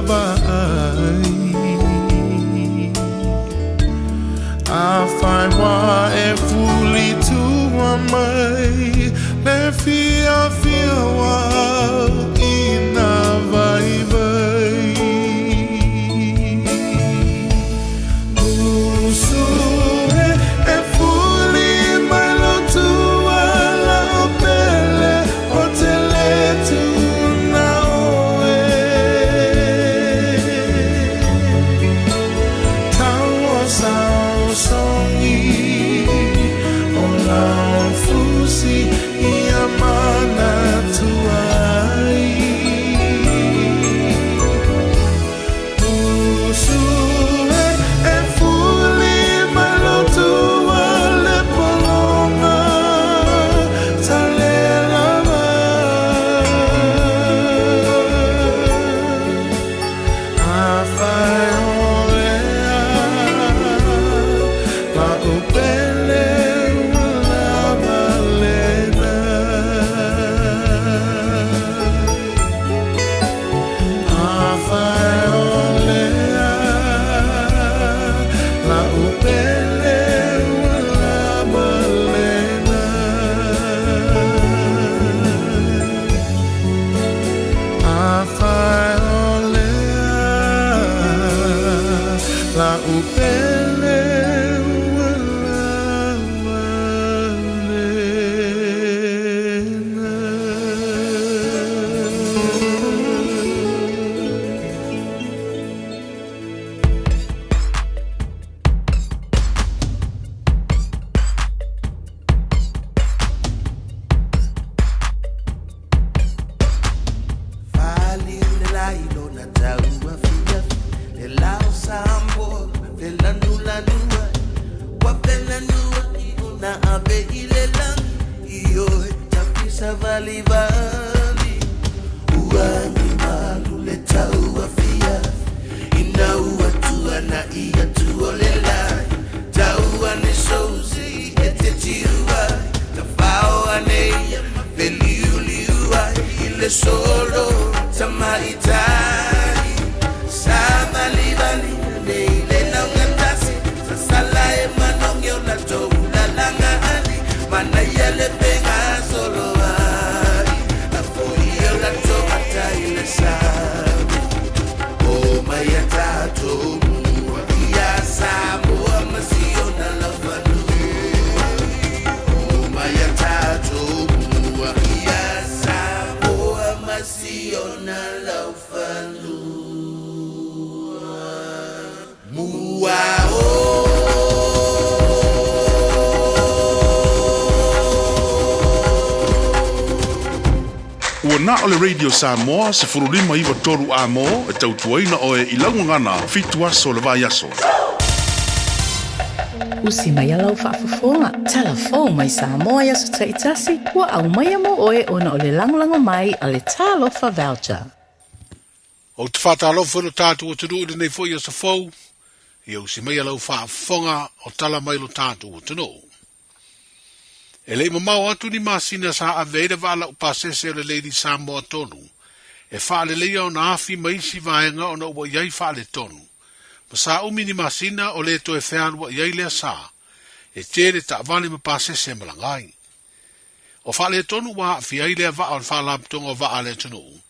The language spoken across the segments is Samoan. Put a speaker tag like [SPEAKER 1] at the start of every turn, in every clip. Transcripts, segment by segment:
[SPEAKER 1] lava ai. Afai wa e fuli tua mai le fiafia wa au i na vaivai. Usu e, e fuli mai lo tua lau pele o te le tu na oe. Tau o sao songi o lau fusi ia manatua ai. Usu e, e fuli mai lo tua le pologa tale lava. Afai o lea lau pele ua lava lena. Afai o lea lau pele ua lava lena. Afai o lea lau pele ua lava lena.
[SPEAKER 2] Faliu le lai lona taua fiafi le lao Samoa felanulanua ua felanua ona ave i le lagi ioe tafisa valivali ua agi malu le taua fiafi ina ua tuana'i atu o le lai tau ane sousi e te tiu ai tafao ane ia ma feliuliu ai i le solo tamaitai sa valivali nei le laugatasi sasala e manogi o latou lalagaani manaia le fegasolo ai lafoia o latou ata i le sami o mai a tatou mua ia Samoa ma si ona laufanua o mai a tatou mua ia Samoa ma si ona laufanua mua o.
[SPEAKER 3] Ua na o le Radio Samoa 1593 Amo e tautuaina oe i laugagana 7 aso o le vaiaso.
[SPEAKER 4] Usi mai a lau faafofoga, tala fou mai Samoa i aso taitasi, ua aumaia mo oe ona o le lagolago mai a le Talofa Voucher.
[SPEAKER 5] Ou te faatalofa i lo tatou atunuu i lenei foi aso fou, ia usi mai a lau faafofoga o tala mai lo tatou atunuu. E le i mamao atu ni masina sa ave ai le vaa laupasese o le Lady Samoa tonu e faaleleia ona afi ma isi vaega ona ua i ai faaletonu, ma sa umi ni masina o le toe fealuai ai lea sa e tele taavale ma pasese e malaga ai. O faaletonu ua aafia ai lea vaa o le Faalapotopotoga o Vaa a le Atunuu.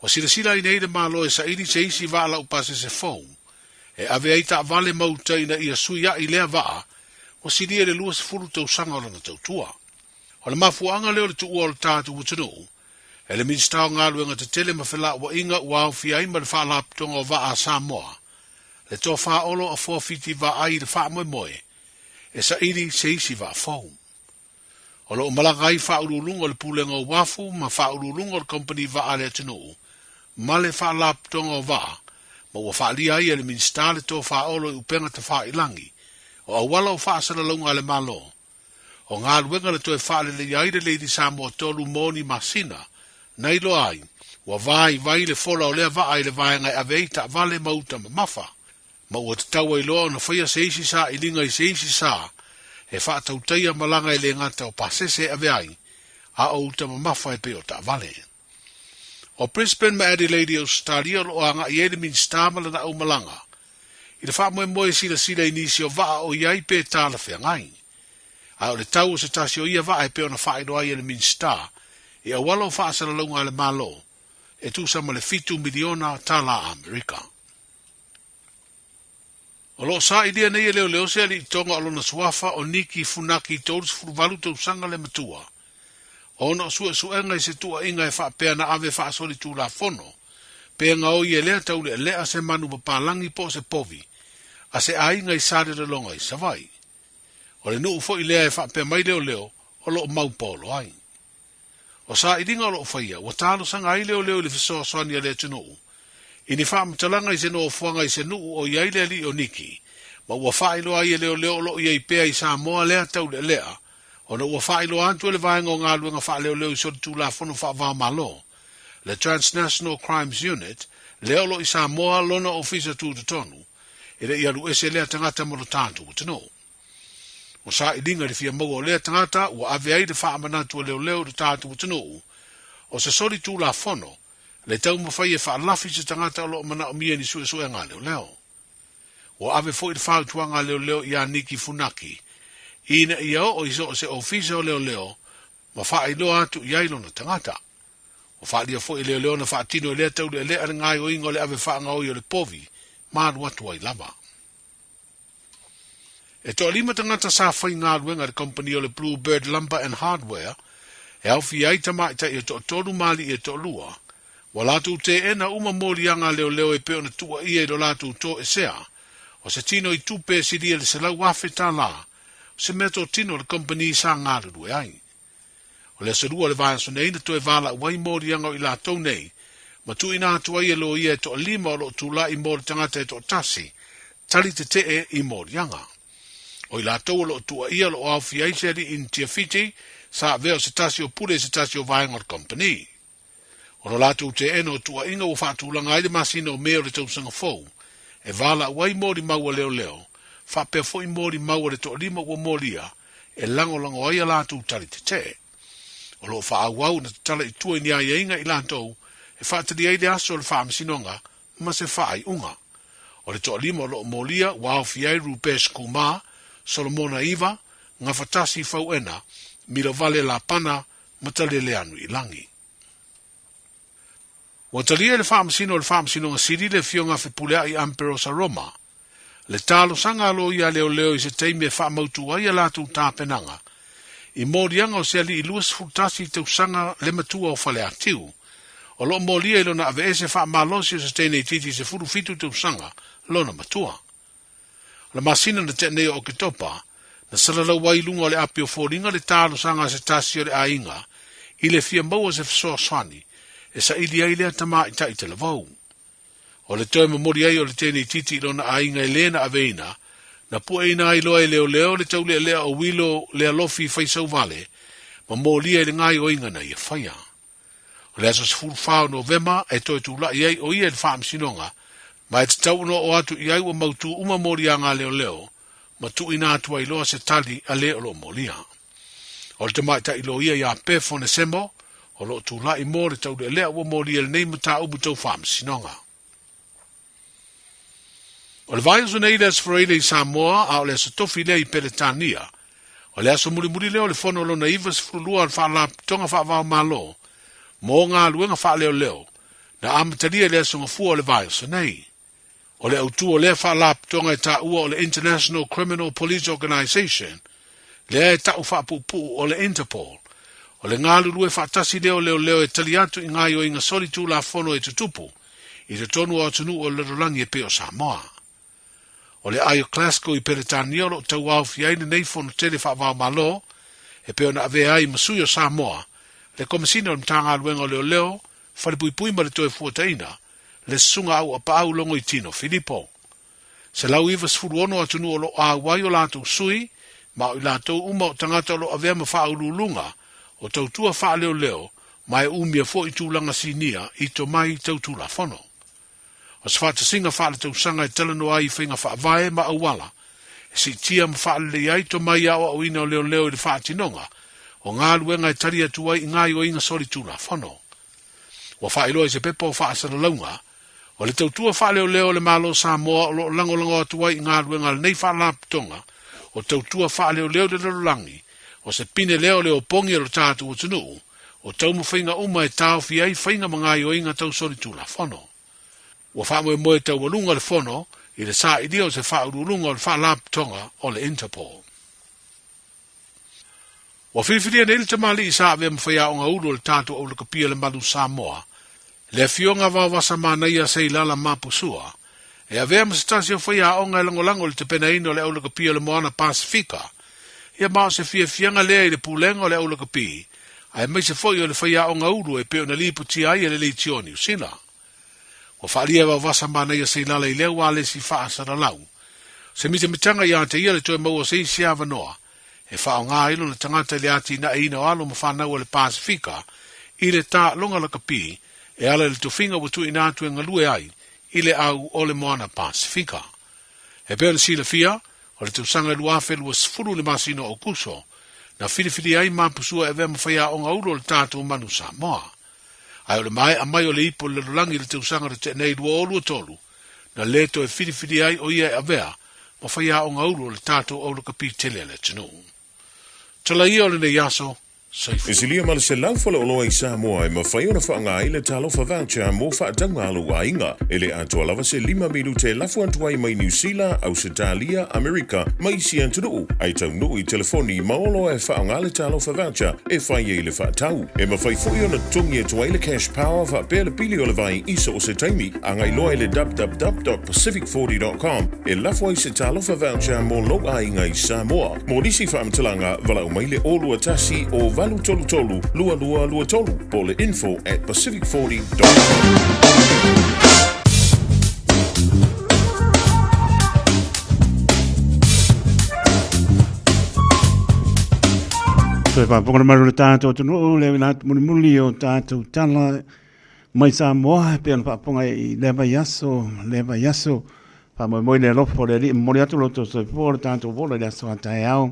[SPEAKER 5] Ua silasila ai nei le Malo e saili se isi vaa laupasese fou e ave ai taavale ma uta ina ia suiaʻi lea vaa ua silia i le 20 tausaga o lana tautua. O le mafuaaga lea o le tuua o le tatou atunuu e le Minisita o Galuega Tetele ma Felauaiga ua aofia ai ma le Faalapotopotoga o Vaa a Samoa, le Tofa Olo Afoa Fiti Vaai i le faamoemoe e saili se isi vaa fou. O lo o malaga ai faauluuluga o le Pulega o Uafu ma faauluuluga o le Kamupani Vaa a le atunuu ma le Faalapotopotoga o Vaa, ma ua faaalia ai e le Minisita le tofa olo i upega tafailagi o auala o faasalalauga a le Malo o galuega le toe faaleleia ai le Lady Samoa 3 mo ni masina na iloa ai ua vaivai le fola o lea vaa i le vaega e ave ai taavale ma uta mamafa ma ua tatau ai loa ona faia se isi sailiga i se isi sa e faatautaia malaga e le gata o pasese e ave ai, a o uta mamafa e pei o taavale. O Brisbane ma Adelaide i Ausetalia o lo o agai ai le Minisita ma lana aumalaga i le faamoemoe e silasila i nisi o vaa o i ai pe talafeagai. Ae o le tau o se tasi o ia vaa e pei ona faailoa ai e le Minisita i auala o faasalalauga a le Malo e tusa ma le $7 miliona tala Amerika. O lo o sailia nei e leoleo se alii Toga o lona suafa o Niki Funaki 38 tausaga le matua, ona o suesuega i se tuuaiga e faapea na ave faasolitulafono pe gaoi e lea taulealea se manu papalagi po o se povi a se aiga i Salelologa i Savaii. O le nuu foi lea e faapea mai leoleo o lo o mau paolo ai. O sailiga o lo o faia, ua talosaga ai leoleo i le fesoasoani a le atunuu i ni faamatalaga i se nofoaga i se nuu o i ai le alii o Niki, ma ua faailoa ai e leoleo o lo o i ai pea i Samoa lea taulealea, ona ua faailoa atu e le Vaega o Galuega Faaleoleo i Solitulafono Faava-o-Malo, le Transnational Crimes Unit, lea o lo o i Samoa lona ofisa tutotonu, e le i alu ese lea tagata ma lo tatou atunuu. O sailiga i le fia maua o lea tagata ua ave ai le faamanatu a leoleo i lo tatou atunuu, o se solitulafono le taumafai e faalafi se tagata o lo o manaomia i ni suesuega a leoleo. Ua ave foi le fautuaga a leoleo iā Niki Funaki ina ia oo i so o se ofisa o leoleo ma faailoa atu i ai lona tagata. Ua faaalia foi e leoleo na faatino e lea taulealea le gaoioiga o le ave faagaoi o le povi ma alu atu ai lava. E toalima tagata sa faigaluega i le kamupani o le Blue Bird Lumber and Hardware e aofia ai tamaitai e toatolu ma alii e toalua. Ua latou teena uma moliaga a leoleo e pei ona tuuaia i lo latou toesea o se tino i tupe e silia i le $100,000 o se mea totino a le kamupani sa galulue ai. O le aso Lua o le vaiaso nei na toe valaau ai moliaga o i latou nei ma tuuina atu ai e loia e toalima o lo o tulai mo le tagata e toatasi tali tetee i moliaga. O i latou o lo o tuuaia o lo o aofia ai se alii Initia Fiti sa avea o se tasi o pule i se tasi o vaega o le kompeni. O lo latou teena o tuuaiga ua faatulaga ai le masina o Me o le tausaga fou e valaau ai molimau a leoleo faapea foi molimau a le toalima ua molia e lagolago ai a latou tali tetee. O lo o faaauau ona tatala i tua i ni aiaiga i latou e faatali ai le aso o le faamasinoga ma se faaiuga. O le toalima o lo o molia ua aofia ai Rupesh Kumar, Solomona Iva, Gafatasi Fauena, Milovale Lapana ma Taleleanuilagi. Ua talia e le Faamasino o le Faamasinoga Sili le Afioga Fepuleai Amperosa Roma le talosaga a loia leoleo i se taimi e faamautu ai a latou tapenaga i moliaga o se alii 21 tausaga le matua o Faleatiu, o lo o molia i lona aveese faamalosi o se teine itiiti 17 tausaga lona matua. O le masina na tea nei o Oketopa, na salalau ai i luga o le api o foliga le talosaga a se tasi o le aiga i le fia maua se fesoasoani e saili ai lea tamaitai talavou. O le toe momoli ai o le teine itiiti i lona aiga e lē na aveina, na pueina ai loa e leoleo le taulealea o Wilo Lealofi Faisauvale ma molia i le gaoioiga na ia faia. O le aso 14 o Novema e toe tulai ai o ia i le faamasinoga, ma e tatau ona oo atu i ai ua mautū uma moliaga a leoleo ma tuuina atu ai loa se tali a le o lo o molia. O le tamaitai loia iā Bev Onesemo o lo o tulai mo le taulealea ua molia i lenei mataupu tau faamasinoga. O le vaiaso nei le Aso Faraile i Samoa, a o le Aso Tofi lea i Peretania. O le aso mulimuli lea o le Fono lona 92 o le Faalapotopotoga Faava-o-Malo mo Galuega Faaleoleo na amatalia i le Aso Gafua o le vaiaso nei. O le autu o lea faalapotopotoga e taua o le International Criminal Police Organization, lea e ta'u faapuupuu o le Interpol, o le galulue faatasi lea o leoleo e tali atu i gaoioiga solitulafono e tutupu i totonu o atunuu o le lalolagi e pei o Samoa. O le Aio Glasgow i Peretania o lo o tauaofia ai lenei fono tele faava-o-Malo e pei ona avea ai ma sui o Samoa, le Komesina o le Matagaluega o Leoleo, Falepuipui ma le Toefuataiga, le Susuga Auapaau Logoitino Filipo. 196 atunuu o lo o auai o latou sui, ma o i latou uma o tagata o lo o avea ma faauluuluga o tautua faaleoleo ma e umia foi tulaga sinia i tomai tau Tulafono. O se faatasiga faaletausaga e talanoa ai i faiga faavae ma auala e siitia ma faalelei ai tomai aoaoina o leoleo i le faatinoga o galuega e tali atu ai i gaoioiga solitulafono. Ua faailoa i se pepa o faasalalauga, o le tautua faaleoleo a le Malo o Samoa o lo o lagolago atu ai i galuega a lenei Faalapotopotoga o Tautua Faaleoleo i le Lalolagi, o se pine lea o le opogi a lo tatou atunuu, o taumafaiga uma e taofi ai faiga ma gaoioiga tau solitulafono. Ua faamoemoe taualuga le Fono i le sailia o se faauluuluga o le Faalapotopotoga o le Interpol. Ua filifilia nei le tamalii sa avea ma faiaoga ulu o le tatou aulakapia le Malu Samoa, le Afioga Vaovasa Manaia Seilala Mapusua, e avea ma se tasi o faiaoga e lagolago i le tapenaina o le aulakapia o le Moana Pasefika, ia ma o se fiafiaga lea i le pulega o le aulakapi, aemaise foi o le faiaoga ulu e pei ona lipotia ai e le Leitio a Niu Sila. Ua faaalia e Vaovasa Manaia Seilala i lea ualesi faasalalau, se mitamitaga ia te ia le toe maua o se isi avanoa e faaaoga ai lona tagata i le atinaeina o alo ma fanau a le Pasefika i le taaloga lakapi e ala i le tofiga ua tuuina atu e galue ai i le au o le Moana Pasefika. E pei ona silafia, o le tausaga e 2020 i le masina o Aokuso, na filifili ai Mapusua e avea ma faiaoga ulu o le tatou Manu Samoa. Ae o le maea mai o le ipu o le lalolagi i le tausaga na tea nei 2023, na lē toe filifili ai o ia e avea ma faiaoga ulu o le tatou aulakapi tele a le atunuu. Tala ia o lenei aso,
[SPEAKER 6] E
[SPEAKER 5] soifua.
[SPEAKER 6] silia ma le 100 faleoloa i Samoa e mafai ona faaaoga ai le Talofa Voucher mo faatauga a lou aiga. E le atoa lava se lima minute e lafo atu ai mai Niu Sila, Ausetalia, Amerika ma isi atunuu, ae taunuu i telefoni ma oloa e faaaoga le Talofa Voucher e fai ai le faatau. E mafai foi ona totogi atu ai le Cash Power faapea le pili o le vai i so o se taimi. Agai loa i le www.pacific40.com e lafo ai se Talofa Voucher mo lou aiga i Samoa. Mo nisi faamatalaga, valaau mai le 021 o 833 2223 po o le info at pacific40.com.
[SPEAKER 7] Toe faafofoga mai lo tatou atunuu le auina atu mulimuli o tatou tala mai Samoa e pei ona faafofoga i lea vaiaso ma lea vaiaso. Faamoemoe i le alofa o le Alii e momoli atu lo outou soifua o le tatou ola i le aso a taeao.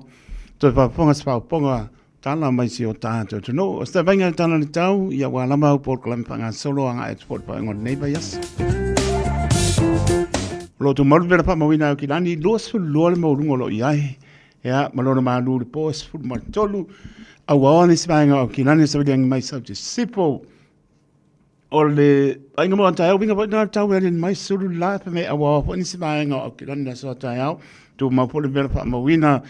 [SPEAKER 7] Toe faafofoga se faaopoopoga tala mai si o tatou atunuu. O se vaivaiga i le tala o le tau, ia ua lava au polokalame faagasolo agai atu foi i le faaiuga o lenei vaiaso. O lo o tumau le vela faamauina e Aukilani, 22 le maualuga o lo o i ai. Ia, ma lona malu i le po e 13. Auaoa nisi vaega o Aukilani, savaliagi mai sau te sisipo. O le aiga mo taeao, uiga foi na tau e mai sulu la pe me awa foi nisi vaega o Aukilani le aso a taeao. Tumau foi le vela faamauina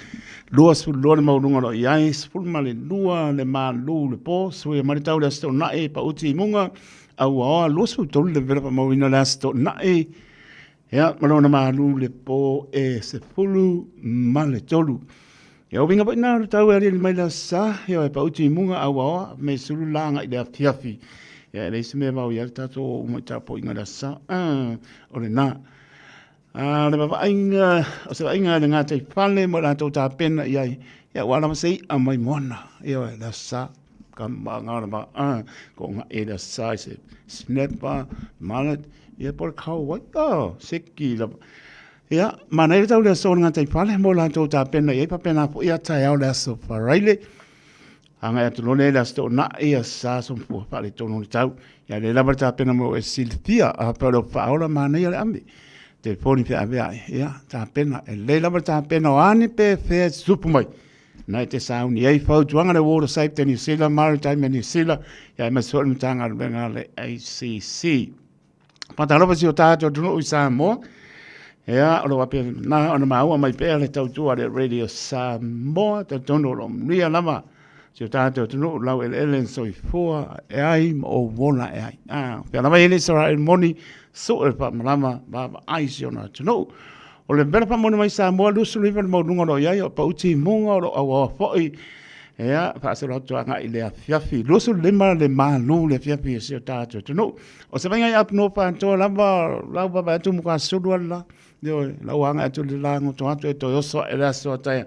[SPEAKER 7] 22 le maualuga o lo o i ai, 12 le malu le po, suia mai le tau le Aso Toonai, pauti i muga, auaoa 23 le vela faamauina le Aso Toonai. Ia, ma lona malu le po e 13. Ia, o uiga foi na o le tau e aliali mai le aso sa, ia e pauti i muga auaoa, me sulu la agai i le afiafi. Ia, e leai se mea e vao i ai le tatou oo uma i tapuaiga i le aso sa. Ah, o lena. A o le vaavaaiga, o se vaaiga i le gataifale mo i latou tapena i ai, ia ua lava se i'a mai moana, ioe, le aso sa. Ka maga a, ko nga e le aso sa i se snapper, mullet, ia po o le kahawai, oh, seki lava. Ia, manaia le tau le aso o le gataifale mo i latou tapena i ai, faapena foi ia taeao le aso Faraile. Agai atu loa lea i le Aso Toonai, Aso Sa, Aso Mafua, faaletonu le tau. Ia lea lava le tapena mo e silafia, a faapea o le faaola manaia le ame. Telefoni pe ave ai, ia, tapena. E lelei lava le tapena o a ni pe fea e tutupu mai. Na e te sauni ai fautuaga le Water Safety New Zealand, Maritime New Zealand, ia aemaise foi le Matagaluega a le ACC. Faatalofa si o tatou atunuu i Samoa. Ia, o lo o faapena ona maua mai pea le tautua a le Radio Samoa. Talitonu o lo o manuia lava si o tatou atunuu, laueleele na soifua e ai ma ou ola e ai. Ah, pea lava i le Israel moni, sue le faamalama, vaavaai si ona atunuu. O le vela faamoni mai Samoa, 29 le maualuga o lo o i ai, o pauti i muga o lo o auaoa foi. Ia, faasolo atu agai i le afiafi, 25 le malu le afiafi o si o tatou atunuu. O se vaiga i Ape Patoa lava, lau vaavaai atu Mukasulu ale la, ioe, lau agai atu le la goto atu e toe oso ae le aso a taea.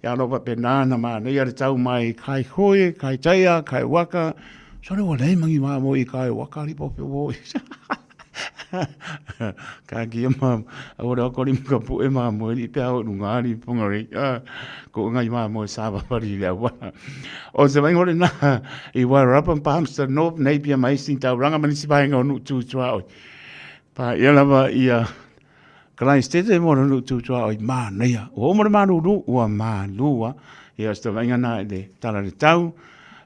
[SPEAKER 7] Ia o lo o faapena ona manaia le tau mai kai hoi, kai taia, kai waka. Sole ua leai mangi maa mo i kai waka li po pe wo. Ka kia ma aua le oko lima ka puʻe mamoe li pe au lunga ali ponga rei a ko ngai mamoe sa vavali le auala. O se vainga o lena i Wairarapa ma Palmerston North, Napier ma Hastings Tauranga ma nisi vaenga o nuu tu tuaoi. Pa ia lava ia Kalaistete mo le nuu tu tuaoi manaia. Ua uma le malulu, ua malua. Ia o se tavainga na i le tala le tau.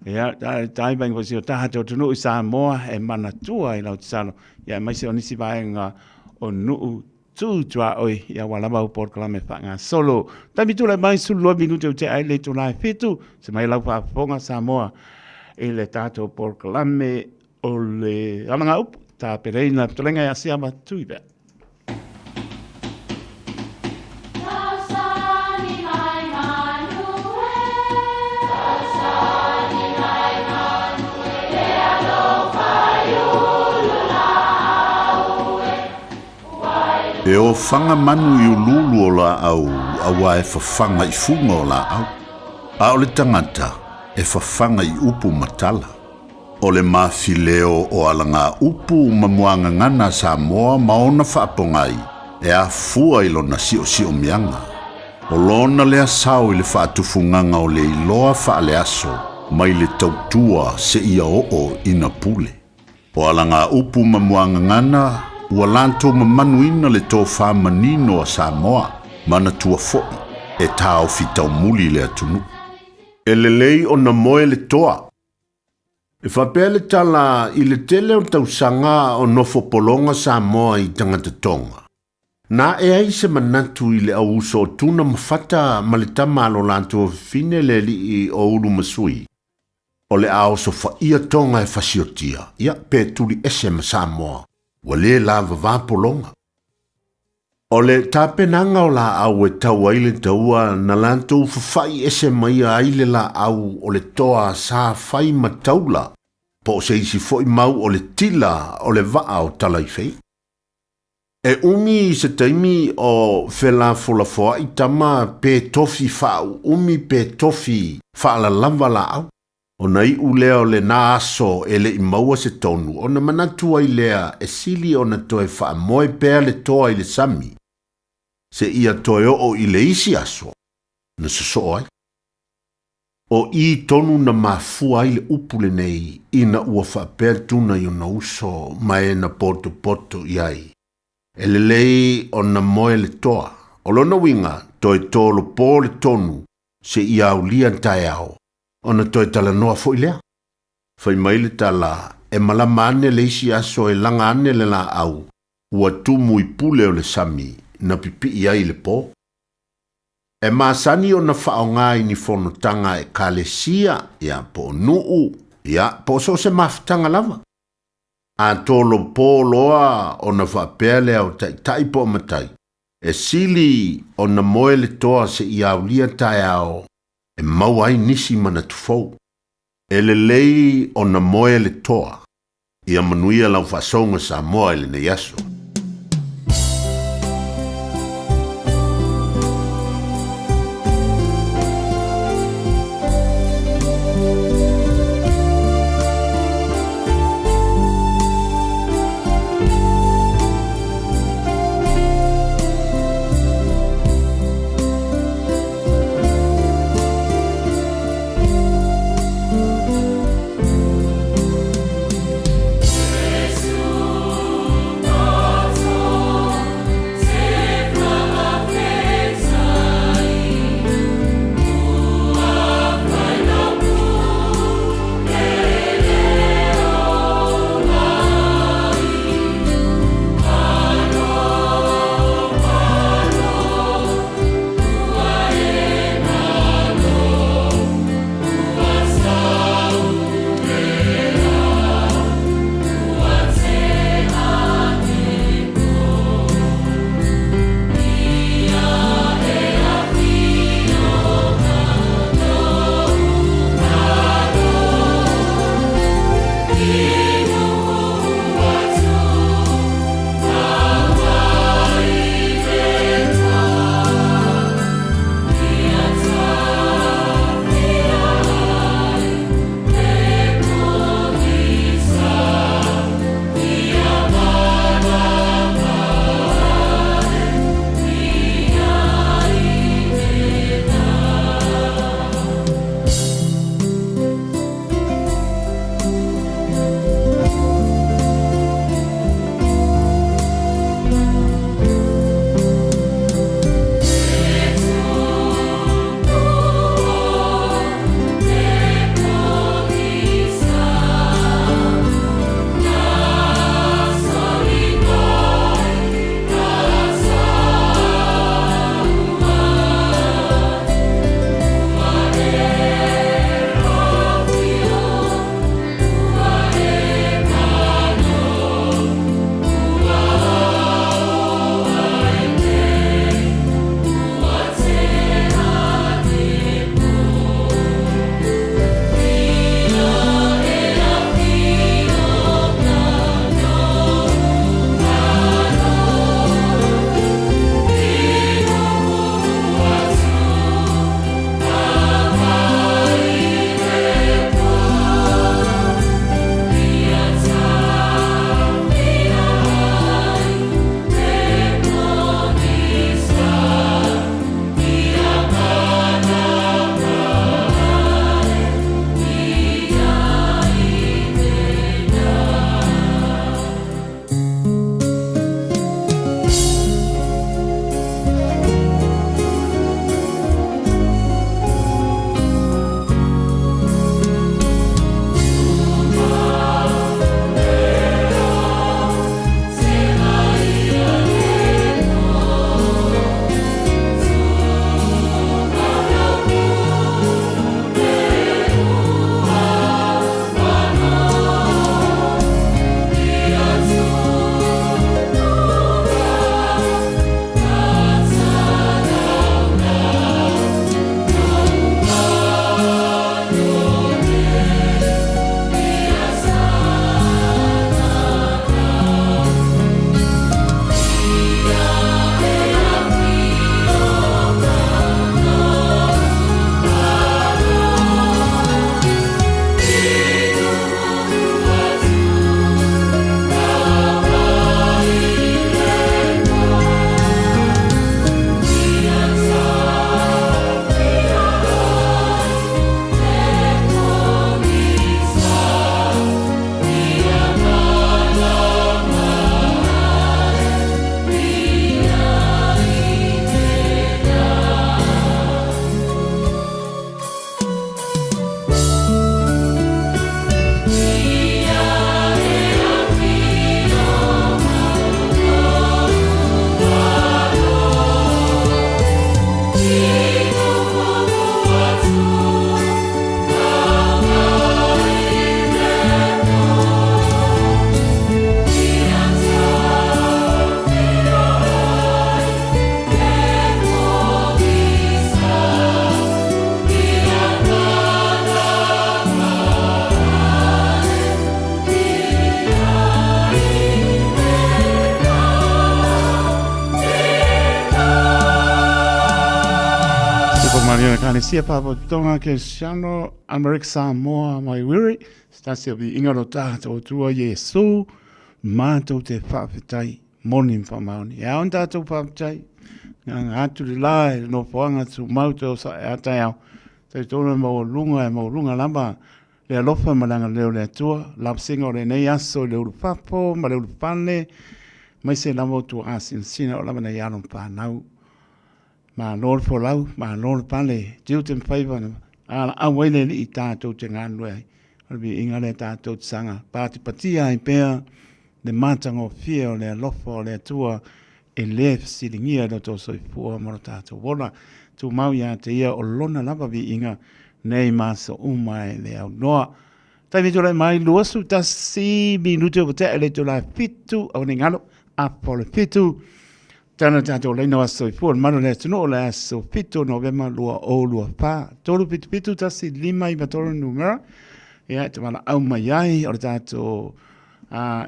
[SPEAKER 7] Ia, tai vainga foi si o taha te atunuu i Samoa e manatua i lau tatalo. Ia aemaise o nisi vaega o nuu tu tuaoi ia ua lava au polokalame faagasolo. Taimi tulai mai 12 minute ua tea ai le itula e 7, se mai lau faafofoga Samoa i le tatou polokalame o le alagaupu tapenaina fetalaiga ia Siama Tuivea.
[SPEAKER 3] E ofaga manu i uluulu o laau auā e fafaga i fuga o laau, a o le tagata e fafaga i upu ma tala. O le mafileo o alagaupu ma muagagana a Samoa ma ona faapogai e afua i lona siosiomiaga. O lona lea sao i le faatufugaga o le iloa faaleaso mai le tautua seia oo ina pule. O alagaupu ma muagagana ua latou mamanuina le tofa manino a Samoa, manatua foi e taofi taumuli le atunuu. E lelei ona moe le toa. E faapea le tala i le tele o tausaga o nofo pologa Samoa i tagata Tonga. Na ae ai se manatu i le au uso o Tuna ma Fata ma le tama a lo latou fafine le alii o Ulumasui, o le a osofaia Tonga e fasiotia, ia, pe tuli ese ma Samoa, ua le lavava pologa. O le tapenaga o laau e tau ai le taua na latou fafa'i ese maia ai le laau o le toa sa fai ma taula, po o se isi foi mau o le tila o le vaa o Talaifei. E umi i se taimi o felafolafoa'i tama pe tofi faauumi pe tofi faalalava laau. Ona iu lea o lena aso e le i maua se tonu, ona manatu ai lea e sili ona toe faamoe pea le toa i le sami, seia toe oo i le isi aso na sosoo ai. O i tonu na mafua ai le upu lenei ina ua faapea Tuna i ona uso ma e na potopoto i ai, E lelei ona moe le toa. O lona uiga, toe tolopo le tonu seia aulia taeao, ona toe talanoa foi lea. Fai mai le tala, e malama ane le isi aso e laga ane le laau, ua tumu i pule o le sami, na pipii ai le po. E masani ona faaaoga i ni fonotaga a ekalesia, ia, po o nuu, ia, po o so o se mafutaga lava. A tolopo loa ona faapea lea o taitai po o matai, e sili ona moe le toa seia aulia taeao e maua ai nisi manatu fou. E lelei ona moe le toa. Ia manuia lau faasouga Samoa i lenei aso.
[SPEAKER 7] Maria Ekalesia Faalapotopotoga Keresiano Amerika Samoa mai Wiri, se tasi o viiga o lo tatou Atua Iesu, matou te faafetai moni ma faamaoni. E ao ona tatou faafetai, nganga atu le la e le nofoaga tumau toe osae a taeao, talitonu e maualuga e maualuga lava le alofa ma le agalelei o le Atua, lavasiga o lenei aso i le ulufafo ma le ulufale, aemaise lava o tuaasinasina o lava nai alo ma fanau. Malo le folau, malo le pale, tiute ma faiva na alaau ai le Alii tatou te galulue ai. O le viiga lea tatou te saga patipatia ai pea le matagofie o le alofa o le Atua e le fesiligia i lo outou soifua ma lo tatou ola. Tumau ia te Ia o Lona lava viiga nei ma aso uma e le aunoa. Taimi tulai mai 21 minute ua tea i le itula e 7 aua ne i galo afa o le 7. Tana tatou laina o aso soifua le malu o le atunuu o le aso 7 Novema 2024. 377 1 5 9 3 numera. Ia, e te valaau mai ai o le tatou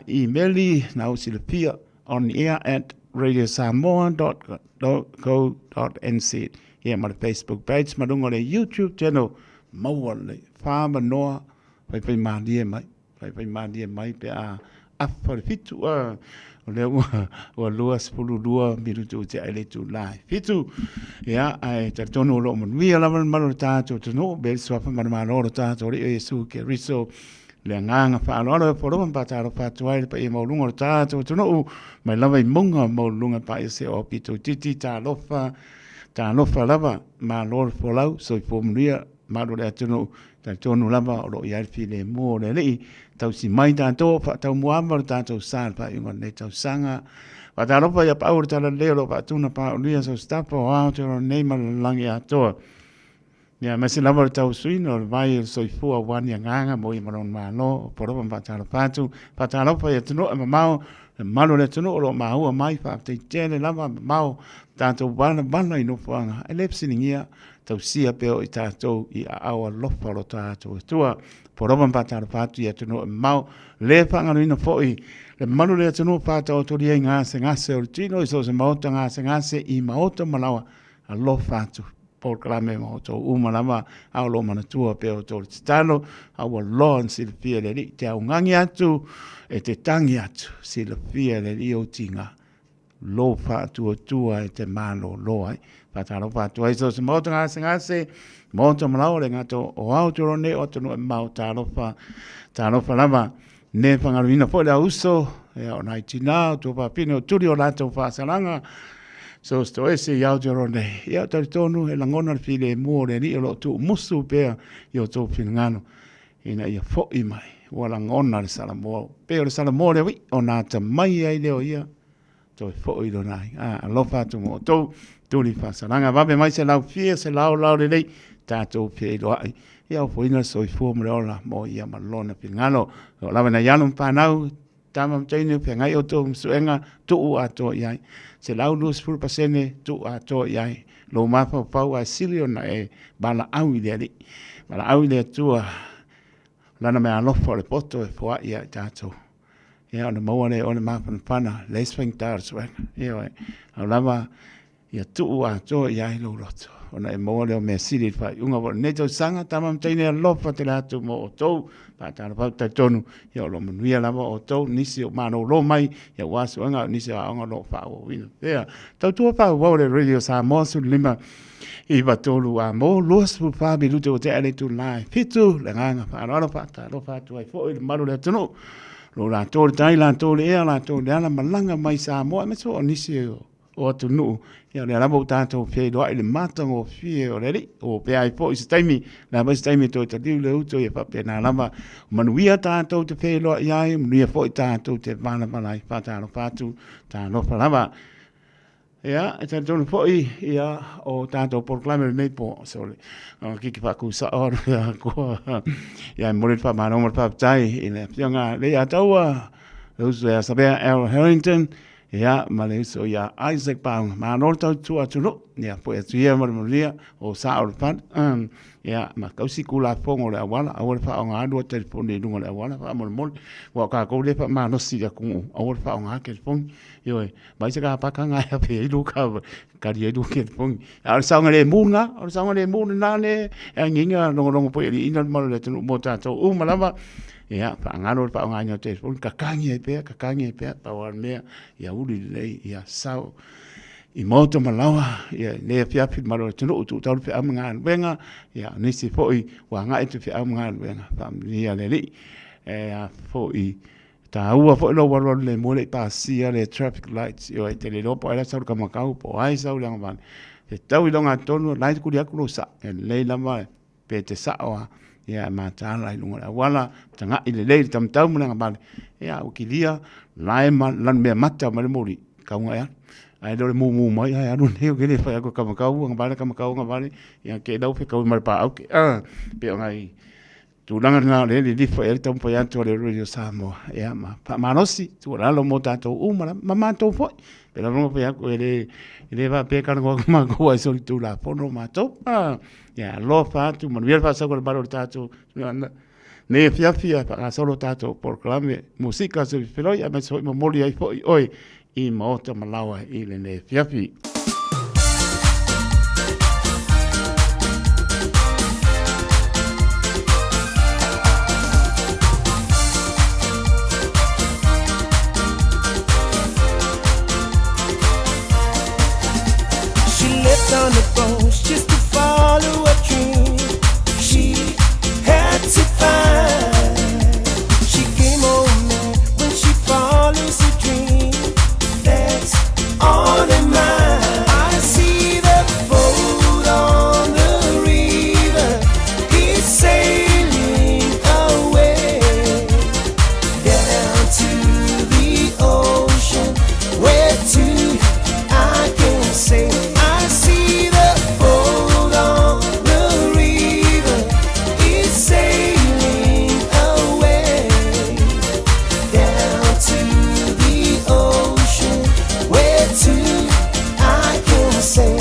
[SPEAKER 7] email na ou silafia on air at radiosamoa.co.nz. Ia, ma le Facebook page ma luga o le YouTube channel maua le whamanoa whaiwhai mālie mai. Faifaimalie mai pe a afa le fitu, a, o lea ua, ua 22 minutu ua tea i le itula e fitu. Ia, ae talitonu o lo o manuia lava le mamalu o le tatou atunuu, be le suafa ma le Malo o lo tatou Alii o Iesu Keriso, le agaga faaaloalo e ofo alofa ma faatalofa atu ai le paia maualuga o le tatou atunuu, mai lava i mauga maualuluga e paia se o aupito itiiti, talofa, talofa lava, malo le folau, soifua manuia, mamalu o le atunuu, Talitonu lava o lo o i ai le filemu o le Alii, tausi mai tatou, faataumuaava lo tatou sa i le faaiuga o lenei tausaga. Faatalofa ia Paau o le Talalelei o lo o faatuna paaulia so sitafa o Aotearoa nei ma le lalolagi atoa. Ia, aemaise lava o le tausuina o le vai o le soifua aua ni agaga mo ia ma lona Malo, o polofa ma faatalofa atu. Faatalofa i atunuu e mamao, le mamalu o le atunuu o lo o maua mai, faafetai tele lava mamao tatou valavala i nofoaga e le fesiligia Tausia pea o i tatou i aao alofa o lo tatou Atua. Polofa ma faatalofa atu i atunuu e mamao, le faagaloina foi le malu o le atunuu faataotolia i gasegase o le tino i so o se maota gasegase i maota ma laoa. Alofa atu polokalame ma outou uma lava, a o lo manatua pea outou le tatalo, a ua loa ona silafia e le Alii te augani atu e te tagi atu, silafia e le Alii ou tiga. Lou faatuatua e te malōlō ai. Faatalofa atu ai so o se maota gasegase, maota malaoa le gata o Aotearoa nei o atunuu e mamao, talofa, talofa lava. Ne fagaloina foi le auso, ia o nai tinā, o tuafafine o tuli o latou faasalaga, so se toese i Aotearoa nei. Ia, talitonu e lagona le filemu o le Alii o lo o tuumusu pea i o outou finagalo ina ia fo'i mai. Ua lagona le Salamoa, pei o le Salamoa o le ui'i ona atamai ai lea o ia toe fo'i i lona aiga. A, alofa atu mo outou, tuli faasalaga, vave mai se laufia, se laolao lelei, tatou feiloai. Ia ofoina le soifua ma le ola mo ia ma lona finagalo. O lava nai alo ma fanau, tama ma teine, feagai outou ma suega, tuu atoa i ai. 120% tuu atoa i ai. Lou mafaufau ae sili ona e valaau i le Alii. Valaau i le Atua, lana meaalofa o le poto e foai ia i tatou. Ia ona maua lea o le mafanafana, le isi faigata o le suega. Ioe, au lava ia tuu atoa i ai lou loto, ona e maua lea o mea sili i le faaiuga o lenei tausaga. Tama ma teine alofa tele atu mo outou, faatalofa atu, talitonu ia o lo o manuia lava outou, nisi o malolo mai ia aua suega, o nisi o aoga o lo o faaauauina pea. Tautua faaauau le Radio Samoa 15 9 3 a mo 24 minute ua tea le itula e 7, le agaga faaaloalo faatalofa atu ai foi i le mamalu o le atunuu, lo latou le tai, latou le ea, latou le ala malaga mai Samoa, aemaise foi o nisi o atunuu. Ia o lea lava ua tatou feiloai i le matagofie o le Alii, o pea ai foi se taimi, le a foi se taimi e toe taliu le uto, ia faapena lava. Manuia tatou te feiloai ai, manuia foi tatou te valavala ai. Faatalofa atu, talofa lava. Ia, e talitonu foi, ia, o tatou polokalame lenei po, sorry, o kiki faakusao atu ia koa. Ia, e momoli le faamalo ma le faafetai i le Afioga Leiataua, le uso ia Savea L. Harrington, ia, ma le uso ia Isaac Paunga. Malo le tautua atunuu, ia, foi atu ia ma le manuia o sao o le fale. Ia, ma tausi Tulafono o le auala, aua le faaaoga lua telefoni i luga o le auala, faamolemole. Aua o tatou lea e faamalosi i le atunuu, aua le faaaoga telefoni. Ioe, vaai se kapaka lena e ave ai lou tali ai lou telefoni. A o le saogalemu lena, o le saogalemu lena lea e agiga logologo foi e liina le mamalu o le atunuu mo tatou uma lava. Ia, faagalo le faaaogaina o telefoni, tatagi ai pea, tatagi ai pea, pau lava le mea, ia uli lelei, ia sao i maota ma laoa, ia lenei afiafi le mamalu o le atunuu, tuu tau le feau ma galuega, ia o nisi foi ua agai atu i feau ma galuega, faamanuia le Alii. E a foi, taua foi lou alualu lemu e le i pasia le traffic lights, ioe, e te le iloa po o ai la e sau i le kamakau, po o ai sau i le agavale. E tau i le ogatotonu, o la e tuli atu lou saa, e lelei lava pe te sao lava, ia e mataala i luga o le auala, tagai lelei i le taumatau ma le agavale, ia ua kilia, la e lanumea mata mai le moli, tau ina e alu. Ae le o le mumu mai ae alu nei, ou te le fai atu e kamakau, agavale, kamakau, agavale, ia te i la ua fetaui ma le paauke. Pei o nai tulaga na o lea e lilifa i ai le taumafai atu a le Radio Samoa, ia ma faamalosi, tuualalo mo tatou uma lava, ma matou foi. Pei lava ona fai atu, e le faapea e talanoa atu matou ae solitulafono matou. Ia alofa atu, manuia le faasauga o le malu o le tatou nei afiafi ae faagasolo tatou polokalame musika solifiloi aemaise foi momoli ai foi oe i maota ma laoa i lenei afiafi.
[SPEAKER 2] She lived on the boat just to follow a dream she had to find. She came home mad when she follows a dream that's on her mind. I see the boat on the river, it's sailing away down to the ocean where to I can say I see the boat on the river it's sailing away down to the ocean where to I can say.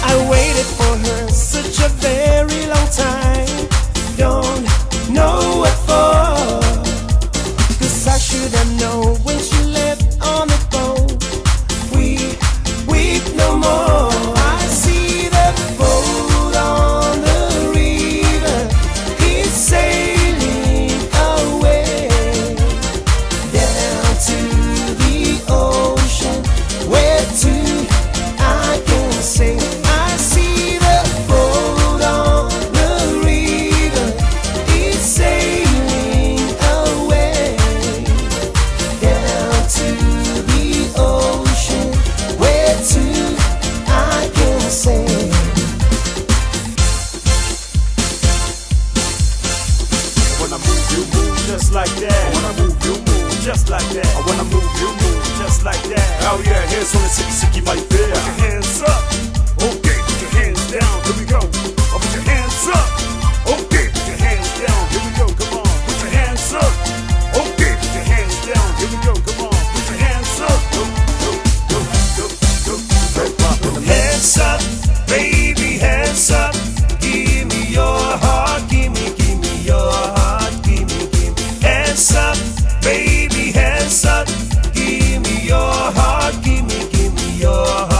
[SPEAKER 2] I waited for her such a very long time. Don't know what for. 'Cause I should have known when she left on the boat. We weep no more. I see the boat on the river. It's sailing away down to the ocean where to I can say I see the boat on the river. It's sailing away down to the ocean where to I can say.
[SPEAKER 8] I wanna move, you move just like that. I wanna move, you move just like that. I wanna move, you move just like that. Hell yeah, hands on the sicky sicky my fair. Put your hands up, okay, put your hands down. Here we go. Oh, put your hands up, okay, put your hands down. Here we go, come on. Put your hands up, okay, put your hands down. Here we go, come on. Put your hands up, go, go, go, go, go, go.
[SPEAKER 2] Hands up, baby, hands up. Give me your heart, give me, give me your heart, give me, give me. Hands up, baby, hands up. Give me your heart, give me, give me your heart.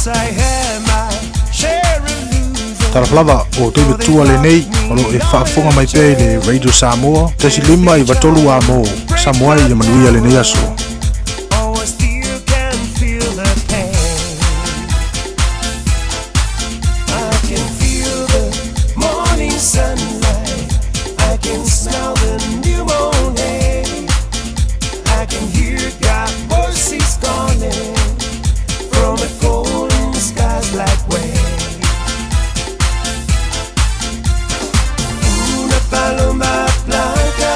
[SPEAKER 1] Yes, I had my share of losing.
[SPEAKER 9] Talofa lava, o outou le tua lenei, o lo o e faafofoga mai pea i le Radio Samoa, 1 5 9 3 A mo Samoa ia manuia lenei aso.
[SPEAKER 1] Oh, I still can feel the pain. I can feel the morning sunlight. I can smell the new moon hay. I can hear God voices calling from the golden skies like way. Una paloma blanca.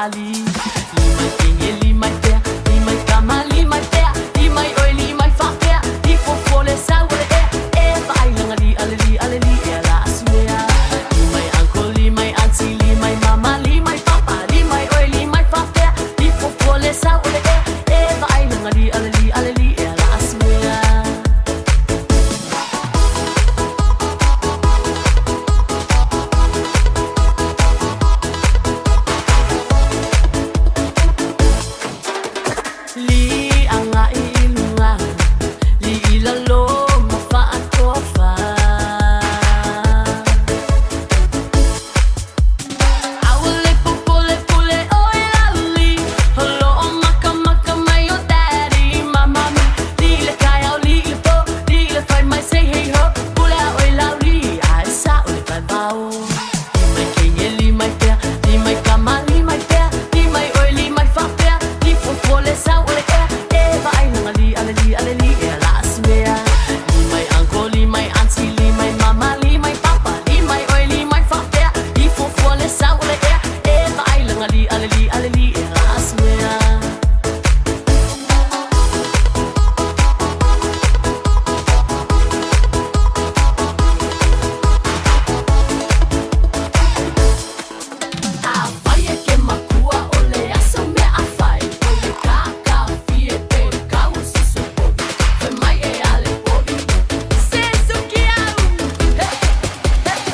[SPEAKER 10] ali. Li mai teine, li mai pea, li mai tama, li mai pea, li mai oe, li mai faapea, li fuafua le sau o le ea, e vaai laga li ale li ale li ea la asimea. Li mai uncle, li mai auntie, li mai mama, li mai papa, li mai oe, li mai faapea, li fuafua le sau o le ea, e vaai laga li ale li ale li ea la asimea. Li agai i luga, li i lalo ma faatoafa. Aua le popole pule oi lali, o loo makamaka mai o daddy ma mami. Li i le kaeao, li i le po, li i le fai mai say hey ho, pule a oi lauli, ae sao le vaivao. Li mai teine, li mai pea, li mai tama, li mai pea, li mai oe, li mai faapea, li fuafua le sau o le ea, e vaai laga li ale li ale li ea la asimea. Li mai uncle, li mai auntie, li mai mama, li mai papa, li mai oe, li mai faapea, li fuafua le sau o le ea, e vaai laga li ale li ale li ea la asimea. Afai e ke makua o le aso mea a fai, o le kakafie pe kau susu povi, fai mai e ale povi, se suki au. Hey, hey.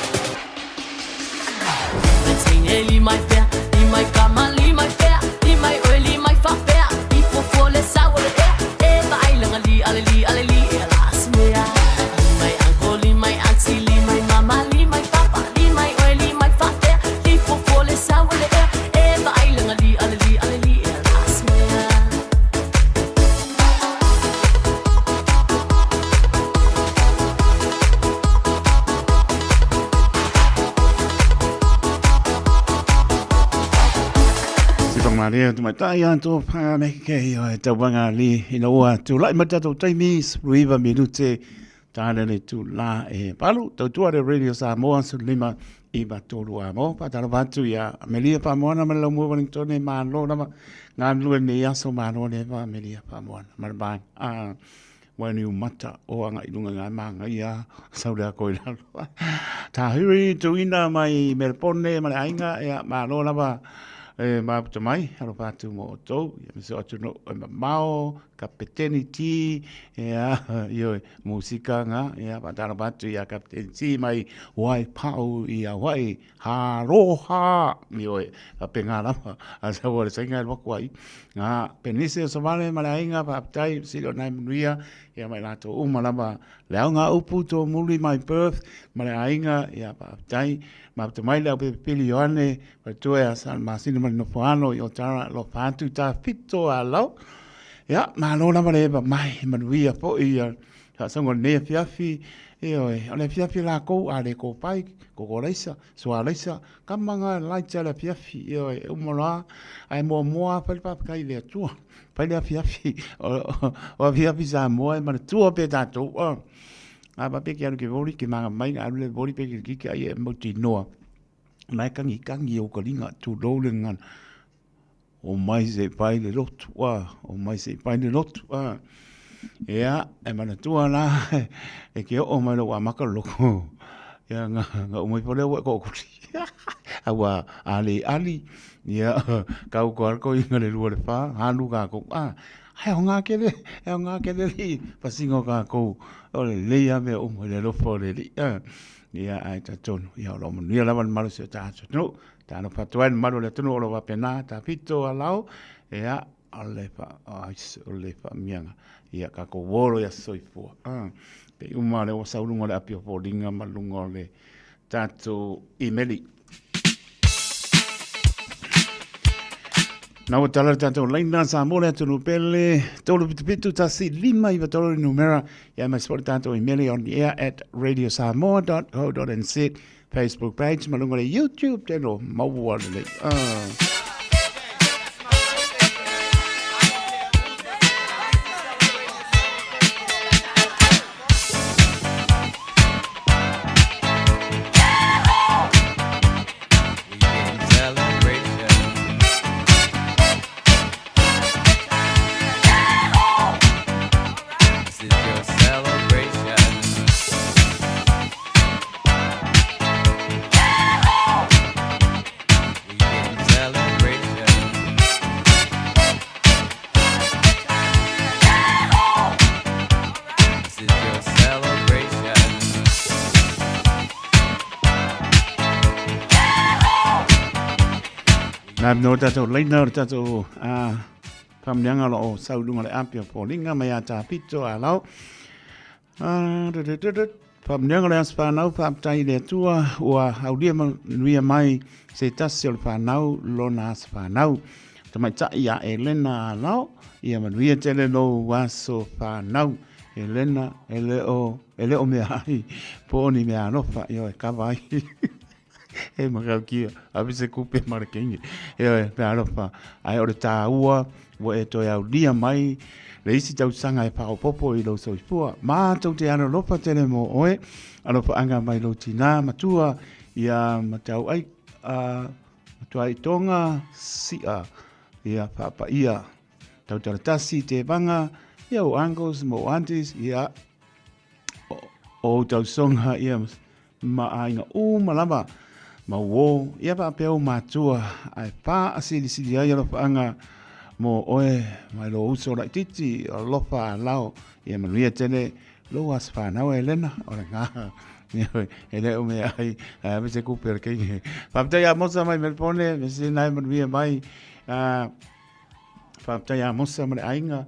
[SPEAKER 10] Li mai teine, li mai pea, li mai kama, li mai pea, li mai oe, li mai faapea, li fuafua le sau o le ea, e vaai laga li ale li ale li ea la asimea. Li mai uncle, li mai auntie, li mai mama, li mai papa, li mai oe, li mai faapea, li fuafua le sau o le ea, e vaai laga li ale li ale li ea la asimea.
[SPEAKER 7] Sipangmalie tamaitai a tō pā me ke o e tauanga li ina ua tūlai ma tātou taimi 19 minute tāne le tū la e palu tautua le Radio Samoa su lima i tolu a mo pātalo atu ia Amelia Pāmoana ma le lau mua Wellington e mālo lava ngā lue nei aso mālo le pa Amelia Pāmoana ma le bang a wani u mata o anga i lunga ngā mānga ia sau lea koe lalo. Tāhuri tuina mai Melbourne ma le ainga ia mālo lava e maputa mai, alofa atu mo outou, ia me so atu no e mamao, Kapeteni T, ia, ioe, musika ngā, ia, whātalofa atu ia Kapeteni T mai Waipau i Hawaii, Haroha, ioe, a ngā lava, a sa ua le sainga e luaku ai, ngā Penise o Savale ma le aiga, whaapitai, sili o nai manuia, ia mai lātou uma lava, le au ngā upu tō muli mai Perth, ma le aiga, ia whaapitai, maputa mai le au pepepili Ioane, Whatua a San Masina ma le nofoano i Otara, alofa atu tā whito a lau. Ia, malo lava le eva mai, manuia fo'i ia whaasonga o lenei afiafi, ioe, o le afiafi lākou a le kōpai, koko raisa, sua raisa, kama ngā laita le afiafi, ioe, e uma loa, ae muamua whai le whawhakai le atua, whai le afiafi, o afiafi Samoa e manatua pe tātou, o, a pape ke alu ke voli, ke manga mai, alu le voli pe ke kiki ai e mauti noa. Mai kangi kangi o ka ringa tu rou le ngana. O mai se pai le lotu, a, o mai se pai le lotu, a. Ea, e manatua la, e ke oo mai lo maka loko. Ia, nga, nga umai pole ua ko kuri. Aua, ali, ali. Ia, kau ko arko inga le lua le wha, halu ka ko, a. Ai o ngā kele, e o ngā kele li, pasingo ka kou, o le leia me umai le lofo le li. A. Ia, ai ta tonu, ia o lo manuia lava le malosi o ta atunuu, ta alofa atu ai le malu o le atunuu o lo faapena, ta fito a lao, ia, o le fa, o le faamiaga, ia kākou olo ia soifua. Ah, pe uma le ua sau luga o le api o foliga ma luga o le tatou imeli. Na ua tala le tatou laina Samoa le atunuu pele, 377 1 5 9 3 le numera, ia mai se le tatou imeli on the air at radiosamoa.co.nz Facebook page ma lunga le YouTube channel maua lelei. Ah.
[SPEAKER 11] Celebration.
[SPEAKER 7] Nā no tātou leina o tātou a whamnianga lo o sau lunga le api o Pōlinga mai a tā pito a lau. Whamnianga le aso whanau whaaptai le atua ua haulia manuia mai se tasi o le whanau lona aso whanau. Tamaitai a Elena a lau ia manuia tele lou aso whanau. Elena e le o, e le o mea ai po o ni mea alofa i oe kava ai. E makau kia, awe se kupe ma le kenge. E oe, mea alofa, ai o le tāua, ua e toe aulia mai, le isi tausaga e whaopopo i lou soifua. Mātou te alolofa tele mō oe, alofa anga mai lou tinā matua, ia matau ai, a, matua i tonga, sia, ia whaapaia. Tautaratasi te vanga, ia o uncles mo aunties, ia o, o tausonga, ia ma aiga uma lava ma uō, ia faapea ou matua, ae faasilisili ai alofaanga mo oe mai lou uso laitiiti, alofa alao, ia manuia tele lou aso fanau e Elena, o le gā, e le o mea ai, ae ave se kupe o le keiki. Faafetai ia Mosa mai Melbourne, me se nai manuia mai, Faafetai ia Mosa ma le aiga.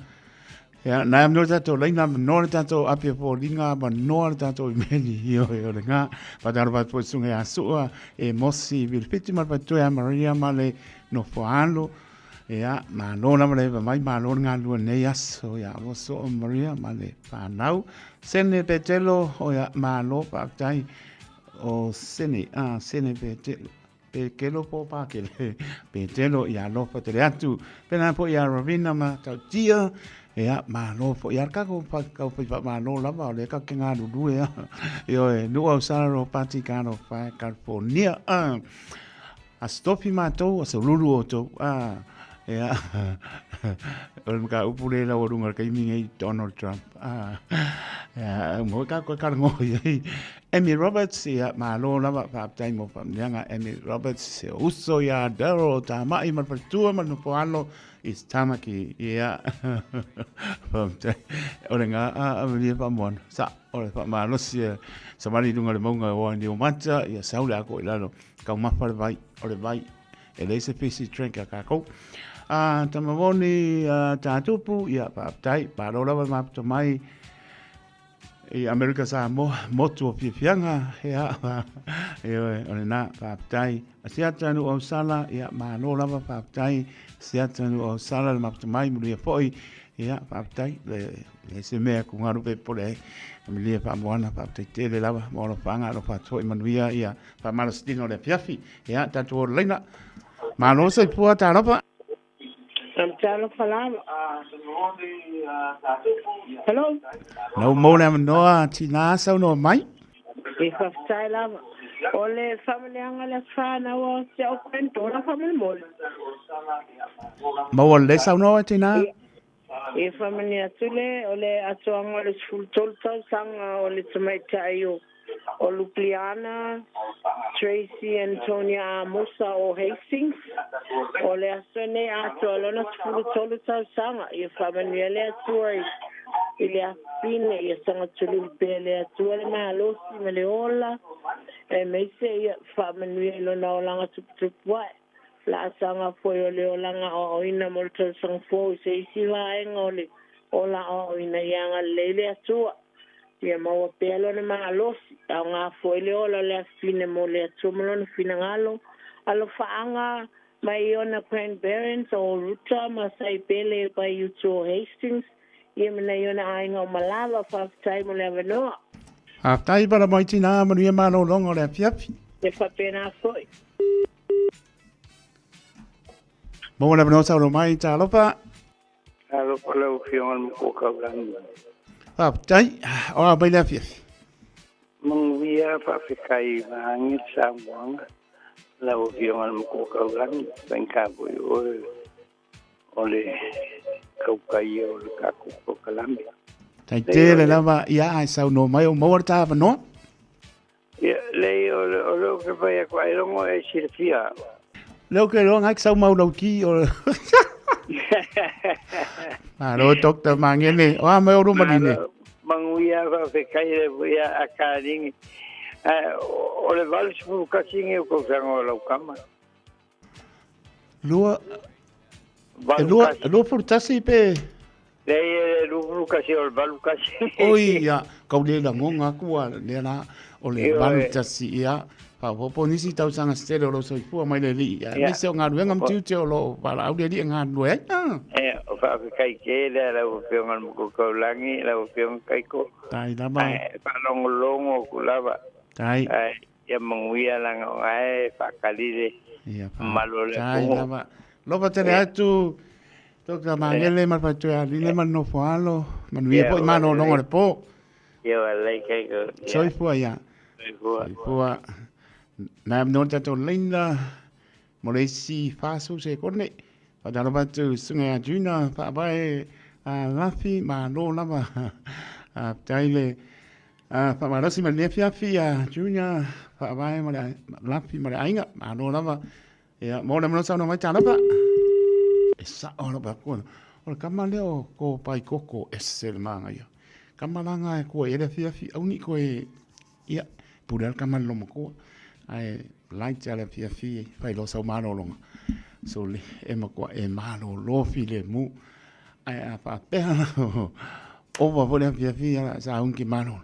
[SPEAKER 7] Ia, nai am no tātou laina, ma noa le tātou apia pōlinga, ma noa le tātou imeli, i oe o le ngā. Whātaro whātu pō sunga ia sua, e Mosi, Vilipiti ma le whātu ia Maria ma le nofo alo. Ia, ma no lava le mai, ma no ngā lua nei aso, ia, o so o Maria ma le whānau. Sene Petelo, o ia, ma no whātai, o Sene, a, Sene Petelo. Pekelo po Pakele, Petelo i alofa tele atu. Pena po ia Ravina ma tautia, ia malo po ia ka ko pa ka pa malo lava o le ka ke ngā lulu ia. Io e nua o sara ro pati ka ro fa California. A a stopi mātou a so lulu o tou. A ia o le ka upu le la o runga ka imi ngai Donald Trump. A ia mo ka ko ka ngo i. Amy Roberts, ia, malo lava, faafetai mo faamanuiaga Amy Roberts, se uso ia Daryl o Tamai ma le faletua ma le nofoalo i Tamaki, ia, faafetai, o le gā a Amelia Faamoana, sa, o le faamalosi e savali i luga o le mauga o Niomata, ia sau le ako i lalo, taumafa le vai, o le vai, e leai se fizzy drink a kākou. A, Tamavoni, a, Tātupu, ia, faafetai, malo lava le mafuta mai, I Amerika Samoa, motu o fiafiaga, ia, ioe, o lena, faafetai. A Siata nu au sala, ia, malo lava, faafetai. Siata nu au sala, le mafuta mai, manuia foi, ia, faafetai. Le, le se mea ku ngaru pe pole ai. Familia faamoana, faafetai tele lava, mo alofaga, alofa atu foi, manuia, ia, faamalositino le afiafi. Ia, tatou ola laina. Malo soifua, talofa.
[SPEAKER 11] Talofa lava. Hello.
[SPEAKER 7] Lau mo le avanoa tina saunoa mai.
[SPEAKER 11] E faafetai lava. O le faamaleaga le aso fanau o si au granddaughter faamolemole.
[SPEAKER 7] Maua lelei saunoa tina.
[SPEAKER 11] E faamanuia atu le o le atoaga o le 13 tausaga o le tamaitai o o Ljubljana, Tracy Antonia Amosa o Hastings, o le aso nei atoa lona 13 tausaga, ia faamanuia le Atua i, i le afine, ia sagatululu pea le Atua le malosi ma le ola, aemaise ia faamanuia i lona olaga tuputupu ae. Laasaga foi o le olaga aoaoina mo le tausaga fou i se isi vaega o le ola aoaoina ia agalelei le Atua. Ia maua pea lona malosi, aoga foi le ola o le afifine mo le Atua ma lona finagalo. Alofaaga mai i ona grandparents o Ruta ma Saipele mai i utu o Hastings, ia ma nai ona aiga o Malava. Faafetai mo le avanoa.
[SPEAKER 7] Faafetai pala mai tina manuia malologa o le afiafi.
[SPEAKER 11] E faapena foi.
[SPEAKER 7] Maua le avanoa saunoa mai, talofa.
[SPEAKER 12] Talofa lau Afioga i le Matua Taulagi.
[SPEAKER 7] Faafetai. O a mai le afiafi.
[SPEAKER 12] Manuia faafetai vaangi le saunoaga lau Afioga i le Matua Taulagi. Faigata foi oe o le tautai o le tatou polokalame.
[SPEAKER 7] Tai tele lava ia ai saunoa mai o maua le ta avanoa.
[SPEAKER 12] Ia, lei, o le o le ke fai atu ailoga e silafia au.
[SPEAKER 7] Leo ke loa ngai sau mau lau ki o. Malo Dr. Mangene, o a mai o ruma ni.
[SPEAKER 12] Manguia fa fe kai le ia a ka ringi. O le 81 o kau o lau kama.
[SPEAKER 7] Lua, e lua, 21 pe?
[SPEAKER 12] Leai e 21 o le 81.
[SPEAKER 7] Oi, ia, kau le lagoga aku a lea la, o le 81, ia, faaopoopo nisi tausaga se tele o lou soifua mai le Alii, ia, aemaise o galuega ma tiute o lo o valaau le Alii e galulue ai.
[SPEAKER 12] Ia, o faafetai tele a lau Afioga i le Matua Taulagi, lau Afioga Taito.
[SPEAKER 7] Tai lava.
[SPEAKER 12] Ae faalogologo atu lava.
[SPEAKER 7] Tai.
[SPEAKER 12] Ae ia manuia leaga o la e faatali le mamalu o le
[SPEAKER 7] Tai
[SPEAKER 12] atunuu.
[SPEAKER 7] lava. Lofa tele atu Dr. Magele ma le Faletuialine ma le Nofoalo. Manuia foi malologa o le po.
[SPEAKER 12] Ia ua lelei Taito.
[SPEAKER 7] Soifua ia.
[SPEAKER 12] Soifua.
[SPEAKER 7] Soifua. Nai amanoa le tatou laina mo le isi 40 sekone. Faatalofa atu i susuga ia Juna Faavae a Lafi, malo lava. Faafetai le faamalosi mai lenei afiafi ia Junior Faavae ma le Lafi ma le aiga, malo lava. Ia, mo le mano saunoa mai talofa. E sao lava aku. O le kama lea o ko pai koko ese le manaia. Kama la e kua i ele afiafi auni koe ia pule ala kama le lomakoa. Ae light ala afiafi fai loa sau malologa. So le e matua e malolo filemu. Ae a faapea la ova foi le afiafi ia sa ungi malolo.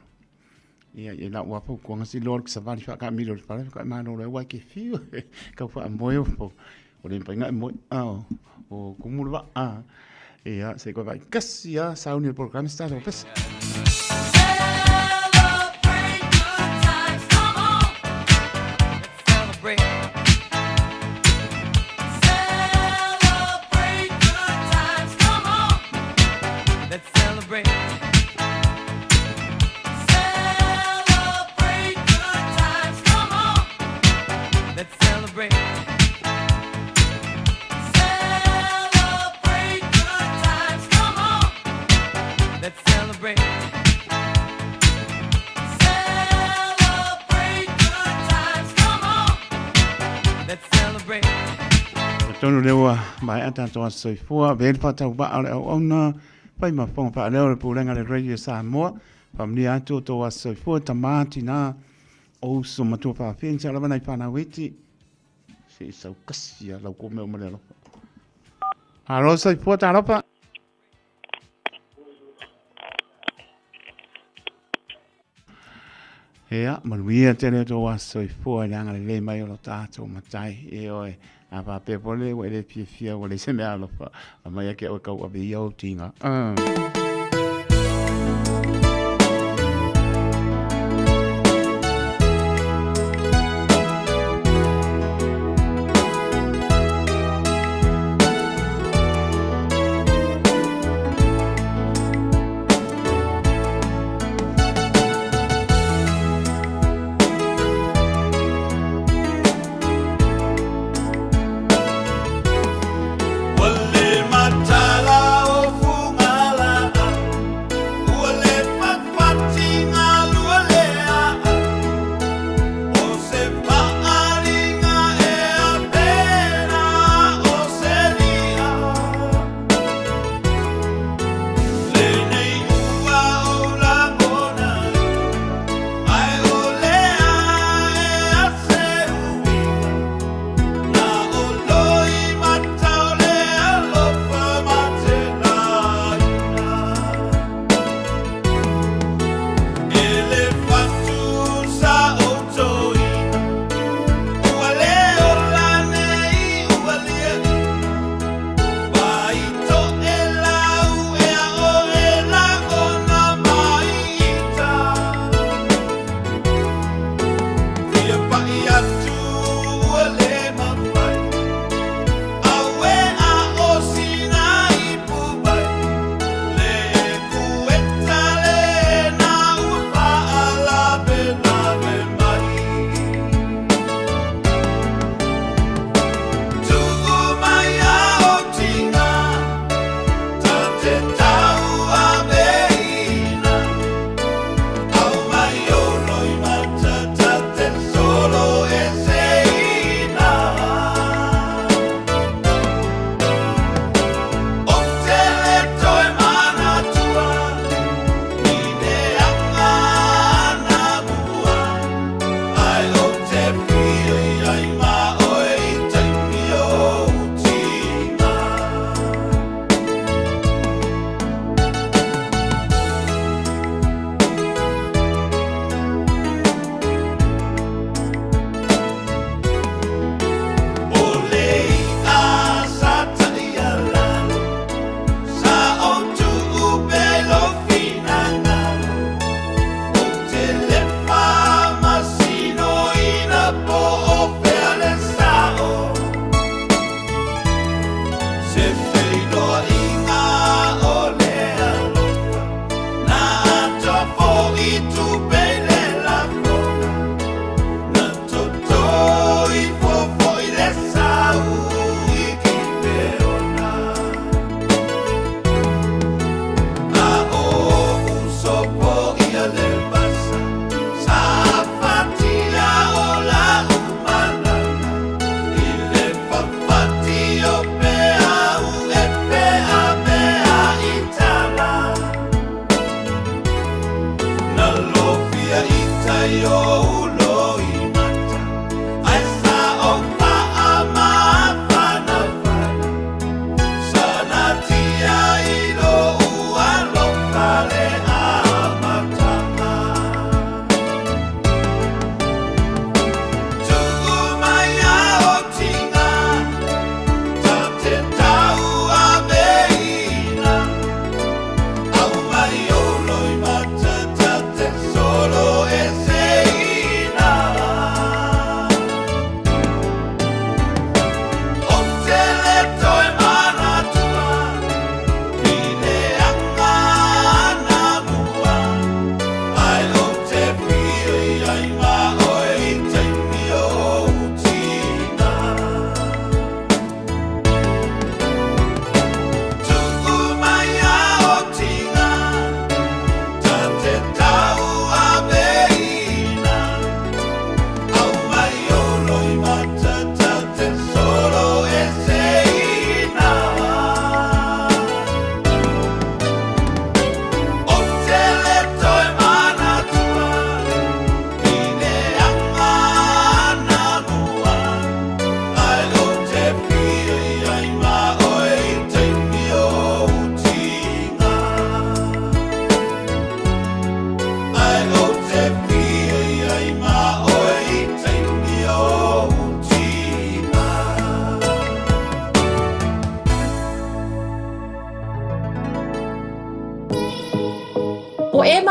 [SPEAKER 7] Ia, ia lau a fautuaga si loa le savali faakaamilo i le fale faatoa e malolo ai aua e te fiu e tau faamoe o o le mafai ona e moe a o tumu le vaa. Ia, se i toe vaai kasi lava sauni o le polokalame se tatou pese. Tonu lea ua maea tatou aso soifua, avea le faatauvaa o le auauna, fai ma fofoga faaleo o le Pulega a le Radio Samoa, faamanuia atu o outou aso soifua, tama, tina, o uso matua faafia, sau lava nai fanau iti, se i sau kasi a lau kou mea uma le alofa. Malo soifua, talofa. Ia, manuia tele o tō aso soifua i le agalelei mai o lo tātou matai. E oe, a faapea foi le ua e le fiafia ua leai se mea alofa, aumai ake oe kau ave ia ou tiga.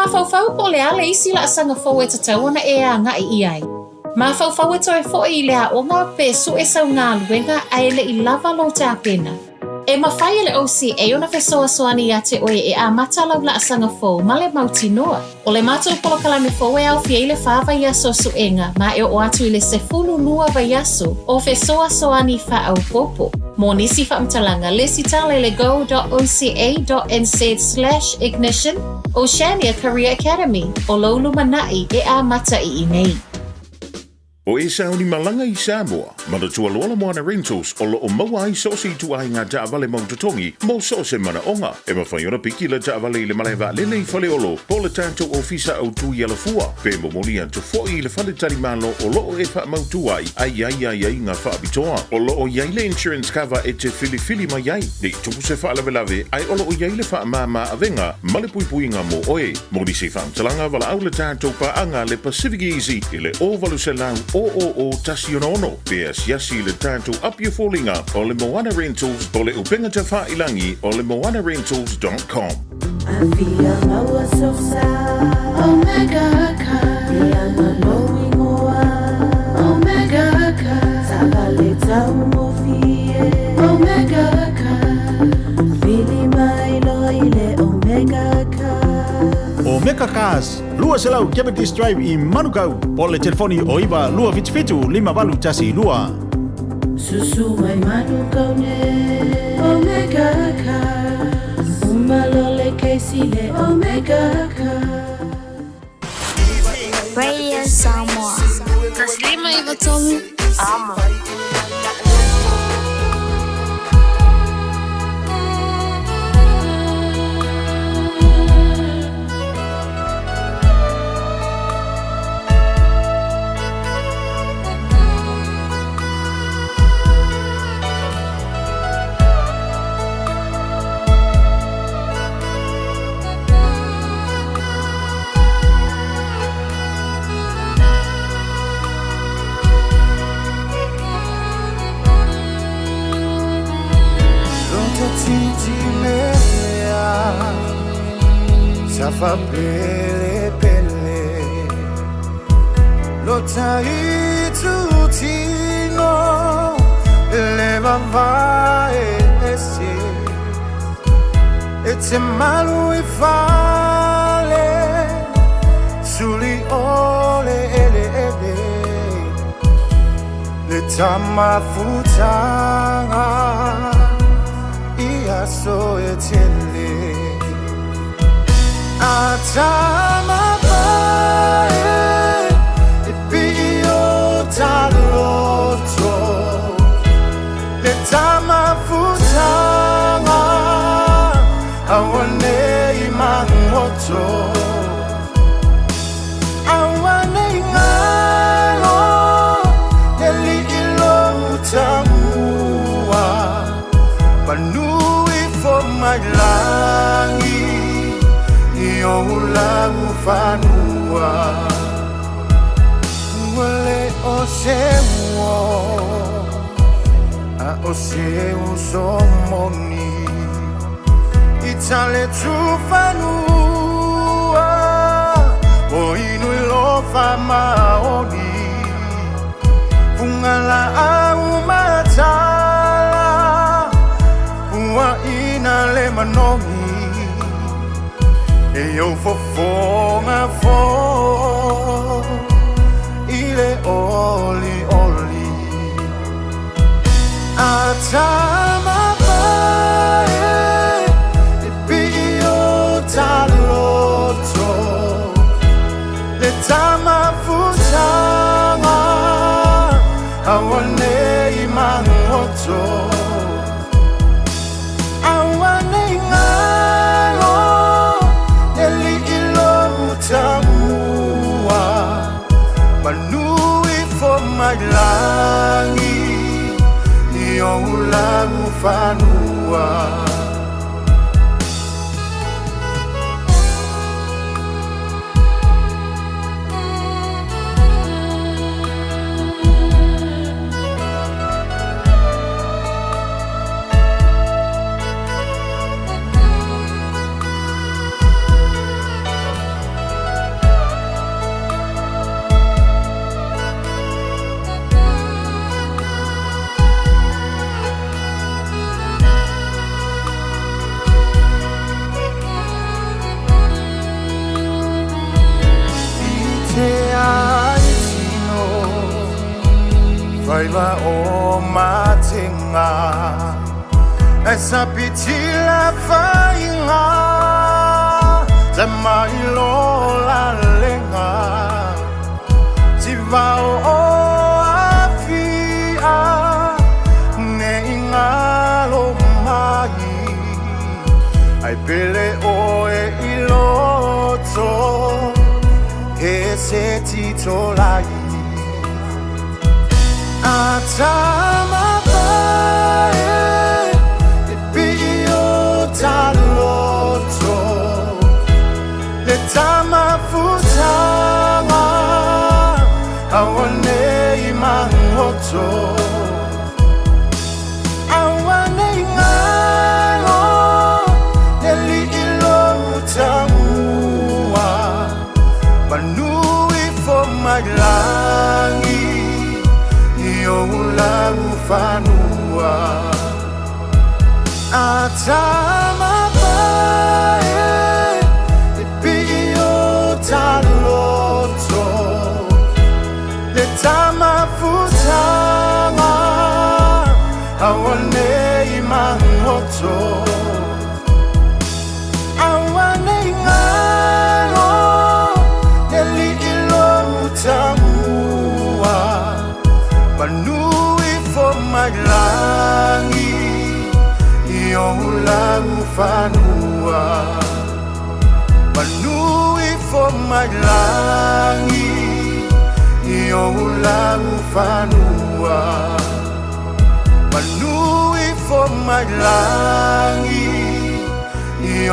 [SPEAKER 13] mafaufau po o le a le isi laasaga fou e tatau ona e agai i ai? Mafaufau e toe foi i le aoga pe sue sau galuega ae le i lava lou tapena? E mafai e le OCA ona fesoasoani iā te oe e amata lau laasaga fou ma le mautinoa. O le matou polokalame fou e aofia ai le fa vaiaso o suega ma e oo atu i le 12 vaiaso o fesoasoani faaopoopo. Mo nisi faamatalaga, lesitala i le go.oca.nz/ignition Oceania Career Academy, o lou lumanai e amata i inei.
[SPEAKER 6] O e sauni malaga i Samoa, manatua loa le Moana Rentals o lo o maua ai so o se ituaiga taavale mau totogi mo so o se manaoga. E mafai ona piki le taavale i le malae vaalele i Faleolo po o le tatou ofisa autu i Alafua, pe momoli atu foi i le faletalimalo o lo o e faamautu ai a i ai aiaiga faapitoa. O lo o i ai le insurance cover e te filifili mai ai ne i tupu se faalavelave ae o lo o i ai le faamama avega ma le puipuiga mo oe. Mo nisi faamatalaga, valaau le tatou paaga le Pacific Easy i le 0800 000 166 pe asiasi i le tatou Apia Foliga o le Moana Rentals o le upega tafailangi o le moanarentals.com.
[SPEAKER 14] Afia maua sosa Omega car Leaga lou igoa Omega car Taavale taugofie Omega car Vili mai loa i le Omega car.
[SPEAKER 15] Omega Cars, 200 Cavendish Drive i Manukau, po o le telefoni o 9 277 5812.
[SPEAKER 14] Susu mai Manukau nei Omega Cars Uma loa le kesi le Omega Cars.
[SPEAKER 16] Radio Samoa. 153 Amo.
[SPEAKER 1] Faiva o matenga E sa pitila fainga Te mai lo la lenga Ti vao o afia Ne ingalo mai Ai pele oe i loto E se tito lai Atamapae E pio taloto Le tamafutanga Awane i mangoto Awane i ngalo Le li ilo tamua Manu i fo mai langi I o lau fanua Atamapae E pio taloto Le tamafutanga Awane i mangoto Awane i ngalo Le li ilo tamua Manu i fo mai langi I o lau fanua Manu i fo mai langi I o lau fanua Manu i fo mai langi I o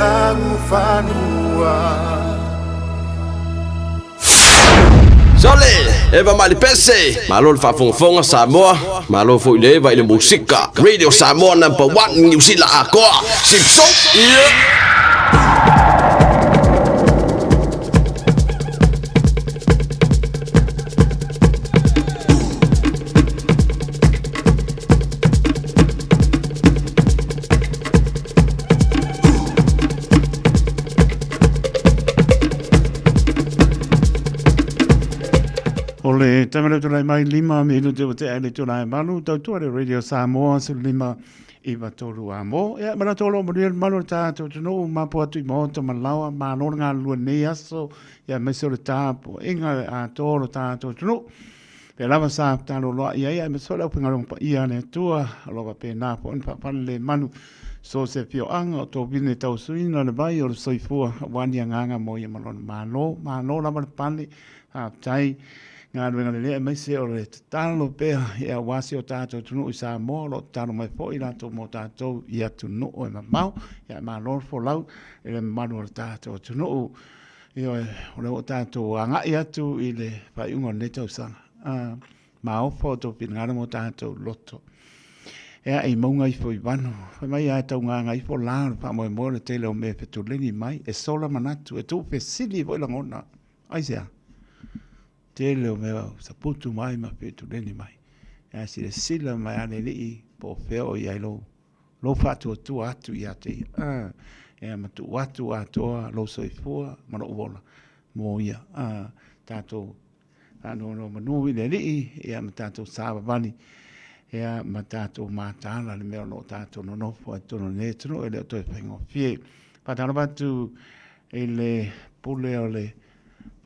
[SPEAKER 1] lau fanua
[SPEAKER 17] Sole, Eva Malipese, malo le faafogafoga Samoa, malo foi le Eva i le musika. Radio Samoa number 1 Niu Sila atoa. Sipso, yeah.
[SPEAKER 7] O le taimi leo tulai mai lima minute o te ale tulai malu tautua le Radio Samoa 15 iwa tolu a mo. Ia, mana tō lo manuia le malu o le tātou atunuu, mapo atu i maota ma laoa, malo le galulue nei aso, ia aemaise o le tapo inga a tō lo tātou atunuu. Pea lava sa talo loa ia ia, aemaise foi le aufaigaluega paia a le Atua, o lo o faapena foi ona faapale le manu so o se afioaga o Tovine tausuina le vai o le soifua aua ni agaga mo ia ma lona Malo. Malo lava le pale, faafetai galuega lelei aemaise o le tatalo pea ia aua si o tatou atunuu i Samoa o lo o tatalo mai foi latou mo tatou i atunuu e mamao. Ia malo le folau i le mamalu o le tatou atunuu. Ioe, o lea ua tatou agai atu i le faaiuga o lenei tausaga. Maofa o tou finagalo ma o tatou loto. Ea i maunga ifo i vanu. Fai mai a e taugaga ifo la o le faamoemoe o le tele o mea e fetuleni mai, e sola manatu, e tuu fesili foi lagona. Aisea? Tele o mea saputu mai ma fetuleni mai. Ea silasila mai a le alii po o fea o i ai lou lou faatuatua atu ia te ia, a, ea ma tuu atu atoa lou soifua ma lou ola mo ia, a, tatou faanonomanu i le Alii, ia ma tatou savavali, ia ma tatou mataala le mea o lo o tatou nonofo ai totonu o lenei atunuu, e le o toe faigofie. Faatalofa atu i le pule o le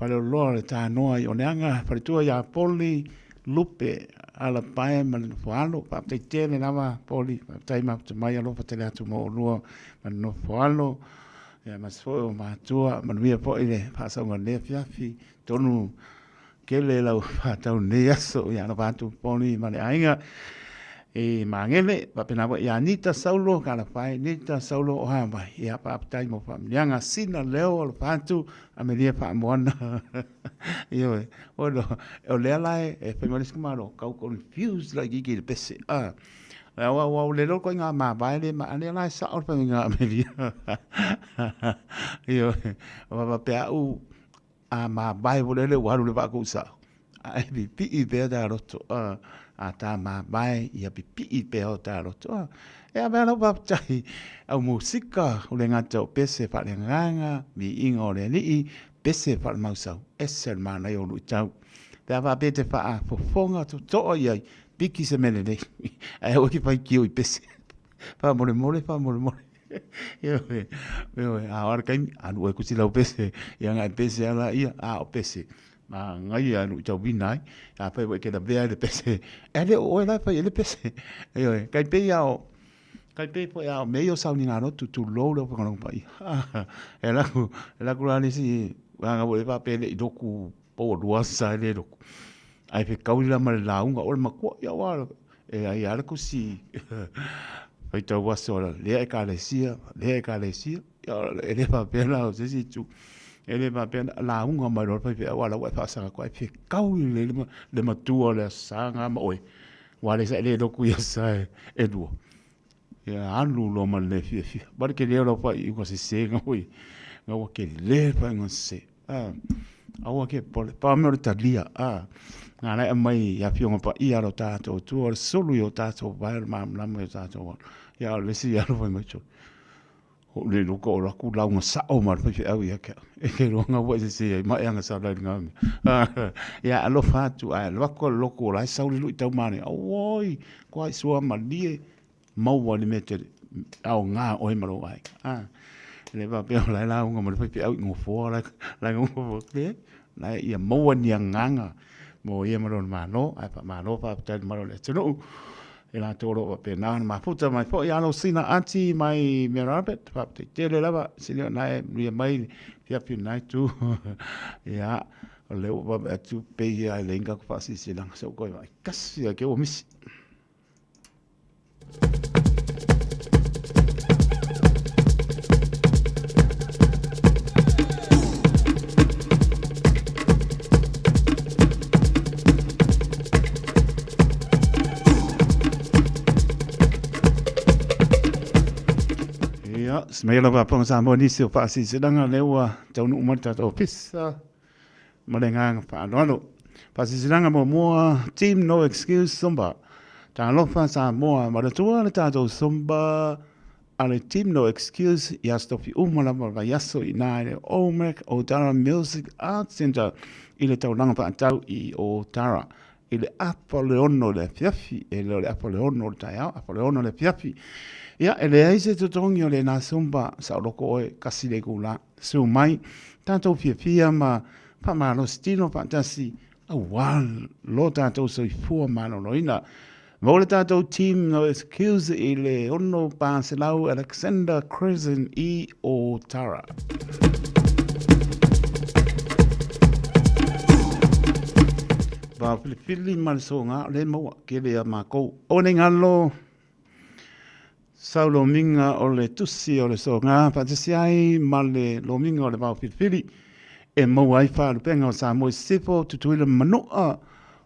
[SPEAKER 7] Faleoloa o le Tanoa i Oneaga, faletua ia Poli Lupe Alapae ma le Nofoalo. Faafetai tele lava Poli, faafetai mafuta mai, alofa tele atu mo oulua ma le Nofoalo. Ia ma se foi o matua, manuia foi le faasauga o lenei afiafi. Tonu kele lau whātau nei aso, ia alofa atu Poli ma le aiga i Māngere, faapena foi ia Nita Saulo, ka alofa ai Nita Saulo o Hawaii. Ia faafetai mo faamiliaga, sina leo alofa atu, Amelia Faamoana. Ioe, ono, o lea la e fai mai le isi malo, kau confused la i le pese. Ah. Ua ua le loko i ngā māwae le ma ane la e sao le whai ngā Amelia. Ioe, o pea au a māwae mo lele ua alu le vaa kou sao. A e pipii pea tā roto, a, a tā māwae ia pipii pea o tā roto. A, e a mea lau faafetai au musika o le gata o pese faaleagaga, viiga o le Alii, pese faalemausau, ese le manaia o luitau. Pe a faapea e te faafofoga totoa i ai, piki se mea lelei. Ae aua e te faitio i pese. Faamolemole, faamolemole. Ioe, ioe, a o a le taimi, alu oe tusi lau pese, ia na e pese lava laia, a o pese, manaia e luitauina ai, afai foi e te lavea ai le pese, e le o oe la e fai ai le pese. Ioe, tai pei lava o, tai pei foi lava o mea ia o sauniga lotu, tulou le aufaigaluega paia. E alu atu, e alu atu la le isi vaega foi lea faapea e le i lotu pau lua aso sa e le lotu. Ae fetaui la ma le lauga, o le matua, ia aua e ai lava le tusi faitau aso a lea ekalesia, lea ekalesia. Ia e le faapea la o se isi itu, e le faapea na lauga mai loa le faifeau a o la ua e faasaga atu ae fetaui lelei le matua o le Aso Sa lena ma oe, aua o lea sa e le lotu i aso Sa e lua. Ia alu loa ma le le fiafia. Vaai le tele o lau faaiuga sese na ua i ai, na ua tele le faaiuga sese. Aua ke popole, pau mea o le talia, na ala e aumai i Afioga Paia a lo tatou Atua, o le sulu i o tatou vae, o le malamalama i o tatou alo. Ia a o le isi alu fai mai, sole, ou le iloa ko alu atu lauga sao ma le faifeau ia te au. E te iloa na ua e sese ai ma e agasala i lena mea. Ia alofa atu, ae alu atu le lotu o la e sau le luitau manaia, auoi, koa i suamalie, maua i le mea tele aoga oe ma lou aiga. A, e le faapea o la e lauga ma le faifeau i gofoa la e gofoa. Leai, la e ia maua ni agaga mo ia ma lona Malo, ae faamalo faafetai i le mamalu o le atunuu i latou o lo o faapena ona mafuta mai foi. Alo Sina Ati mai Mary Albert, faafetai tele lava, sili ona e manuia mai le afiafi o lena itu. Ia, o lea ua vaavaai atu pei lava e leai ni tatou faasilasilaga, se ua toe vaai tasi lava ke ua misi. Ia, se mai lava a Samoa nisi o faasilasilaga lea ua taunuu mai le tatou ofisa Ma le agaga faaaloalo. Faasilasilaga muamua, Team No Excuse Zumba. Talofa Samoa, manatua le tatou Zumba a le Team No Excuse i aso tofi uma lava o le vaiaso i ina i le Olmec Otara Music Arts Centre i le taulaga faatau i Otara i le afa o le 6 i le afiafi, e le o le afa o le 6 o le taeao, afa o le 6 i le afiafi. Ia, e leai se totogi o lena Zumba, saoloko oe, kasi le itula. Susu mai, tatou fiafia ma faamalosi tino faatasi aua lo tatou soifua maloloina. Maua le tatou team no excuse i le 600 Alexander Crescent i Otara. Va filifili ma le soga o le maua kele ia makou. O nei ngalo Sau lomiga o le tusi o le soga faatasi ai ma le lomiga o le vao filifili e maua ai faalupega o Samoa i Sisifo, Tutuila ma Manua,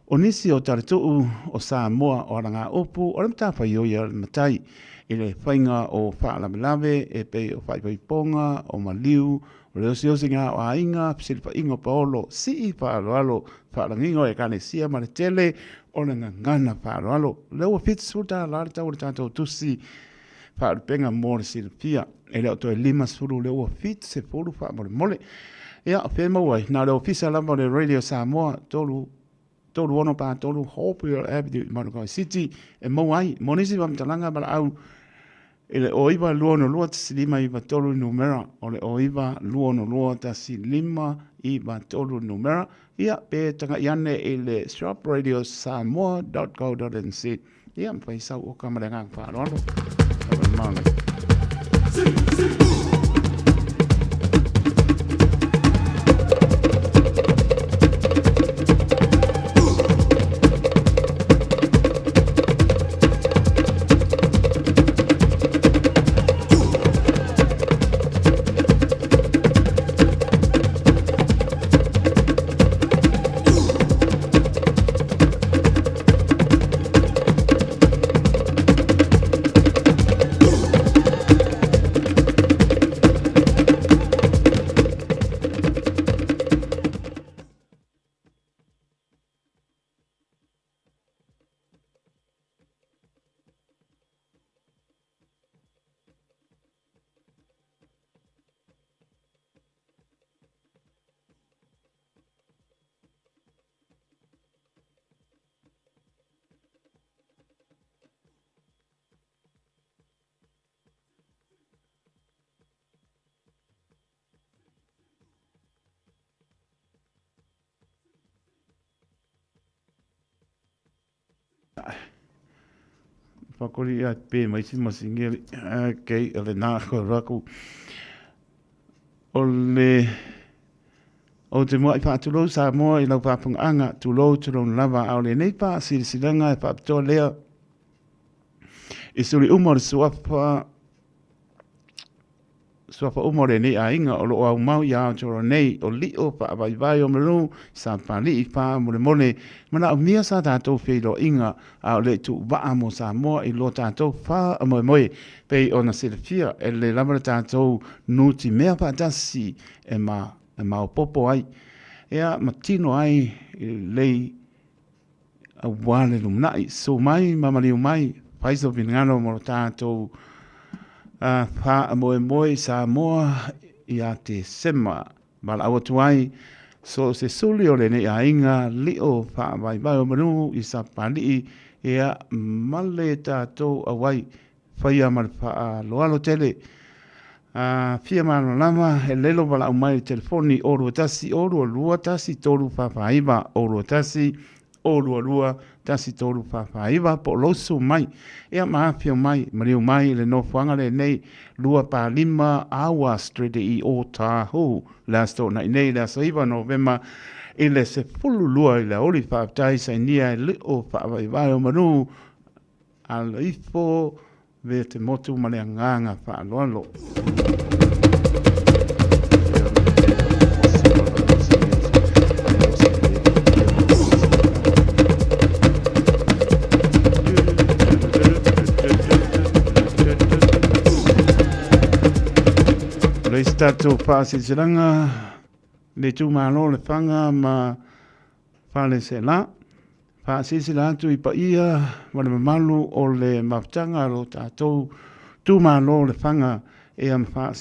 [SPEAKER 7] o nisi o talatuu o Samoa o alagaupu o le matafaioi a le matai i le faiga o faalavelave e pei o faaipoipoga, o maliu, o le osiosiga o aiga, fesilafaiga o paolo, sii faaaloalo, faalagiga o Ekalesia ma le tele o le gagana faaaloalo. O lea ua $70 le tau o le tatou tusi faalupega mo le silafia. E le o toe 50 lea ua 70 faamolemole. Ia, o fea e maua ai? Na o le ofisa lava o le Radio Samoa, 3 3643 Hopewell Avenue i Manukau City e maua ai. Mo nisi faamatalaga valaau i le 09262 1593 numera, o le 09262 1593 numera, ia pe tagai ane i le shopradiosamoa.co.nz. Ia, mafai sau oka ma le agaga faaaloalo. Pakoli ia pe mai si masini ali. Okay, o le nā koe raku. O le... O te muaʻi faatulou Samoa i lau faafogaaga, tulou tulou lava, a o lenei faasilasilaga e faapitoa lea i suli uma o le suafa suafa uma o lenei aiga o lo o aumau i Aotearoa nei, o lio faavaivai o manu sa pali'i faamolemole manaomia sa tatou feiloaiga a o le tuuvaa mo Samoa i lo tatou faamoemoe pei ona silafia e lelei lava le tatou nutimea faatasi e ma e maopoopo ai ea ma tino ai i lelei aua le lumanai. Susu mai ma maliu mai, fai sou finagalo mo lo tatou faamoemoe i Samoa ia Tesema. Valaau atu ai so o se suli o lenei aiga lio faavaivai o manu i Sapapalii ia ma le tatou auai faia ma le faaaloalo tele. A fia malamalama, e lelo valaau mai i le telefoni 021 022 1349, 021 022 1349, po o lou susu mai. Ia ma afio mai, maliu mai i le nofoaga lenei, 25 Awa Street i Ōtāhuhu, le Aso Toonai nei, le aso 9 Novema i le 12 i le aoauli. Faafetai sainia e lio faavaevae o manu Alo ifo ve te motu ma le agaga faaaloalo. Le isi tatou faasilasilaga le itumalo Lefaga ma Faleaseela. Faasilasila atu i paia ma le mamalu o le mafutaga a lo tatou itumalo o Lefaga ea ma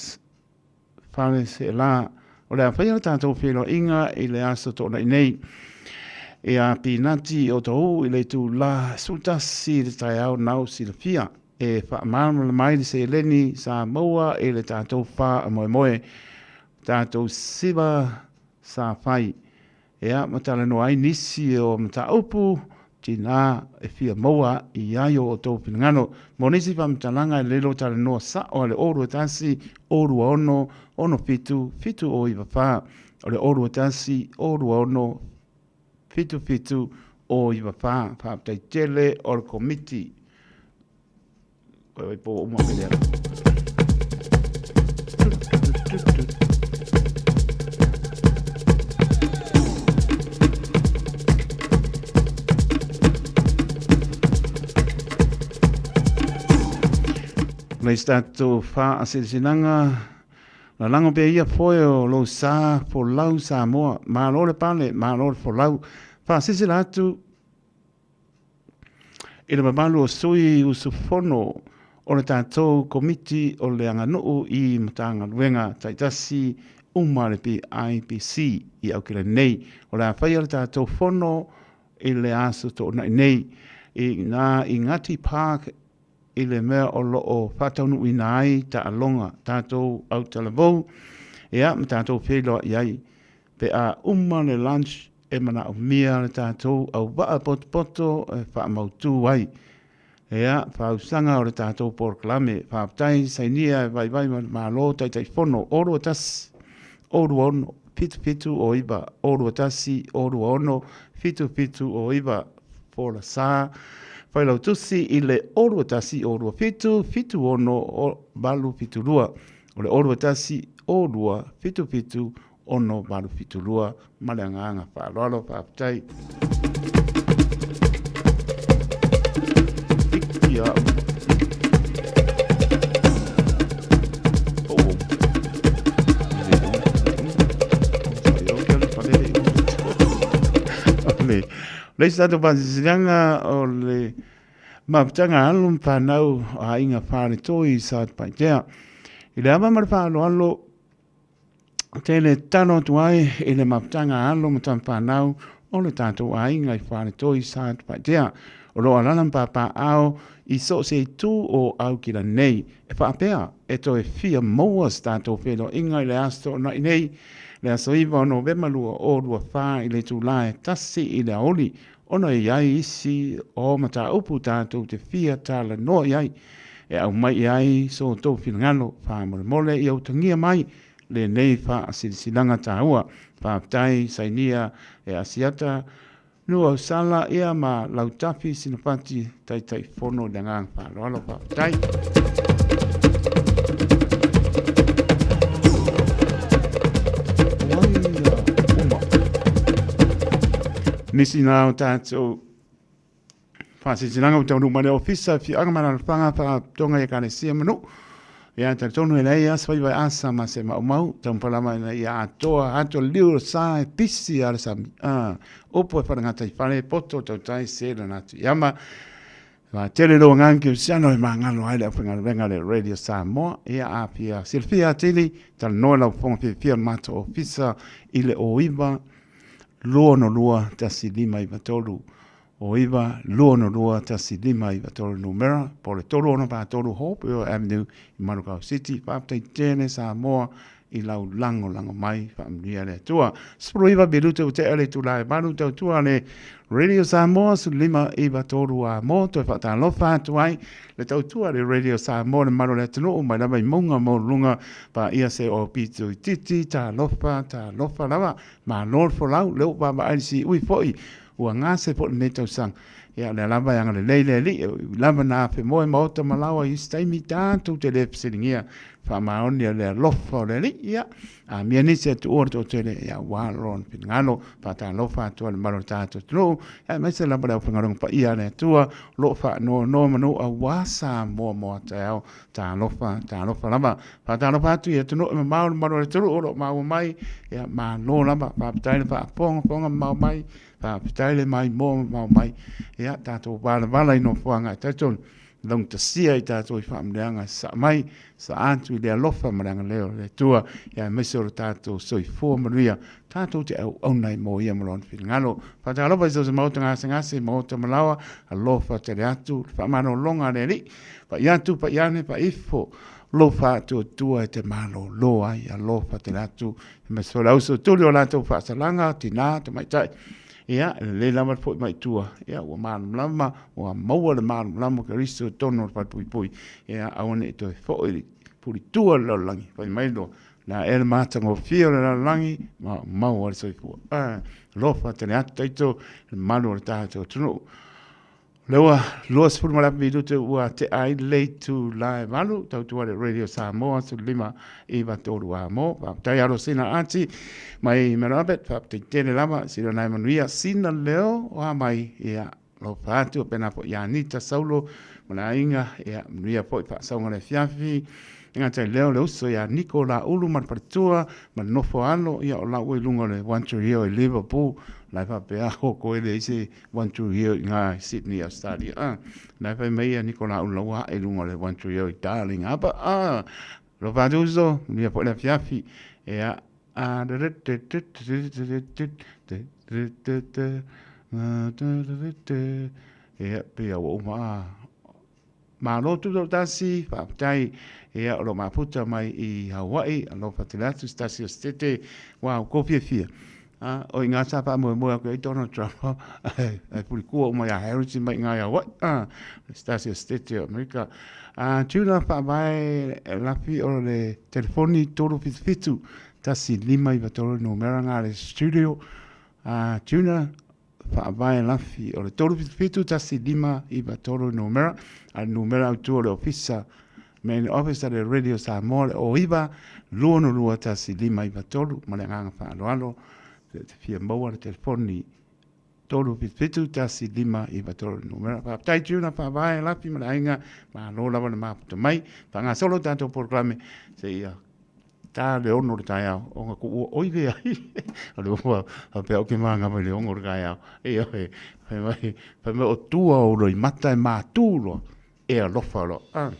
[SPEAKER 7] Faleaseela. O le a faia le tatou feiloaiga i le aso Toonai nei ia Pinati o Tauu i le itula 11 i le taeao nau silafia e faamalamalama ai le seleni sa maua i le tatou faamoemoe tatou siva sa fai. Ea ma talanoa ai nisi o mataupu tinā e fia maua i ai o outou finagalo. Mo nisi faamatalaga e lelo talanoa sa'o a le 021 026 67 794. O le 021 026 77 094. Faafetai tele o le Komiti. Koe wai po uma pele ala. Le isi tatou faasilasilaga, lalago pea ia foe o lou sa folau Samoa, malo le pale, malo le folau. Faasilasila atu I le mamalu o sui usufono o le tatou Komiti o le Aganuu i Matagaluega taitasi uma a le PIPC i Aukilani nei, o le a faia le tatou fono i le Aso Toonai nei i ina i Ngati Park i le mea o lo o faataunuuina ai taaloga tatou autalavou ia ma tatou feiloai ai pe a uma le lunch e manaomia le tatou auvaa potopoto e faamautu ai ia fausaga o le tatou polokalame. Faafetai sainia e vaivai ma le Malo Taitaifono 021 026 77 09 021 026 77 09 Folasa Failautusi i le 021 027 76 872 o le 021 02 77 6872 ma le agaga faaaloalo faafetai. Ia. Le isi tatou faasilasilaga o le mafutaga alo ma fanau o aiga Faletoi i Satupaitea. I le ava ma le faaaloalo Tele tatalo atu ai i le mafutaga a alo ma tama fanau o le tatou aiga i Faletoi Satupaitea. O lo o alala ma papaaao i so o se itu o Aukila nei. E faapea e toe fia maua se tatou feiloaiga i le Aso Toonai nei, le aso 9 o Novema 2024 i le itula e 1 i le aoauli. ona e i ai isi o mataupu tatou te fia talanoa i ai e aumai i ai so outou finagalo faamolemole ia utagia mai lenei faasilasilaga taua. Faafetai sainia e Asiata Nuuausala ia ma Lautafi Sinapati Taitaifono i le agaga faaaloalo. Faafetai. Nisi na o tātou Faasilasilaga ua taunuu mai le Ofisa Afioaga ma Alaalafaga Faalapotopotoga i Ekalesia ma Nuu. Ia, talitonu e leai lava se faiva e asa ma se maumau, taumafai lava ina ia atoa atu le liu o le sa e pisi lava le sami. A, upu e falegataifale, poto tautai se lana atu i ama. Vaatele lou agaga kerisiano e magalo ai le aufaigaluega a le Radio Samoa. Ia, a fia silafia atili, talanoa i lau fofoga fiafia o le matou ofisa i le 09 262 1593. O 9 2 6 2 1 5 9 3 numera, po o le 3 6 4 3 Hope Hill Avenue i Manukau City. Faafetai tele Samoa i lau lagolago mai, faamanuia le Atua. 19 minute ua tea le itula e 8 tautua le Radio Samoa 15 9 3 a mo toe faatalofa atu ai le tautua le Radio Samoa le mamalu o le atunuu mai lava i mauga maualuluga paia se o pito itiiti talofa talofa lava malo le folau lea ua vaavaai le siui foi Ua gase foi lenei tausaga. Ia, o lea lava e agalelei le Alii, e ui lava na afemoe maota ma laoa i isi taimi, tatou te le fesiligia faamaoni o le alofa o le Alii. Ia, amia nisi a tuua le toatele, ia, ua lona finagalo, faatalofa atu ai le mamalu o le tatou atunuu, aemaise lava le aufaigaluega paia a le Atua, o lo o faanoanoa manu aua Samoa mo a taeao. Talofa, talofa lava. Faatalofa atu i atunuu e mamao le mamalu o le atunuu o lo o maua mai. Ia, malo lava. Faafetai le faafogafoga mamao mai. Faafetai le maimoa mamao mai. Ia, tatou valavala i nofoaga e talitonu laugatasia i tatou i faamanuiaga e sasaa mai, sasaa atu i le alofa ma le agalelei o le Atua, ia aemaise o le tatou soifua manuia, tatou te auauna ai mo ia ma lona finagalo. Faatalofa i so o se maota gasegase, maota malaoa, alofa tele atu, le faamalologa a le Alii. Pai atu, pai ane, pai ifo, lou faatuatua e te malōlō ai, alofa tele atu, aemaise foi le auso tuli o latou faasalaga, tinā, tamaitai, ia, e lelei lava le foi mai i tua, ia, ua malamalama, ua maua le malamalama o Keriso i totonu o le falepuipui, ia, aua ne i toe foi i pulitua le lalolagi, fai mai loa, o le a ea le matagofie o le lalolagi, ma maua le soifua. Alofa tele atu taito i le mamalu o le tatou atunuu. O lea ua 28 minute ua tea ai le itula e 8, tautua le Radio Samoa 15 9 3 a mo. Faafetai alo sina ati mai Mount Albert, faafetai tele lava, sila nai manuia, sina leo o a mai, ia, lofa atu, pena foi ia Anita Saulo, ma le aiga, ia, manuia foi faasauga le afiafi, ngata i leo le uso ia Niko Laulu ma le faletua, ma le nofo alo, ia, o lau i lunga o le One Tree Hill i Liverpool, la e faapea o koe le isi One Tree Hill i ngā Sydney, Australia. Ah, la e fai mai ia Niko Laulu lau hae i lunga o le One Tree Hill i Darling Harbour. Ah, lofa atu uso, manuia foi le afiafi. Ia, ah, ia, pei a ua uma, ah, Malo Tutoatasi, faafetai, ia o lo o mafuta mai i Hawaii, alofa tele atu se tasi o se tete, ua outou fiafia. A, o i ngā sa faamoemoe atu ai Donald Trump, ai pulikua uma iā Harris mai i ngā i Hawaii, a, se tasi o se tete o Amerika. A, tuna faavae lafi o le telefoni 377 1593 numera ngā le studio. A, tuna Faavae lafi o le 377 15 93 numera, a le numera autu o le ofisa, main office a le Radio Samoa le 09 262 1593 ma le agaga faaaloalo te fia maua le telefoni 377 1593 numera. Faafetai Tuna, faavae lafi ma le aiga, malo lava le mafuta mai. Faagasolo tatou polokalame seia Tā le ono le taeao, ona ko ua oi le ai. O le ua faapea o ke māngama i le ono le taeao. E oe, fai mai, fai mai o tua o roi mata e mātū loa, e alofa loa. Ah.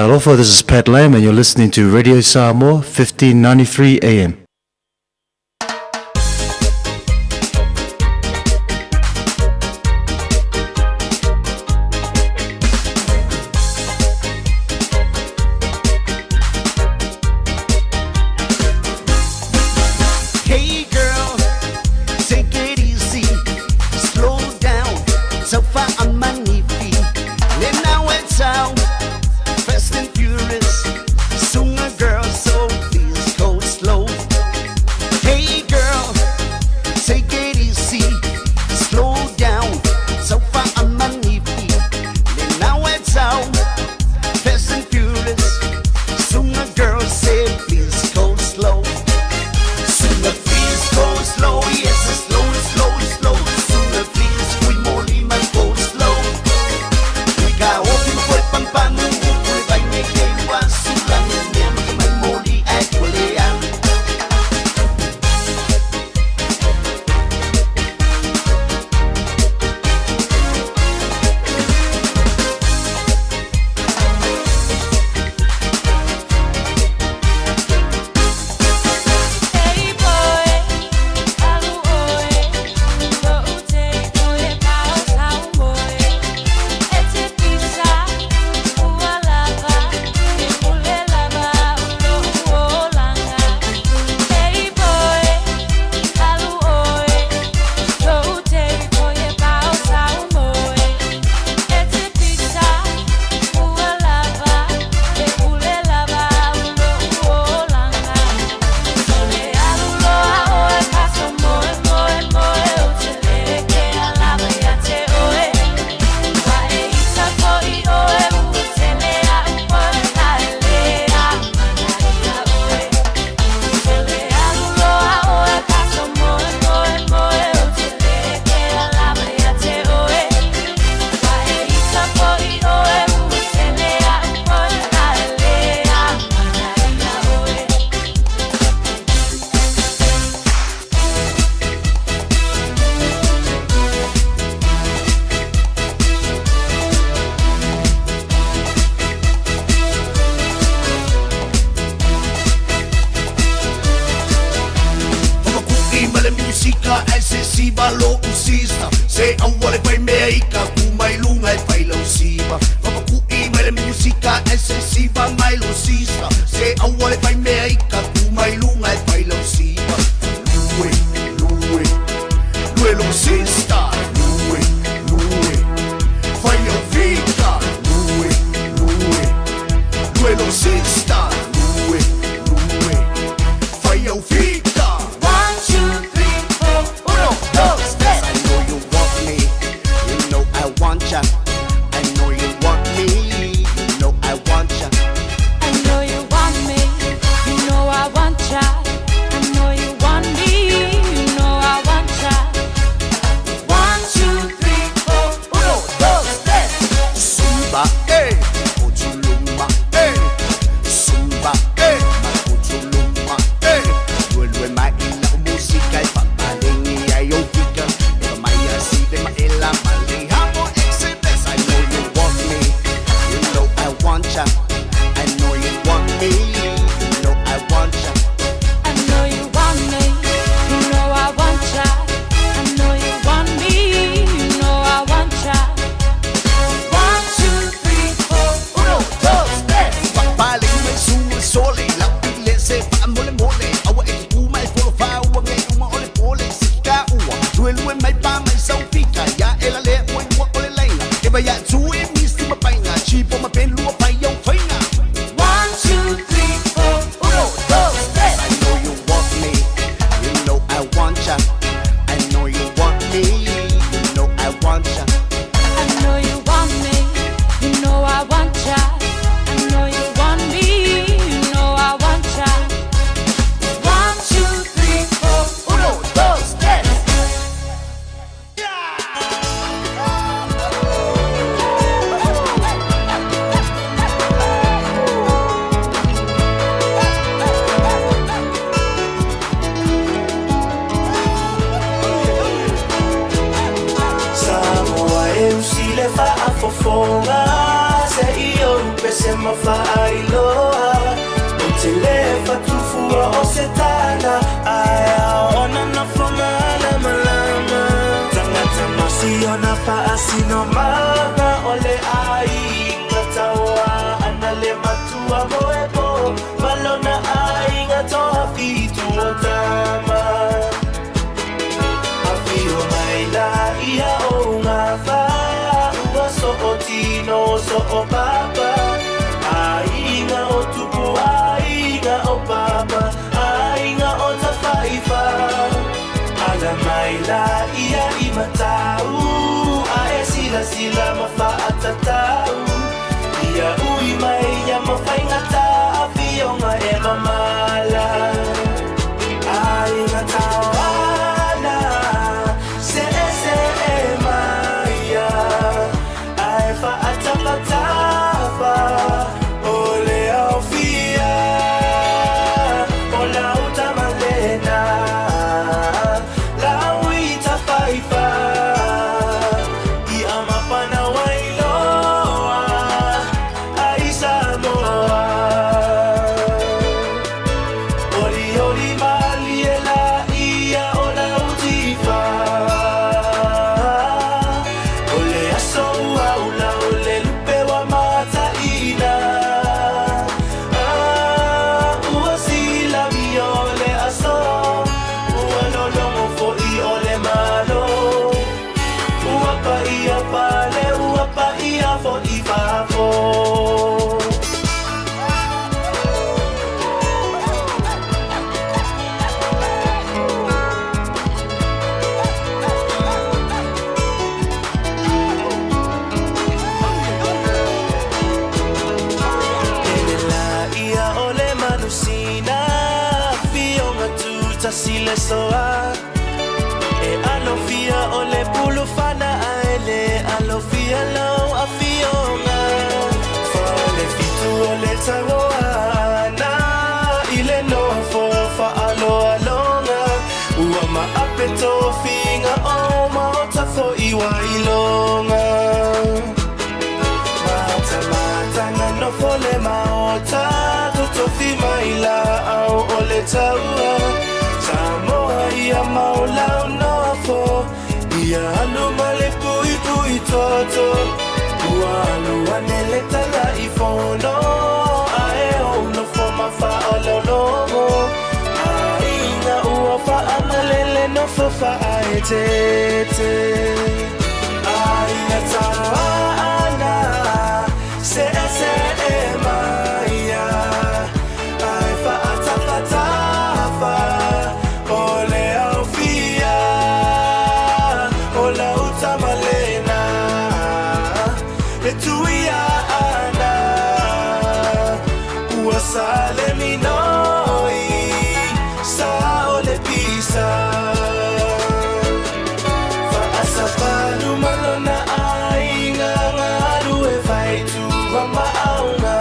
[SPEAKER 9] Talofa, this is Pat Lam and you're listening to Radio Samoa 1593 AM.
[SPEAKER 1] Hey girl, take it easy, slow down, so far I'm magnifique. Then now it's out, fast and furious, sooner girl, so please go slow. Hey girl, take it easy, slow down, so far I'm magnifique. Then now it's out, fast and furious, sooner girl, say please go slow. Sooner please go slow, yes, slow, slow, slow. Sooner please, fui moli man go slow. We got open foot pang pang, puli bay me kewa sulang ne mai moli akulea.
[SPEAKER 10] Hey boy, alu oe, lo'u te oe pao sau moe. E te pisa, ua lava, e pule lava o lo'u olanga. Hey boy, alu oe, lo'u te oe pao sau moe. E te pisa, ua lava, e pule lava o lo'u olanga. Le alu loa oe paso moe moe moe o te lele ke alava ia te oe. Wa e ita koi oe u tele a upoe la e le a mana ia oe. Le alu loa oe paso moe moe moe o te lele ke alava ia te oe. Wa e ita koi oe u tele a upoe la e le a mana ia oe.
[SPEAKER 2] Whakakuki ma le musika e se siva lo usista Se aua le pai mea i ka ku mai lunga e pai lau siva Whakakuki ma le musika e se siva mai lo sista Se aua le pai mea i ka ku mai lunga e pai lau siva Lue, lue, lue lo sista Lue, lue, fai au vita Lue, lue, lue lo sista Lue, lue, fai au vita
[SPEAKER 10] 1, 2, 3, 4, 1, 2, 3.
[SPEAKER 1] I know you want me, you know I want ya. I know you want me, you know I want ya.
[SPEAKER 10] I know you want me,
[SPEAKER 1] le fatufua o se tala ae ao ona nofo malamalama. Tagata masiona faasinomaga o le aiga tauā ana le matua moepo ma lona aiga toafitu o tama. Afio mai la ia o gafa ua sootino soo papa. Aiga o tupu aiga o papa aiga o tafaifa. Ala mai la ia i matau ae silasila ma faatatau. Ia ui mai ia mafaigata afioga e mamala. Aiga taoana seesee maia ae faatafatafa o le aofia o lau tamalena lau i tafaifa i amapana wailoa ai Samoa. Oli oli malie la ia o lau tifa. O le aso ua ula o le lupe wa mataina. Ah, ua silami o le aso. Ua lologo foi o le malo. Ua paia pale, ua paia foi fafo. Ele la ia o le manusina Fionga tutasi le soa. E alofia o le pulufana ae le alofia lau afioga. Fale fitu o le tagoana i le nofo faaloaloga. Ua maape tofiga o maota fo'i wailoga. Matamata na nofo le maota totofi mai la au o le taua. Samoa ia maulau nofo ia alu ma le puipui toto. Ua alu ane le tala i fono ae ou nofo ma faalologo. Aiga ua faamalele nofo faaeteete. Aiga taoana seesee maia ae faatafatafa o le aofia o lau tamalena le tuia ana ua saleminoi sa o le pisa. Faasapalu malona aiga galu e faitua maauga.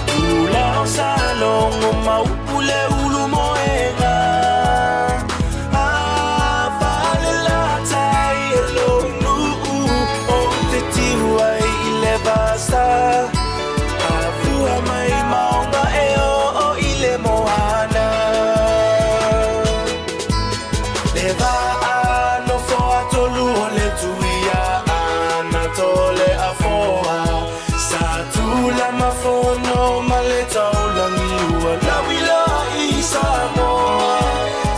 [SPEAKER 1] Tula o salogo maupu le ulu moega. Afalelatai e lou nuu o te tiu ai i le vasa. Afua mai maoga e oo i le moana. Le vaa nofo atolu o le tuia ana tole afoa. Sa tula mafono ma le taulangi ua lauiloa i Samoa.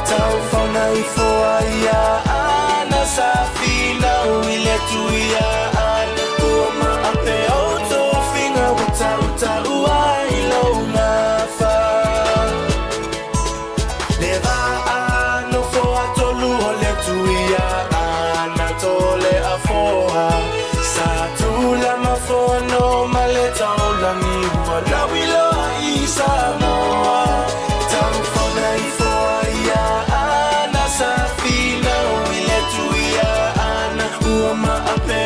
[SPEAKER 1] Taufauna ifoa ia ana sa finau i le tuia ana. Ua maape au tofiga ua tautaua i lou gafa. Le vaa nofo atolu o le tuia ana tole afoa. Sa tula mafono ma le taulangi ua lauiloa i Samoa. Taufauna ifoa ia ana sa finau i le tuia ana. Ua maape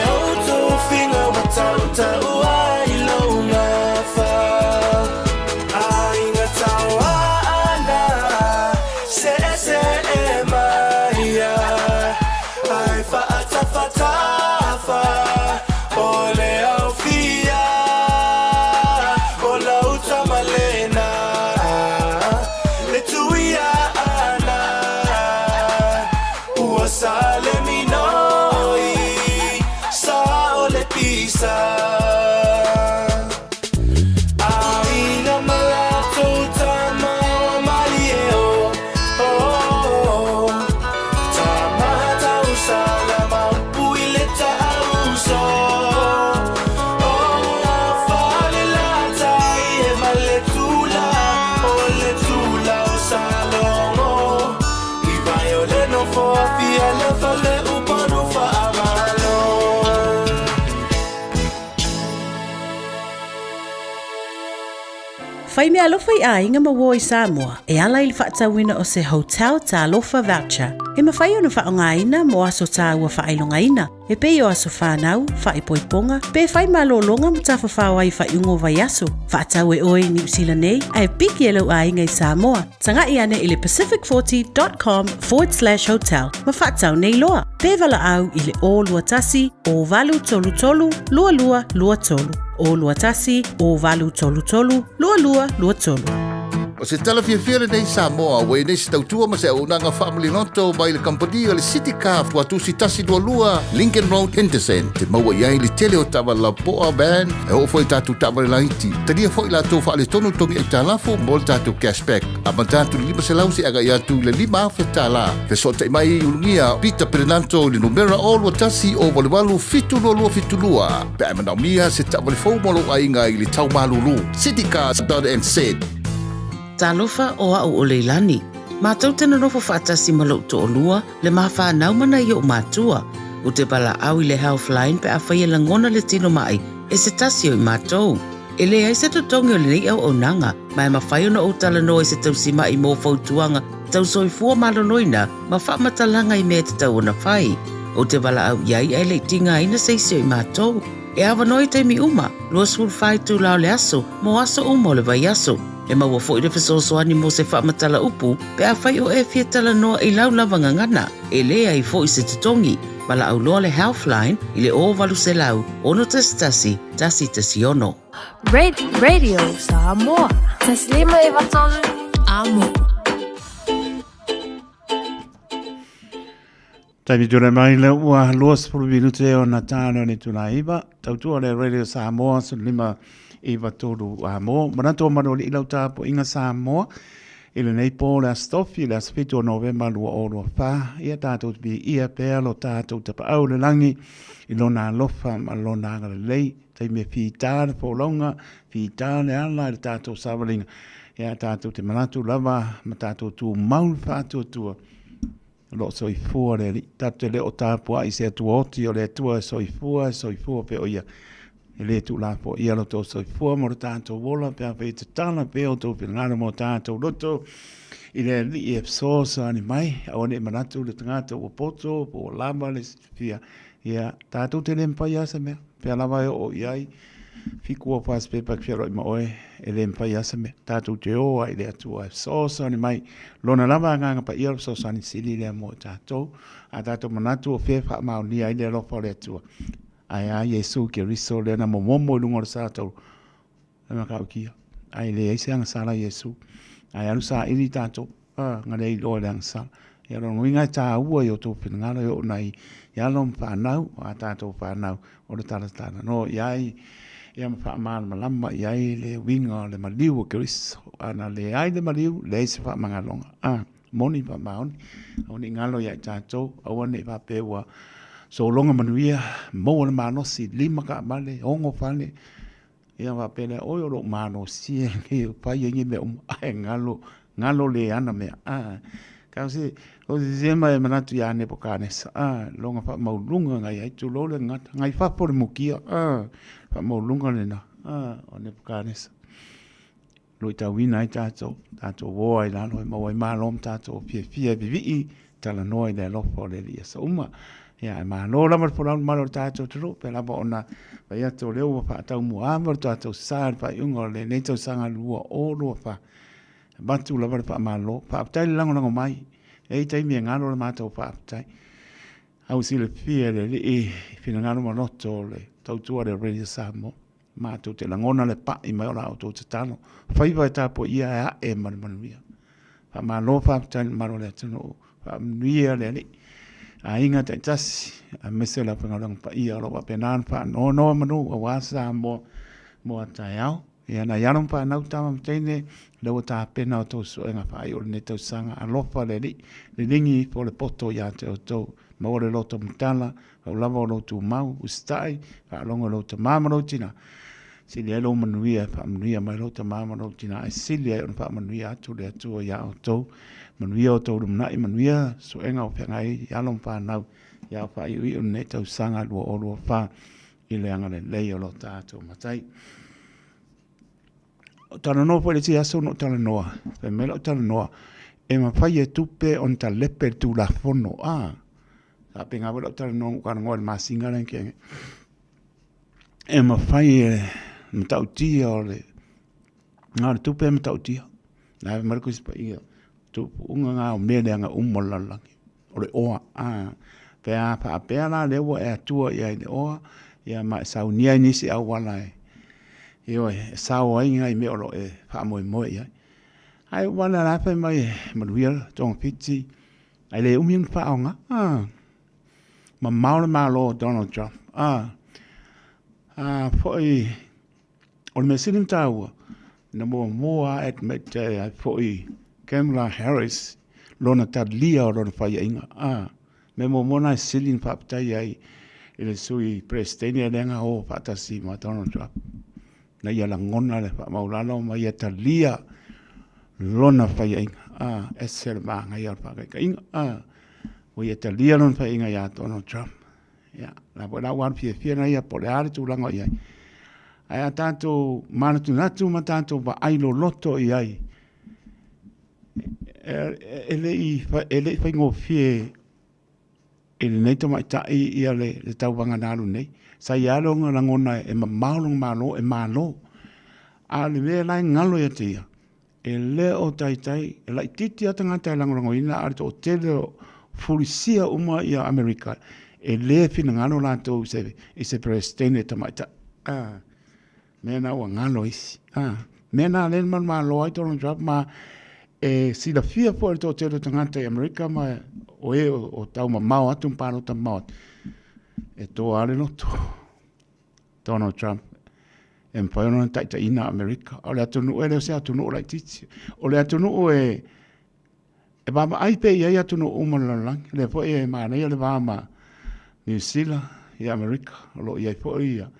[SPEAKER 4] Fai meaalofa i aiga ma uo i Samoa e ala i le faatauina o se Hotel Talofa Voucher e mafai ona faaaogaina mo aso tāua faailogaina e pei o aso whānau, whaipoiponga, pe whai malōlōga ma tafafao ai i faaiuga o vaiaso. Faatau e oe i Niu Sila nei, ae piki e lou aiga i Samoa. Taga'i ane i le pacific40.com forward slash hotel ma faatau nei loa. Pe valaau i le 021 0833 2223. 021 0833 2223.
[SPEAKER 18] O se tala fiafia lenei Samoa ua i nei se tautua ma se auaunaga faamaliloto mai le kamupani o le City Car Tuatusi 122 Lincoln Road Henderson te maua i ai le tele o taavale lapoa van e oo foi i tatou taavale laiti. Talia foi latou faaletonu togi aitalafu mo le tatou cashback amata atu i le 500 seia agai atu i le 5,000 tala. Fesootai mai i Ulugia Peter Perenanto i le numera 021 088 722 pe a e manaomia se taavale fou mo lou aiga i le tau malulu. Citycars.nz.
[SPEAKER 19] Talofa o a'u o Leilani. Matou te nonofo faatasi ma lo'u to'olua, le ma fanau ma nai o'u matua. U te valaau i le Healthline pe afai e lagona le tino ma'i e se tasi o i matou. E leai se totogi o lenei auaunaga, ma e mafai ona ou talanoa i se tausima'i mo fautuaga tau soifua maloloina ma faamatalaga i mea e tatau ona fai. Ou te valaau i ai ae le i tigaina se isi o i matou. E avanoa i taimi uma, 24 itula o le aso, mo aso uma o le vaiaso. E maua foi le fesoasoani mo se faamatala upu pe afai o e fia talanoa i lau lava gagana, e leai foi se totogi. Valaau loa le Healthline i le 0800 611 116.
[SPEAKER 16] Radio Samoa. 153 Amo.
[SPEAKER 7] Taimi tūrei mai le ua 20 minute o na tāna o le tūnā iwa. Tautua le Radio Samoa, 15 iwa tōru a mō. Manatu o manu o lau tāpo inga Samoa. I lenei pō le aso tofi, le aso 7 o Novema 2024. Ia tātou te pi ia pea lo tātou tapaau le langi i lona alofa ma lona agalelei. Taimi e whitā le pōlaunga, whitā le ala i le tātou savalinga. Ia tātou te manatu lava ma tātou tū mau le whaatuatua. O lo o soifua le Alii. Tatou te le o tapuai i se Atua oti, o le Atua e soifua, e soifua pea o Ia. E le tuulafoaia lo outou soifua ma lo tatou ola pe afai e tatala pea outou finagalo ma o tatou loto i le Alii e fesoasoani mai, aua ne i manatu le tagata ua poto po ua lava le silafia. Ia, tatou te le mafai lava se mea, pea lava e oo i ai, fiku o pasi pepa ki fearoai ma oe, e le mafai lava se mea. Tatou te o ai i le Atua e fesoasoani mai, Lona lava Agaga Paia o le fesoasoani sili lea mo i tatou, a tatou manatu o fea e faamaonia ai le alofa o le Atua. Ae a Iesu Keriso lea na momomo i luga o le sa tau le matautia. Ae leai se agasala Iesu. Ae alu saili tatou, a, na le iloa i le agasala. Ia lona uiga e tāua i o tou finagalo e oo nei i alo ma whanau, a tātou whanau o le talatala. No i ai, ia ma whaamalamalama i ai le uiga o le maliu o Keriso. Ana leai le maliu, leai se faamagaloga. A, moni faamaoni, aua ne i galo ia i tatou, aua ne i faapea ua sologa manuia, maua le malosi, 5 taavale, 6 fale, ia faapea lea, oi o lou malosi e lenei e fai ai nei mea uma, ae galo, galo le ana mea. A, ka se, o se sema e manatu ia Nebuchadnezzar, a, lona faamaualuga ngai ai, tulou le gagata, ngai fafo le mukia, a, faamaualuga lena, a, o Nebuchadnezzar. Luitauina ai tatou, tatou o ai lalo e maua ai malo ma tatou fiafia e vivii, talanoa i le alofa o le Alii aso uma. Ia, e malo lava le folau malo o le tatou atunuu, pea lava ona fai atu o lea ua faataumuaava le tatou sa i le faaiuga o lenei tausaga 2024. Avatu lava le faamalo. Faafetai le lagolago mai. E i ai taimi e galo le matou faafetai. Au silafia e le Alii i finagalo ma loto o le tautua a le Radio Samoa. Matou te lagona le pa'i mai o la outou tatalo. Faiva e tapuaia e a'e ma le manuia. Faamalo faafetai i le mamalu o le atunuu. Faamanuia le Alii. Aiga taitasi, aemaise o le aufaigaluega paia o lo o faapena ona faanonomanu aua Samoa mo a taeao. Ia nai alo ma fanau, tama ma teine, lea ua tapena outou suega faaiu o lenei tausaga. Alofa le Alii, liligi ifo le poto ia te outou. Maua le loto matala, Pau lava o lou tumau, usitai, faalogo i lou tama ma lou tina, sili ai lou manuia e faamanuia mai lou tama ma lou tina, ae sili ai ona faamanuia atu le Atua iā outou. Manuia outou lumanai, manuia suega o feagai i alo ma fanau ia o faaiuiu lenei tausaga 2024 i le agalelei o lo tatou Matai. Talanoa foi le isi aso na ou talanoa, fai mai lau talanoa, e mafai e tupe ona talepe le Tulafono, a. Sa faapena foi lau talanoa na ou talanoa i le masina lea na tea nei. E mafai e le matautia o le, na o le tupe e matautia. O la e fai mai le Tusi Paia, tuupuuga na o mea leaga uma o le lalolagi, o le oa. A, pe a faapea la lea ua e atua i ai i le oa, ia ma e saunia ai nisi auala e, ioe, e sao ai nai mea o lo o e faamoemoe i ai. Ae ua la la fai mai e manuia togafiti, ae le umi ona faaaoga. A, mamao le Malo o Donald Trump. A, a foi O le mea sili ona taua, na muamua lava admit e ai foi Kamala Harris lona talia o lona faiaiga. A, mea muamua lena e sili ona faafetai ai i le Sui Peresetene lea na o faatasi ma Donald Trump, na ia lagona le faamaualalo ma ia talia lona faiaiga. A, ese le manaia o le faataitaiga. A, ua ia talia lona faiaiga ia Donald Trump. Ia, la foi la ua alu fiafia na ia po o le a le tulaga o i ai. Ae a tatou manatunatu ma tatou vaai loloto i ai, e le i faigofie i lenei tamaitai ia le tauvaga na alu nei. Sa i ai lona lagona e mamao lona malo, e malo. A o le mea la e galo ia te ia, E le o taitai, e laitiiti lava tagata e lagolagoina, a o le toatele o fulisia uma ia Amerika, e le finagalo latou i se, i se Peresetene tamaitai. Ah, mea na ua galo isi. Ah, mea na lea na manumalo ai Donald Trump ma e silafia foi e le toatele o tagata i Amerika ma o e o, o tau mamao atu ma palota mamao atu, e toa lava le loto. Donald Trump e mafai ona taitaiina Amerika. O le atunuu e le o se atunuu laitiiti. O le atunuu e e vaavaai pea i ai atunuu uma o le lalolagi. O lea foi e manaia le va ma Niu Sila i Amerika. O lo o i ai foi ia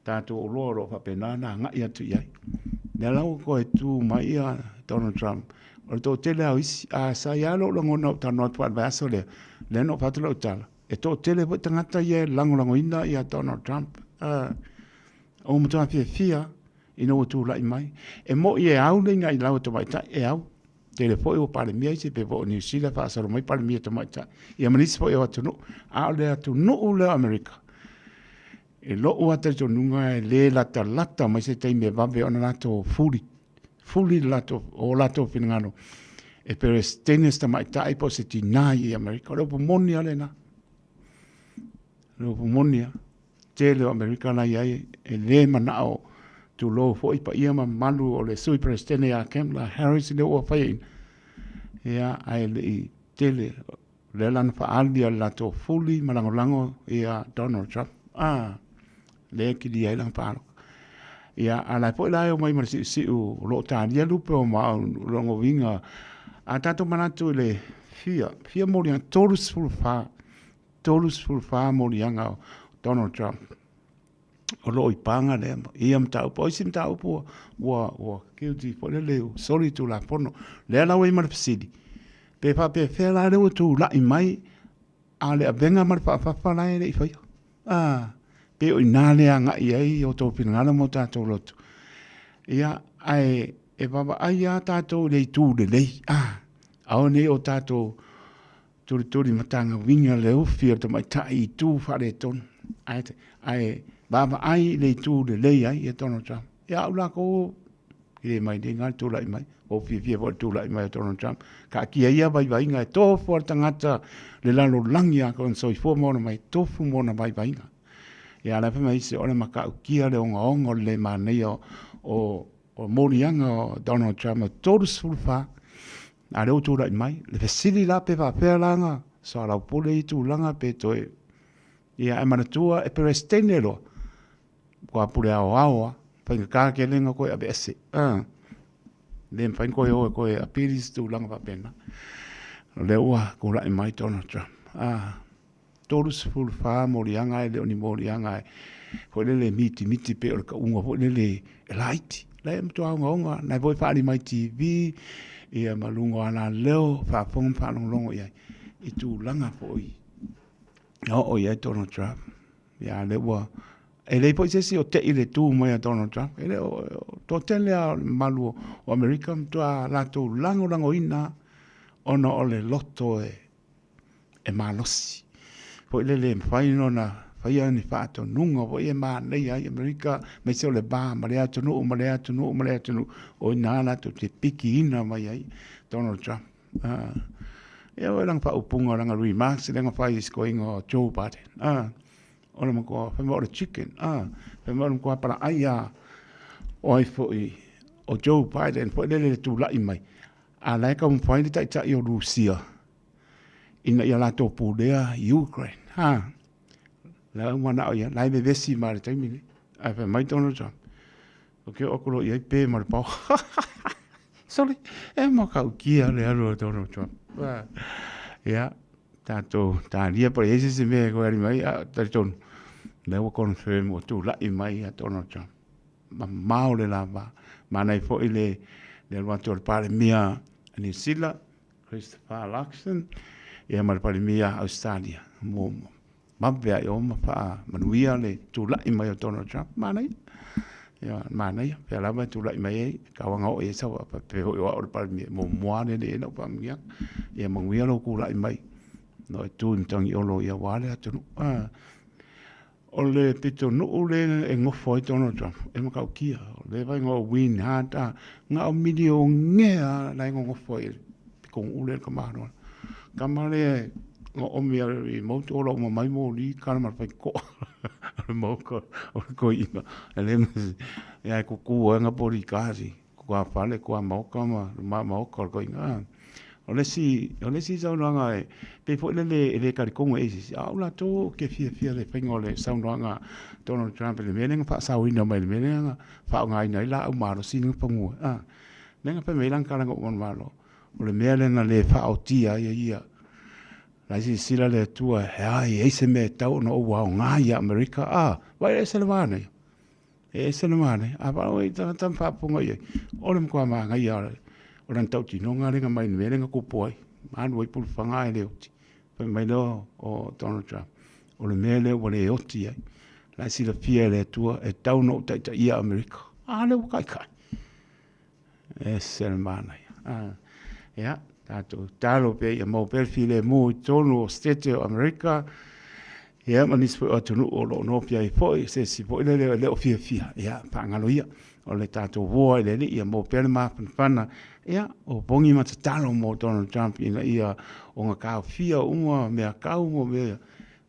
[SPEAKER 7] tatou oloa o lo o faapena ona agai atu i ai. O lea la ua toe tu mai ia Donald Trump. O le toatele lava o isi, a sa i ai lava lou lagona ou talanoa atu faale vaiaso lea, lea na ou fai atu lau tala, E toatele foi tagata ia e lagolagoina ia Donald Trump. Ua matua fiafia ina ua tulai mai. E moi e au le inailau a tamaitai, e au. Tele foi ua Palemia isi, pei foi o Niu Sila faasolo mai Palemia tamaitai, ia ma nisi foi o atunuu. A o le atunuu lea o Amerika, i lou lava talitonuga e le latalata mai se taimi e vave ona latou fuli, fuli le latou, o latou finagalo e Peresetene se tamaitai po o se tinā i Amerika. O le upu moni lava lena. O le upu moni lava. Tele o Amerika la i ai e le manao tulou foi paia ma mamalu o le Sui Peresetene ia Kamala Harris lea ua faiaina. Ia, ae le i tele lea la na faaali le latou fuli ma lagolago ia Donald Trump. Ah, lea e kilia ai lana palota. Ia, a la e foi la e omai ma le siusiu o lo o talia lupe o maau lona uiga, a tatou manatu i le fia, fia moliaga, 34, 34 moliaga o Donald Trump o lo o i paga lea, ia mataupu. O isi mataupu ua, ua guilty foi lele, ua soli Tulafono. Lea la ua i ai ma le fesili, pe faapefea la lea ua tulai mai A o le avega ma le faafafa la e le i faia. A, pei o i ina lea agai i ai o outou finagalo ma o tatou loto. Ia, ae e vaavaai lava tatou i le itu lelei. A, aua ne i o tatou tulituli matagauina le ufi o le tamaitai i itu faaletonu. Ae, ae vaavaai i le itu lelei ai ia Donald Trump. Ia au lakou E le mai nei le tulai mai. Ua ou fiafia foi i le tulai mai o Donald Trump. Taatia ia vaivaiga e tofu lava le tagata le lalolagi atoa ona soifua ma ola mai, tofu ma ona vaivaiga. Ia a o la e fai mai isi, o le matautia le ogaoga o le le manaia o moliaga o Donald Trump e 34, a o lea ua tulai mai. Le fesili la pe faapefea la ona soalaupule ia tulaga pe toe... Ia ae manatua e Peresetene loa, Matua pule aoao lava, faigata tele ona toe aveese. E le mafai ona toe o e toe apili se tulaga faapena. O lea ua tulai mai Donald Trump. 34 moliaga e le o ni moliaga foi lele e mitimiti pei o le tauga foi lele e laiti. La e matua ogaoga, na foi faaali mai TV ia ma luga o alaleo, faafofoga ma faalogologo i ai i tulaga foi na oo i ai Donald Trump. Ia lea ua E leai foi se isi o te'i le tu mai a Donald Trump. E le o, toatele lava o le mamalu o Amerika matua latou lagolagoina ona o le loto e, e malosi. Foi lele e mafai ona faia ni faatonuga foi e manaia ai Amerika, aemaise o le va ma lea atunuu ma lea atunuu ma lea atunuu, o i ina latou te pikiina mai ai Donald Trump. Ia o lana faaupuga, lana remarks lea na fai i si toeaina o Joe Biden. O le matua, fai mai o le chicken, fai mai o le matua palaai lava o ai foi o Joe Biden foi lele i le tulai mai, a o la e taumafai le taitai o Rusia ina ia latou pulea Ukraine. Ha, la e manao ia, la e vevesi ma le taimi nei. Ae fai mai Donald Trump, ou te oo atu loa i ai pe ma le pao. Sorry, e matautia le alu a Donald Trump. Ia, tatou talia po o i ai se isi mea e toe ali mai, a talitonu, lea ua confirm ua tulai mai ia Donald Trump. Mamao le lava. Manaia foi le alu atu o le Palemia a Niu Sila, Christopher Luxon, ia ma le Palemia a Ausetalia. Mo vave ai o ma faamanuia le tulai mai o Donald Trump. Manaia. Ia, manaia. Pea lava e tulai mai ai, kauaga oo i ai sau pe hoi o au le Palemia, muamua lele i ai lau faamanuiaga. Ia manuia lou tulai mai. No e tu i Matagiolo ia wā le atunuu. Ah. O le pitonuu le e nofo ai Donald Trump, e matautia. O le vaega o Win Hart, a, na o milionea la e nonofo ai i le pitonuu lea le tamaloa. Tama lea na oomi a le remote, ola uma mai moli, kala ma le faitotoa o le maota o le toeaina. E le ma se, ia e kuku ai na bodyguards tuafale, tuamaota ma lumamaota o le toeaina. O le isi, o le isi saunoaga e pei foi lele e le talitonu e isi, a o latou ou te fiafia i le faiga o le saunoaga a Donald Trump i le mea lea na faasaoina mai i le mea lea na faaaogaina ai laau malosi lea na pagua ai, a. Lea na fai mai ai lana tala na uma i le Malo, o le mea lea na le faaotia ai e ia. La e silasila le Atua, e a, e i ai se mea e tatau ona ou aoga ia Amerika, a, vaai e ese le manaia. E ese le manaia. A vaai i tagata ma faafofoga i ai, o le matua manaia o lana tautinoga lea na mai i le mea lea na tupu ai, alu ai pulufaga ae le oti. Fai mai lea o Donald Trump, o le mea lea ua le oti ai. La e silafia e le Atua, e tatau ona ou taitaia Amerika. A lea ua taitai. E ese le manaia. Ah, ia, tatou tatalo pea ia maua pea le filemu i totonu o Setete o Amerika, ia ma nisi foi o atunuu o lo o noafia ai foi, se isi foi lele e le o fiafia, ia, faagalo ia. O le tatou voa i le Alii ia maua pea le mafanafana, ia, o pogi ma tatalo mo Donald Trump ina ia ogataofia uma mea kau ma mea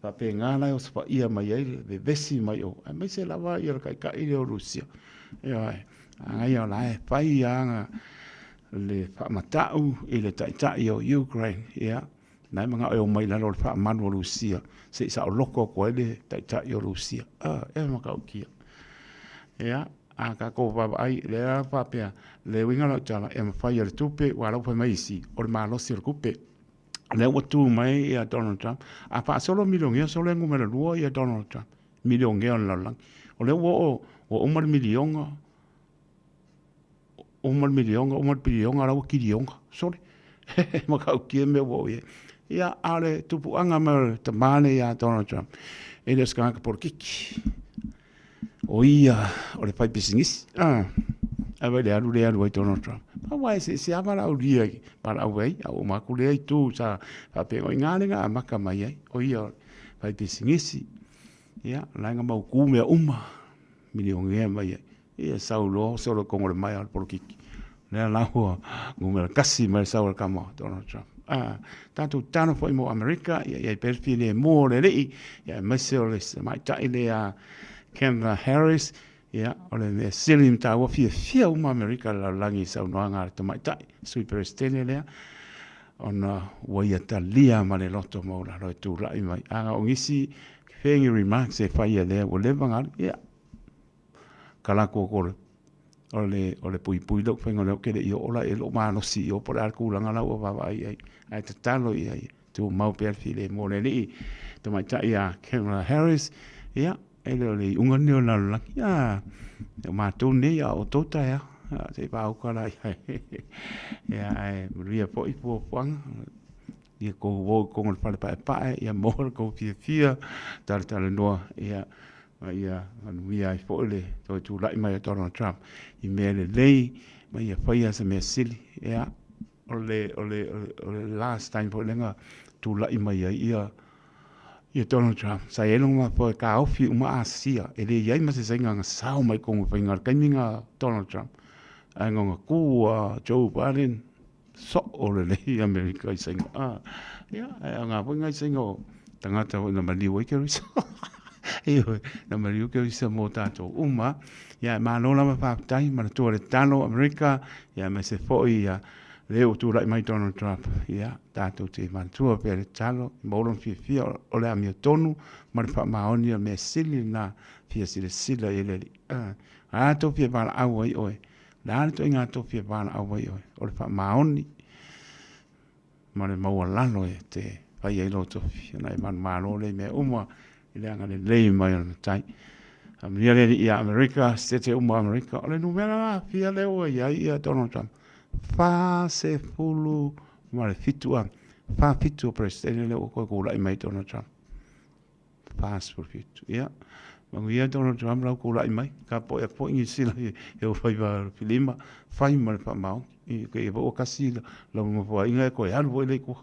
[SPEAKER 7] faapena la e osofaia mai ai le vevesi mai o, aemaise lava ia le taitai lea o Rusia. Ioe. Agaia o la e fai lava le faamatau i le taitai o Ukraine, ia, na e manao e omai i lalo o le faamalu o Rusia, se i saoloko atu ai le taitai o Rusia. Ah, e matautia. Ia, a tatou vaavaai, lea lava faapea, le uiga o lau tala, e mafai e le tupe, aua o la ua fai mai isi, o le malosi o le tupe. O lea ua tu mai ia Donald Trump, a faasolo milionea, solo e numera 2 ia Donald Trump. Milionea o le lalolagi. O lea ua oo, ua uma le miliona, uma le miliona, uma le piliona, la ua kiliona. Sole. Matautia mea ua oo i ai. Ia, a o le tupuaga mai o le tama lenei ia Donald Trump, e le o se tagata polokiki. O ia o le faipisinisi. Ah, ae vaai i le alu lea e alu ai Donald Trump. Aua e eseese lava valaaulia i valaau ai, a ua uma atu lea itu sa faapea, o i ina lea na amata mai ai, o ia o le faipisinisi. Ia, o la e na mautu mea uma, milionea mai ai. Ia, sau loa solo i kogo o le maea o le polokiki. Lea la ua numera tasi mai le sau a le tama o Donald Trump. Ah, tatou tatalo foi mo Amerika, ia i ai pea le filemu o le Alii, ia aemaise o le tamaitai lea a Kamala Harris, ia, o le mea sili ma taua, fiafia uma Amerika i le lalolagi i saunoaga a le tamaitai, Sui Peresetene lea, ona ua ia talia ma le loto maualalo e tulai mai. A na o nisi fegi remarks e fai e lea ua leva ona alu, ia, kala atu o le o le o le puipui lou faiga o lea ou te le i oo la i ai lou malosi i o po o le a le tulaga la ua vaavaai i ai. Ae tatalo i ai, tumau pea le filemu o le Alii Tamaitai ia Kamala Harris, ia, E le o le iuga lenei o le lalolagi. A, o matou nei a o outou taeao. A, se i paauka la i ai. Ia, ae manuia foi fuafuaga. Ia kou o i totonu o le fale paepae, ia maua le tou fiafia, talatalanoa, ia. Ma ia manuia ai foi le toe tulai mai o Donald Trump i mea lelei ma ia faia se mea sili. Ia, o le, o le, o le last time foi lea na tulai mai ai ia ia Donald Trump, sa i ai lona mafaufau e taofi uma Asia, e le i ai ma se saina na sao mai totonu o faiga i le taimi na Donald Trump. Ae na ona tu a Joe Biden, soo lelei Amerika i saina. Ah, ia, ae aoga foi nai saina o tagata foi na maliu ai Kerisa. Ioe, na maliu Kerisa mo tātou uma. Ia, e malo lava faafetai, manatua le talo Amerika, ia, aemaise foi ia, le ua tulai mai Donald Trump, ia, tātou te manatua pea le talo, maua lona fiafia o le amiotonu ma le faamaoni o le mea sili lena fia silasila i ai le Alii. Ah, a tou fia valaau ai oe, Le a le ituaiga tofi e valaau ai oe? O le faamaoni ma le maualalo e te fai ai lou tofi, ona e manumalo lea i mea uma i le agalelei mai o le Matai. Faamanuia le Alii ia Amerika, Setete uma o Amerika, o le numera lafia lea ua i ai ia Donald Trump, 47 a, 47 o Peresetene lea ua toe tulai mai Donald Trump. 47. Ia, manuia Donald Trump lau tulai mai, ka poe atu foi Niu Sila i ou faiva filima, fai ma le faamaoni. I kei ua kasi lau nofoaiga e toe alu foi lea i tua.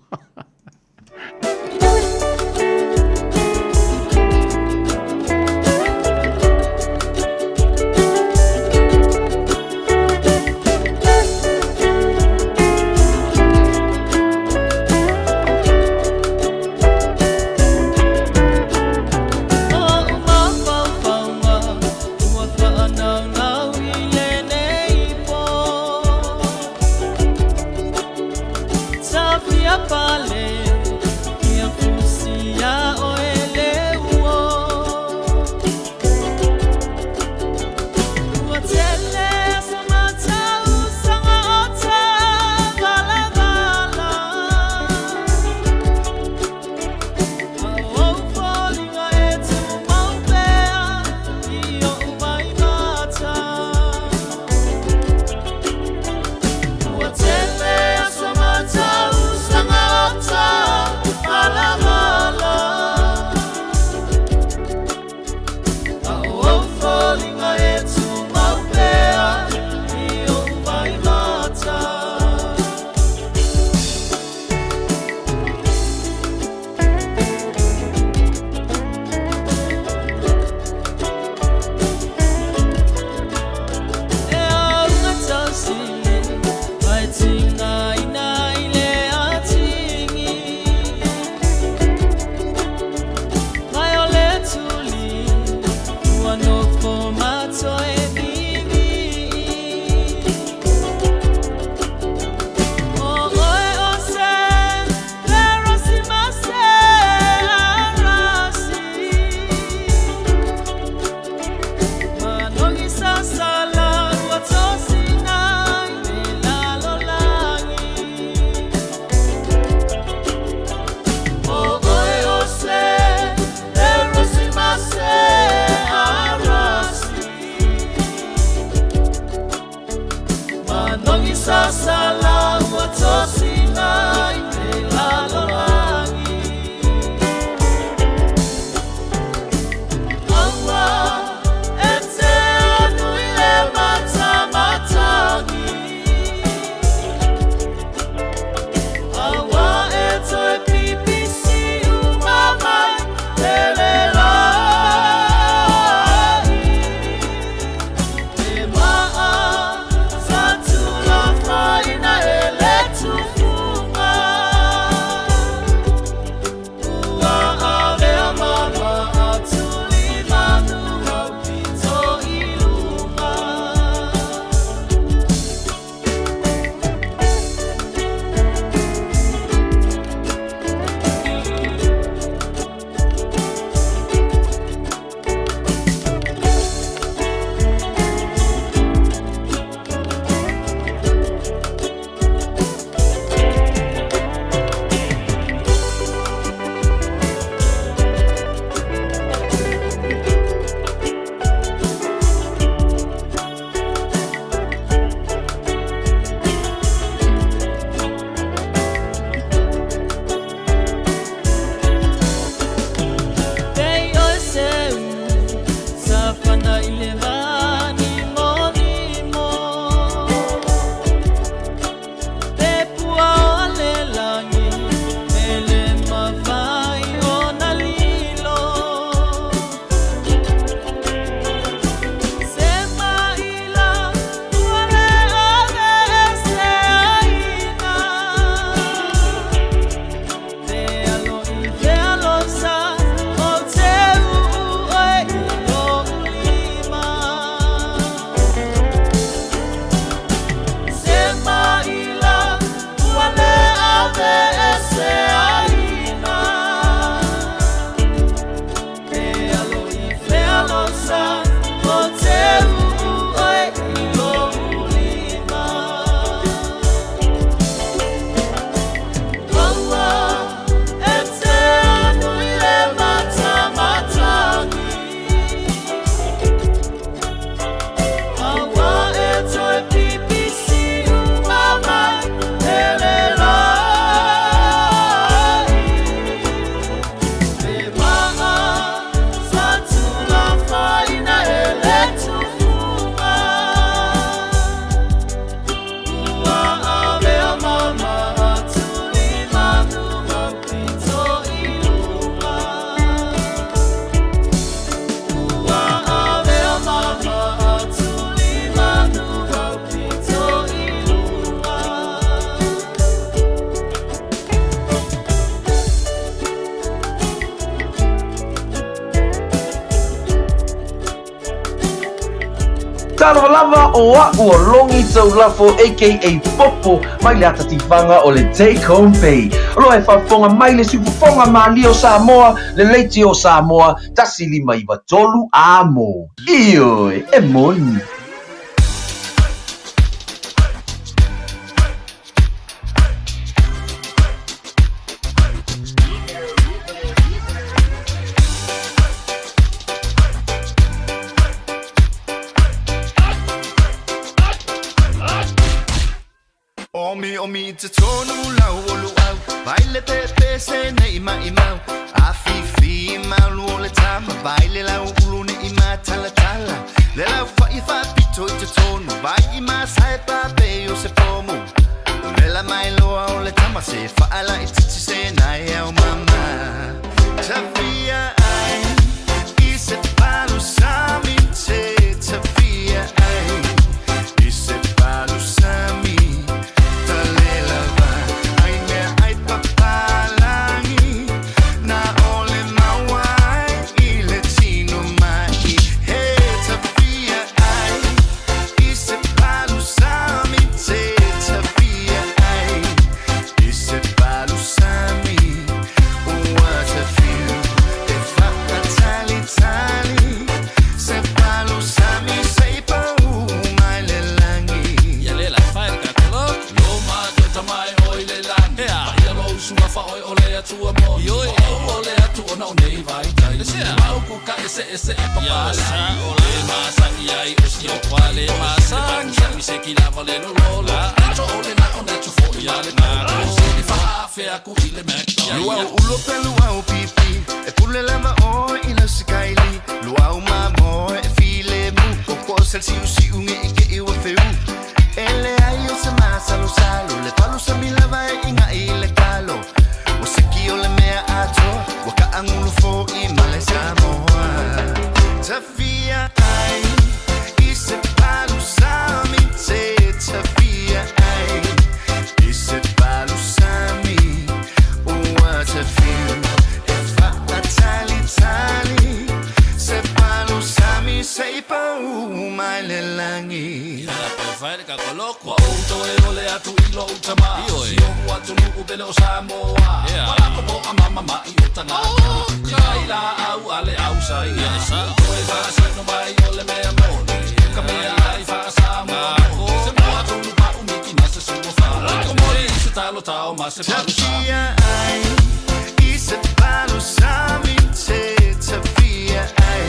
[SPEAKER 1] se ese aina E alo i fea lo sa o te uu oe i lo ulima Aua e te anu i le matamatagi Aua e toe pipisi uma mai e le lai E maa sa tulafaina e le tufuga Ua avea mama atu i manu mau pito i luga Ua avea mama atu i manu mau pito i luga.
[SPEAKER 20] Talofa lava o a'u o Logi Taulafo aka Popo mai le ata tifaga o le Take Home Pay. O lo e faafofoga mai le siufofoga malie o Samoa, le Leitio o Samoa, 1593 Amo. Ioe, e moni.
[SPEAKER 2] Omi omi i te tonu lau o luau Vai le pepe se nei mai mau A fifi malu o le tama Vai le lau ulu ne i matala tala Le lau whai wha pito i te tonu Vai i masai pape o se pomu Vela mai loa o le tama Se whaala i titi se nai au mama Tawhia ai I se palu sami te Tawhia ai I se palu sami Talelava ai mea ai papalangi Na ole maua ai i le tino mai He tawhia ai I se palu sami te tawhia ai I se palu sami Ua te whiu E whaatalitali Se palu sami se i pau mai le langi
[SPEAKER 21] Ia le la fai ka kolok Lo ma to tamai oi le langi Pa ia lo usunga fa oi o le atua mo O o le atu ona o nei vai tai Mau ku ka ese ese e papa Le ma sa i ai o si o kwa le ma sa Sa mi se ki lava le lo lo lo Nato o le na o nato fo i ale na Se fa afe aku i le McDonald's
[SPEAKER 2] Luau ulo pe luau pipi E pule lava o i lau sikaili Luau mamo e file mu Koko sel siu siu nge i ke iwa feu Ele ai o se masalo salo Le palu sa milava e inga i le kalo O seki o le mea atoa Wa ka angulu fo i male Samoa Tawhia ai I se palu sami te Tawhia ai I se palu sami Ua te whiu E whaatalitali Se palu sami se i pau mai le langi
[SPEAKER 21] Ia la pe fai ka kolok Wa o toe o le atu i lo utama Si o ua tunu u pele o Samoa Wala ko po a mama ma i o tangata Kai la au ale au sa ia Toe fa sa no mai o le mea moni Ka mea ai fa Samoa Se mo atu pa umiki na se suo fa Ko mori se talo tao ma se palu sami
[SPEAKER 2] Tawhia ai I se palu sami te Tawhia ai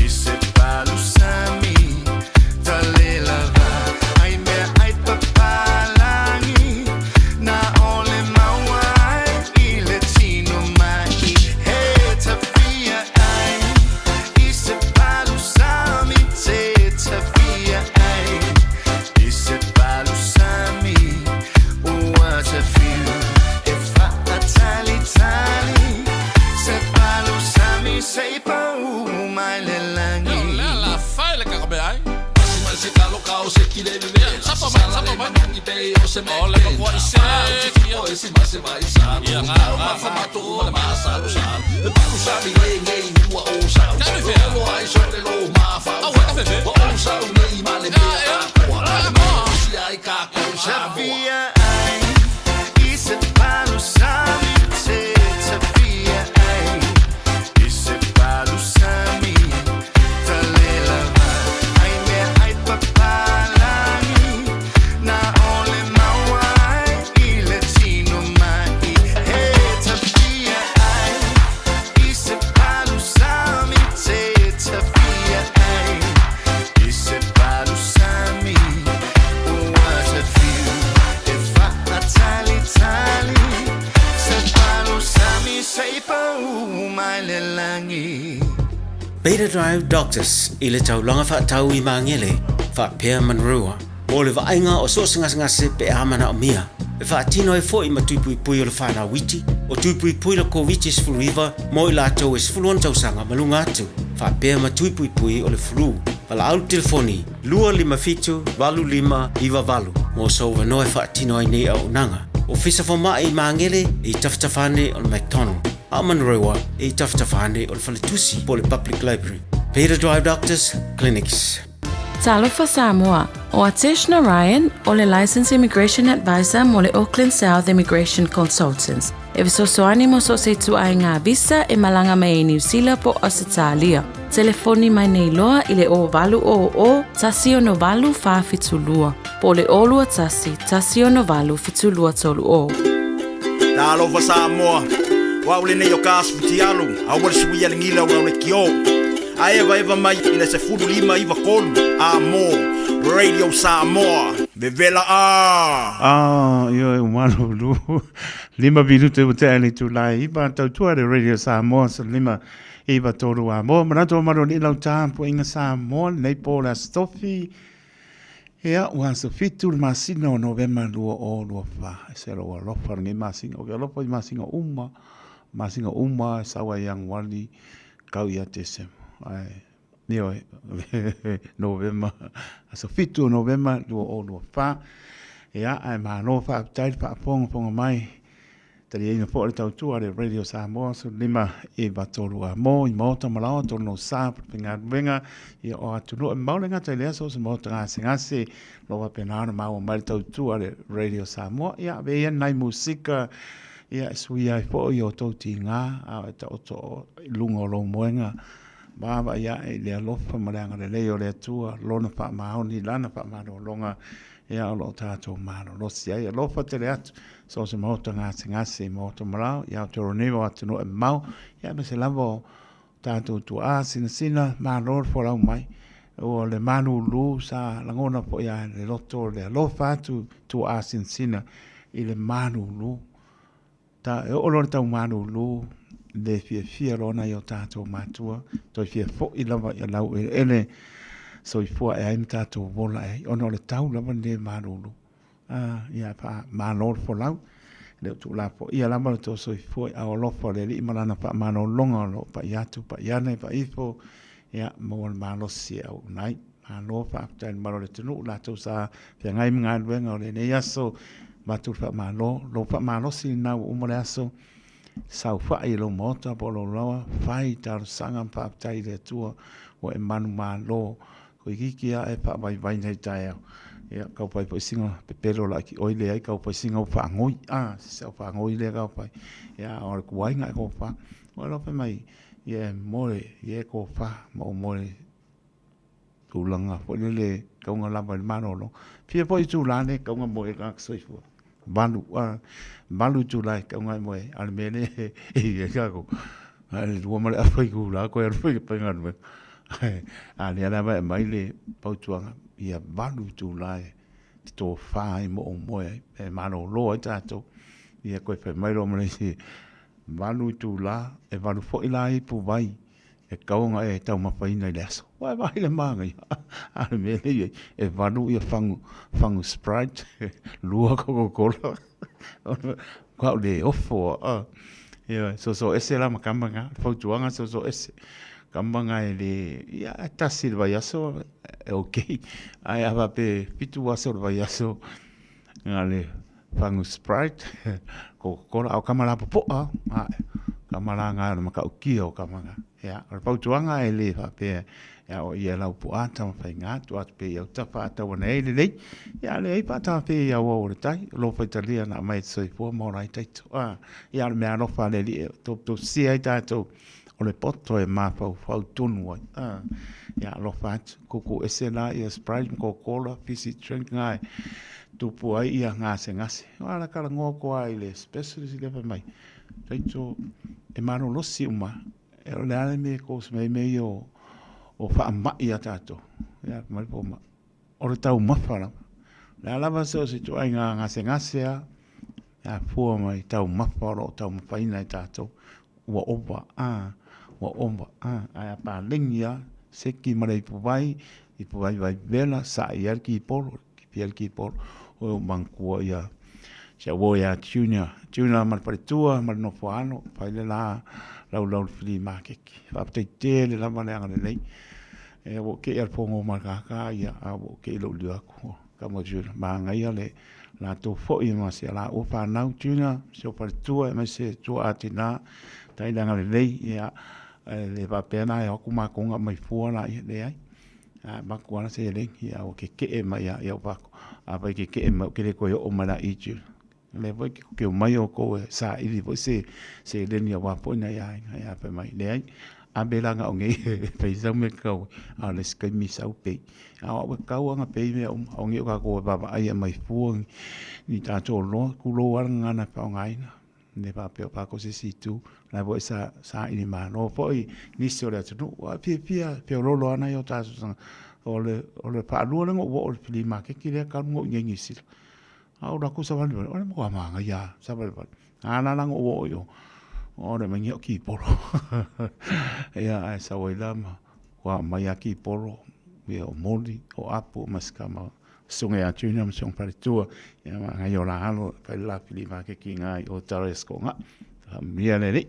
[SPEAKER 2] I se palu sami Talelava ai mea ai papalangi Na ole maua ai i le tino mai He tawhia ai I se palu sami te Tawhia ai I se palu sami Ua te whiu E whaatalitali Se palu sami se i pau mai le langi
[SPEAKER 21] Le la fai le ka me ai Si ma se kalo ka o se ki le bebe Sapa mai sapa mai i pe o se me O le kwa i se o e si ma se vai sa Ia nga ma fa ma tu ma le ma sa lo sa Le palu sa mi le ngei ua o sa Lo ai so le lo ma fa o O o sa o nei ma le mea a koa Le ma si ai ka ko sa
[SPEAKER 2] Tawhia ai I se lagi.
[SPEAKER 5] Beta Drive Doctors i le taulaga faatau i Magele faapea Manurewa mo le vaaiga o so o se gasegase pe a manaomia. E faatino ai foi ma tui puipui o le whanau iti, o tui puipui le Koviti-19 mo i latou e 16 tausaga ma luga atu, faapea ma tui puipui o le flu. Valaau le telefoni 257 8598 mo sou avanoa e faatino ai nei auaunaga. Ofisa Fomai i Magele e i tafatafa ane o le McDonald, a o Manurewa e i tafatafa ane o le Faletusi po o le Public Library. Beta Drive Doctors Clinics.
[SPEAKER 16] Talofa Samoa, o Atesh Narayan o le Licensed Immigration Advisor mo le Auckland South Immigration Consultants. E fesoasoani mo so o se ituaiga visa e malaga mai ai Niu Sila po o Ausetalia. Telefoni mai nei loa i le 0800 168 472 po o le 021 168 7230.
[SPEAKER 15] Talofa Samoa, o au lenei o ka asu fitialu, aua le suia le gila o le kio. A evaeva mai i le 15 93 a mo Radio Samoa, vevela a!
[SPEAKER 7] Ah, ioe, ua malulu. 5 minute ua tea i le itula e 9, tautua le Radio Samoa sa 5 9 3 a mo. Manatu o malu alii lau tapuaiga Samoa lenei po o le Aso Tofi. Ia, ua aso 7 le masina o Novema 2024. E se lou alofa lenei masina. O ke alofa i masina uma. Masina uma e sau ai Ianuari kau ia Tesema. Ae, ioe, Novema, aso 7 o Novema 2024. Ia, ae malo faafetai le faafogafoga mai. Taliaina foi le tautua a le Radio Samoa 15 93 a mo i maota ma laoa tonu o sa faigaluega ia o atunuu e mamao le gata i le aso o se maota gasegase lo faapena ona maua mai le tautua a le Radio Samoa. Ia ave ia nai musika ia e suia ai foi i o tou tiga a o e taoto o i luga o lou moega vaavaai ae i le alofa ma le agalelei o le Atua lona faamaoni lana faamalologa ia o lo o tatou malolosi ai. Alofa tele atu so o se maota gasegase i maota malao i Aotearoa nei o atunuu e mamao ia aemaise lava o tatou tuaa sinasina malo le folau mai. Ua le malulu sa lagona foi a le loto le alofa atu tuaa sinasina i le malulu. Ta e oo loa le tau malulu le fiafia loa nai o tatou matua toe fia foi lava i lau eleele soifua ae ai ma tatou ola ae ai ona o le tau lava lenei malulu. A, ia, faamalo le folau, e le o tuulafoaia lava lo outou soifua i ao alofa o le Alii ma Lana faamalologa o lo o pai atu, pai ane, pai ifo, ia, maua le malosi e auauna ai. Malo faafetai i le mamalu o le atunuu, latou sa feagai ma galuega o lenei aso, avatu le faamalo, lou faamalosi lena ua uma le aso, saofai i lou maota po o lou laoa, fai talosaga ma faafetai i le Atua ua e manumalo Toeitiiti lava e faavaivai nei taeao. Ia, kau fai foi sina pepelo laiti oi leai, kau fai sina u faagoi. Ah, se au faagoi lea kau fai. Ia, o le kuaiga e kofa. Ua lofe mai, ia e moe, ia e kofa, ma o moe tulaga foi lele kauga lava i le malolo. Fia foi itula le kauga moe ka soifua. Valu, ah, valu itula e kauga e moe, a le mea le e i ai kākou. A le lua ma le afa itula koe alu i le faigaluega. A lea lava e aumai le fautuaga, ia valu itula e te tofa ai ma ou moe ai, e malolo ai tatou. Ia koe fai mai loa ma le isi, valu itula, e valu foi la ipu vai e tatau ona e taumafaina i le aso. Ua e vaai i le manaia, a o le mea lea e i ai, e valu ia fagu, fagu Sprite, lua Coca Cola, Matua ou le ofo a. Ioe, soso ese la ma kama nga, fautuaga soso ese. Kama nga e le, ia, e tasi le vaiaso, e okay. Ae a faapea e 7 aso le vaiaso, nga le fagu Sprite, Coca Cola, a o kama la popoa, ae, kama la nga o le matautia o kama nga. Ia, o le fautuaga e le faapea Ia o ia lau po ata ma whainga atu atu pe i au tapa ata wana e lelei. Ia le ai pa tā pe i au au o le tai. Lo whaitalia na mai te soifua ma ora ai taito. A, ia le mea alofa le li e tō tō si ai tātou o le poto e māwhauwhau tonu ai. A, ia alofa atu. Kuku ese la ia Sprite ma Coca-Cola, fizzy drink ngā e tupu ai ia ngase ngase. O ala kala ngoa koa i le specialist i le whai mai. Taito e malolosi uma. E o le a le mea ko se mea mea o o faamai a tatou. Ia mai po ma o le taumafa lava. Le a lava se o se ituaiga gasegase a a fua mai taumafa o lo o taumafaina e tatou ua ova a. Ua ova, ae a paleni lava, seki ma le ipuvai, ipuvai vaivela, sa'i ai le kipolo, kipi ai le kipolo. Ua ou manatua ia si au uo ia Junior, Junior ma le faletua ma le nofo alo, fai le la laulau i le fili maketi. Faafetai tele lava le agalelei. E ua ou tei lava i le fono ma le kaka, ia, a ua ou tei i lou lio atu. Tama Junior, manaia le latou foi ma si a laua fanau Junior, si ou faletua aemaise tuaa tina, faafetai le agalelei, ia, e le faapea la e o atu matou ona aumai fua laia, leai. A avatu lava la seleni, ia ua keke'e mai lava, ia ua fai atu, afai e keke'e mai ou te le toe oo mai la i i Junior. O lea foi e te omai outou e saili foi se seleni aua foi nai aiga, ae fai mai, leai, ave la na o nei e fai sau mea e tatau ai, a o le isi taimi sau pay. A o au e tatau lava ona pay mea uma, aua ne i o tatou vaavaai e aumai fua ni tatou oloa, tulou lava le gagana e faaaogaina, e le faapea o tatou se isi itu, o la foi sa saili malo foi nisi o le atunuu. Ae fiafia, feoloolo lava nai o tatou tagata. O le faalua lea ona ou oo i le filimaketi lea talu ona ou i inei i Niu Sila. A ou alu atu savalivali, o le matua manaia lava, savalivali. A la la na ou oo i o, o le aumai nei au kipolo. Ia ae sau ai la ma ua aumai lava kipolo, ia o moli, o apu ma si tama susuga ia Junior ma si ona faletua, ia ma nai o la alo e fai le la fili maketi i ina i o Darius Koga. Faamanuia le Alii.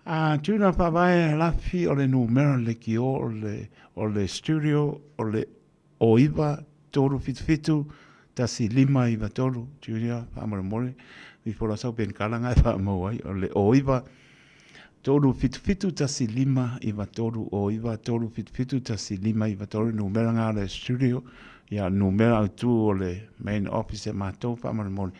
[SPEAKER 7] A Junior faavae lafi o le numera leitio o le studio o le O 9, 3, 7, 7, 1, 5, 9, 3, Junior, faamolemole, ifo loa sau penikala na e faamau ai, o le O 9, 3, 7, 7, 1, 5, 9, 3, O 9, 3, 7, 7, 1, 5, 9, 3, numera na o le studio, ia numera autu o le main office a matou faamolemole,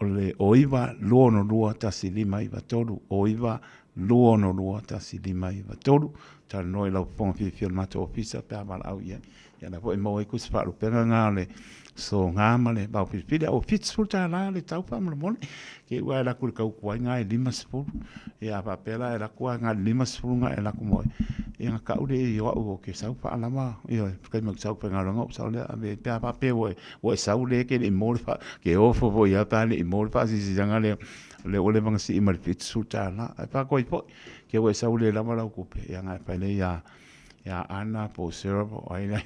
[SPEAKER 7] o le O 9, 2, 6, 2, 1, 5, 9, 3, O 9, 2621593, talanoa i lau fofoga fiafia o le matou ofisa pe a valaau i ai. Ia la foi e maua ai kusi faalupega ngā o le soga ma le vao filifili. A ua $70 le tau faamolemole. Ke ua e laku le tau tuai ngā e 50. Ia a faapea la e laku a ngā le 50 ngā e laku mo ia nga kau le i o au o ke sau faalama ia kai mau sau whaingaroanga o sau lea ave pe a faapea ua e sau le ke le i mo le wha ke ofo fo ia pa le i mo le whaasisianga lea O lea ua leva ona sii mai le $70. Ae faatoai foi, ke ua e sau le lava lau tupe, ia na e fai lea ia, ia Ana po o Sarah po o ai lea.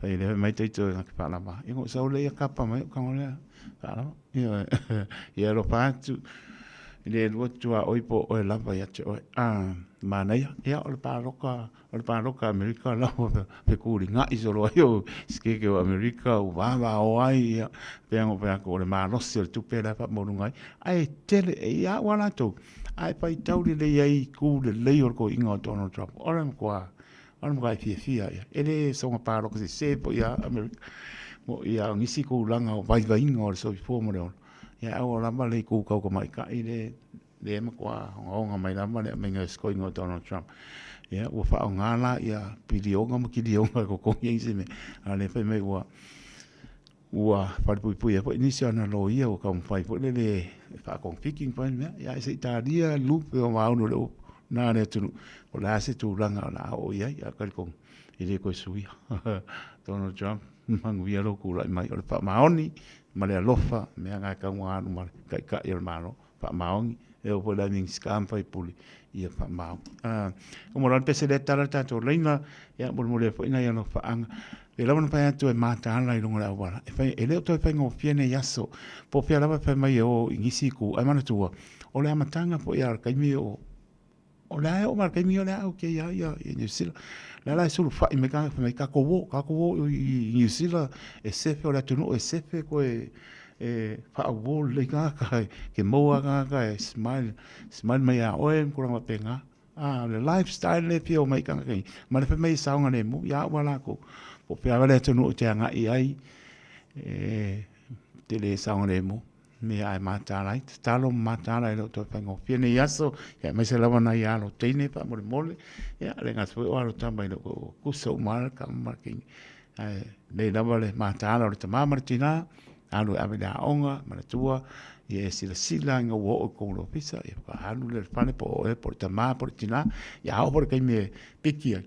[SPEAKER 7] Fai lea fai mai taito na te faalava. Ia na ou sau lea ia kapa mai ou tago lea, faalava. Ia, ia alofa atu i le alu atu a oi po o oe lava ia te oe. Ah, manaia. Ia o le paloka O le paloka Amerika la ua fetulinai solo ai o sikeke o Amerika ua vavao ai ia pea ngo pea ko le malosi o le tupe la faamaualuga ai ae tele e ia au a latou ae faitau lelei ai i ku lelei o le toeaina o Donald Trump o le matua o le matua fiafia ia e le soga paloka sese foi ia Amerika mo ia nisi tulaga o vaivaiga o le soifua ma le ola ia aua lava le itu tau tamaitai le lea e matua ogaoga mai lava le aumaiga e se toeaina o Donald Trump. Ia, ua faaaoga la ia piliona ma kiliona e totogi ai se mea, a o lea fai mai ua ua falepuipui ai foi nisi o ana loia ua taumafai foi lele e faatogafiti ma fai mea. Ia ae se i talia lupe o maunu o le upu na le atunuu, po o le a se tulaga o le a oo i ai, ae talitonu e le toe suia. Donald Trump, manuia lou tulai mai, o le faamaoni ma le alofa, mea na e tatau ona alu ma le Taitai o le Malo. Faamaoni, e oo foi i le Minisita ma faipule, ia faamaoni. Uma loa le pese lea tala le tatou laina, ia molimoli ai foi nai alofaaga. E lava ona fai atu e mataala i luga o le auala. E, fai, e le o toe faigofie nei aso. Po o fea lava e fai mai e o i nisi itu. Ae manatua, o le amataga foi a le taimi o O le a e oo mai le taimi o le a okay lava ia ia Niu Sila. O lea la e sulufai mai tagata fai mai tatou o, tatou o i Niu Sila e sefe o le atunuu e sefe koe e faauo lelei tagata ke maua tagata e smile, smile mai ia oe ma tulaga faapena. A o le lifestyle lea e fia omai ai tagata i ma le fai mai e saogalemu ia au a latou. Po o fea lava le atunuu e te agai i ai e te le saogalemu. Mea ae mataala ai, tatalo ma mataala e le o toe faigofie nei aso, ia aemaise lava nai alo teine faamolemole, ia le gata foi o alo tama i le o kusa uma lava le tama ma le teine. Ae lelei lava le mataala o le tama ma le tina, alu e ave i le aoga, manatua, ia e silasila ina ua oo i totonu o le ofisa, ia faatoa alu lea i le fale po o oe po o le tama po o le tina, ia a oo foi i le taimi e piki ai,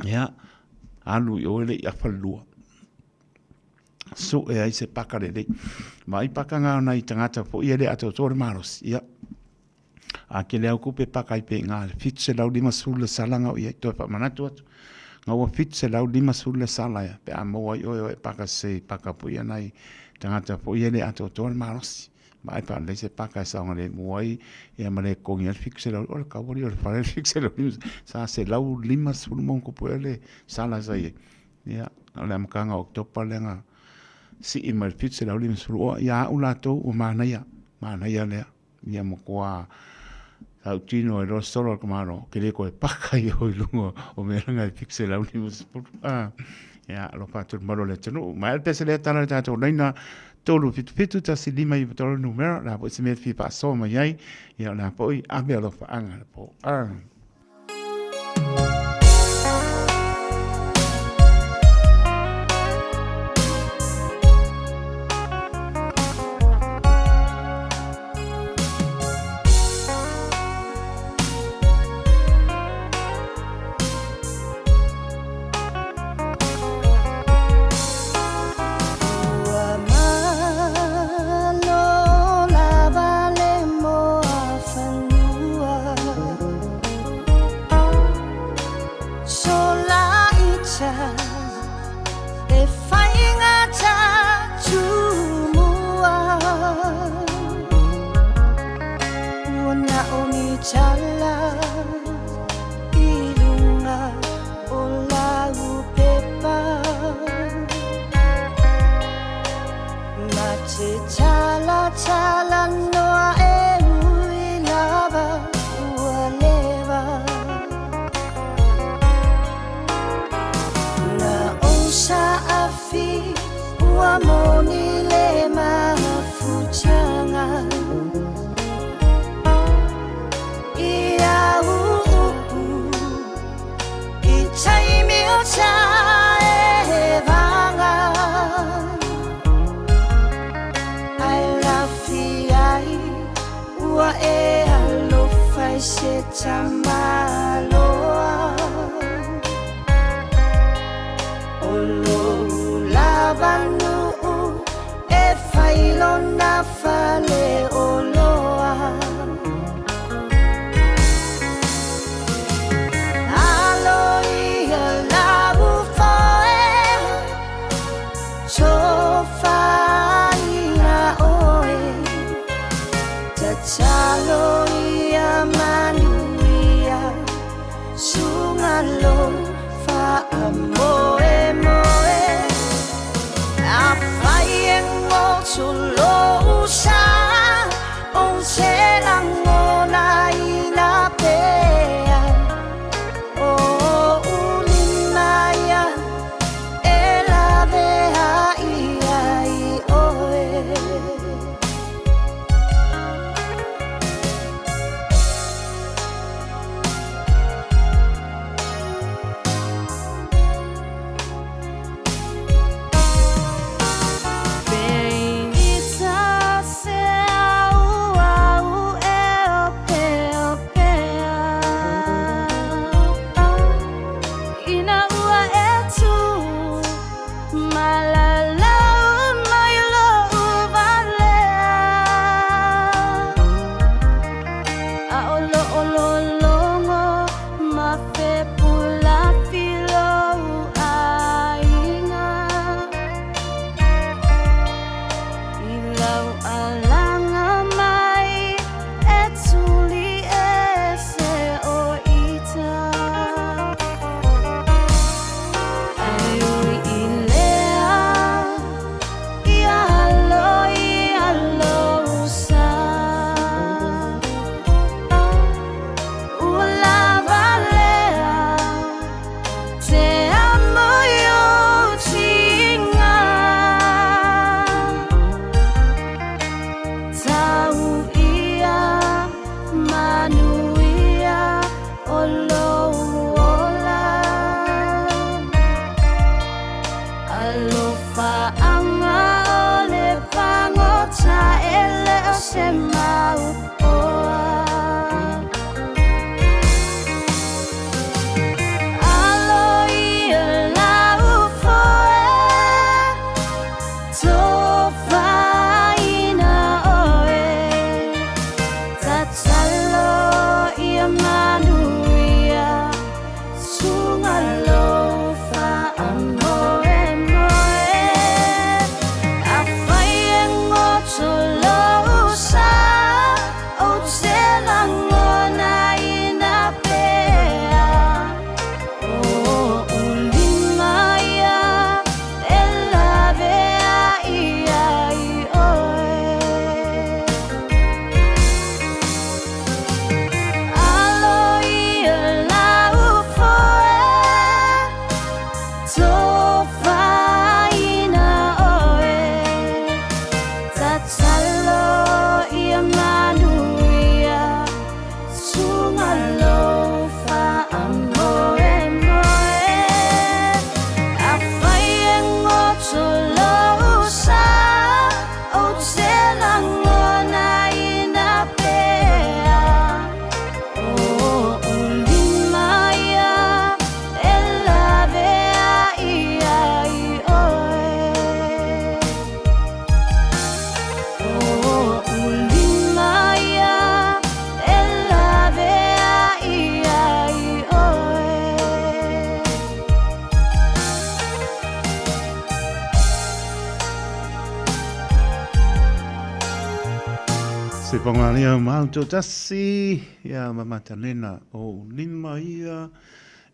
[SPEAKER 7] ia alu i o e le i afa le lua. Sue ai se paka lelei. Vaai paka ngā o nai tagata foi e le atoatoa le malosi. Ia. A kele au kupe paka ai pe ngā le 750 le sala ngau ia toe whaamanatu atu. Ngā ua 750 le sala ia pe a maua i oe o e paka se paka pui ana i tangata po ia le ato toa le malosi. Ma ai whaalei se paka e saonga le mua ai ia ma le kongi le 700 o le kawari o le fale le 750 sa 150 mo kupu le sala sa ia. Ia, o le amataga o Oketopa lea na sii mai le 752, ia au latou ua manaia, manaia lea. Ia matua tautino ai loa solo le tamaloa, ou te le toe paka i o i luga o mea langa e 750. Ah, ia, alofa atu i le malu o le atunuu. Ma e le pese lea tala i le tatou laina 377 1593 le numera, o le a foi se mea e fia faasoa mai ai, ia o le a foi ave alofaaga le po. Ah. Soifuaga mau tasi ia ma matalena o lima ia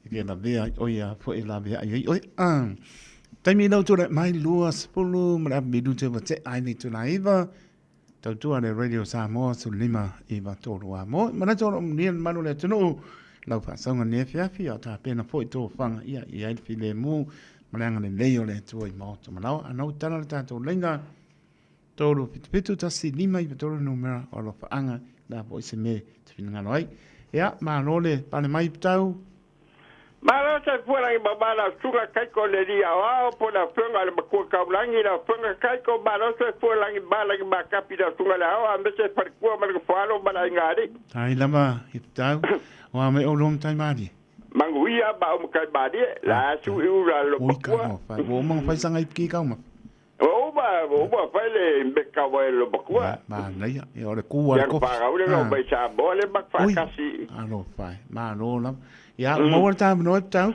[SPEAKER 7] i ke lavea ai oe a foe lavea ai ai oe. Ah. Taimi lau tula mai 20 ma le afe minute ua tea ai le itula 9. Tautua le Radio Samoa 15 93 a mo. Manatu o loo manuia le mamalu o le atunuu lau faasauga nei afiafi a o tapena foi tofaga ia i ai le filemu ma le agalelei o le Atua i maota malaoa. Ana ua tala le tatou laina 3 7 7 1 5 9 3 numera o alofaaga la foi se mea te finagalo ai. Ia, malo le pale mai Putau.
[SPEAKER 3] Malo soifua lagi mama lau susuga Kaiko le alii aoao po le afioga a le matua taulagi lau afioga Kaiko malo soifua lagi ma lagi makapi lau susuga le aoao aemaise le falekua ma le nofoalo ma le aiga alii.
[SPEAKER 7] Tai lava i Putau, o a mai oulua matai malie.
[SPEAKER 3] Manuia ma ou matai malie, la su i ula lo
[SPEAKER 7] Oi ka
[SPEAKER 3] makua.
[SPEAKER 7] no whai. Ua uma whai sanga i piki kau ma.
[SPEAKER 3] Ua uma, ua uma whai le meka wa e lo makua.
[SPEAKER 7] Manaia, e o le kua le
[SPEAKER 3] Ia
[SPEAKER 7] kofi.
[SPEAKER 3] whakau le mai Samoa le mak
[SPEAKER 7] Oi,
[SPEAKER 3] whakasi.
[SPEAKER 7] alo whai, malo lava. Ia, maua le tāmanoa e Putau.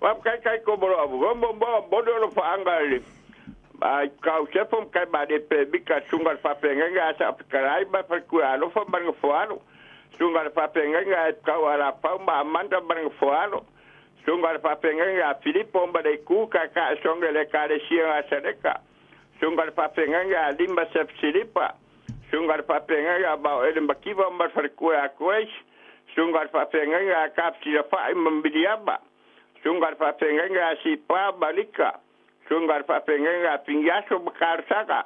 [SPEAKER 3] Wa kai kai ko mo abu mo mo mo lo whaanga le. Ai kau sepo kai ma le pe mika sunga le whapengenga asa apikarai ma whakua alofa ma nga whaalo. Sunga le whapengenga e kau ala pau ma amanda ma nga whaalo. Sunga le whapengenga a Filipo ma le kuka ka songa le kare sia sareka. Sunga le whapengenga a Lima Sef Silipa. Sunga le whapengenga a Mao Ele Makiwa ma whakua a Koes. Sunga le whapengenga a Kapsila Whai ma Miriama. Sunga le whapengenga a Sipa Malika. Sunga le whapengenga a Pingiaso ma Karsaka.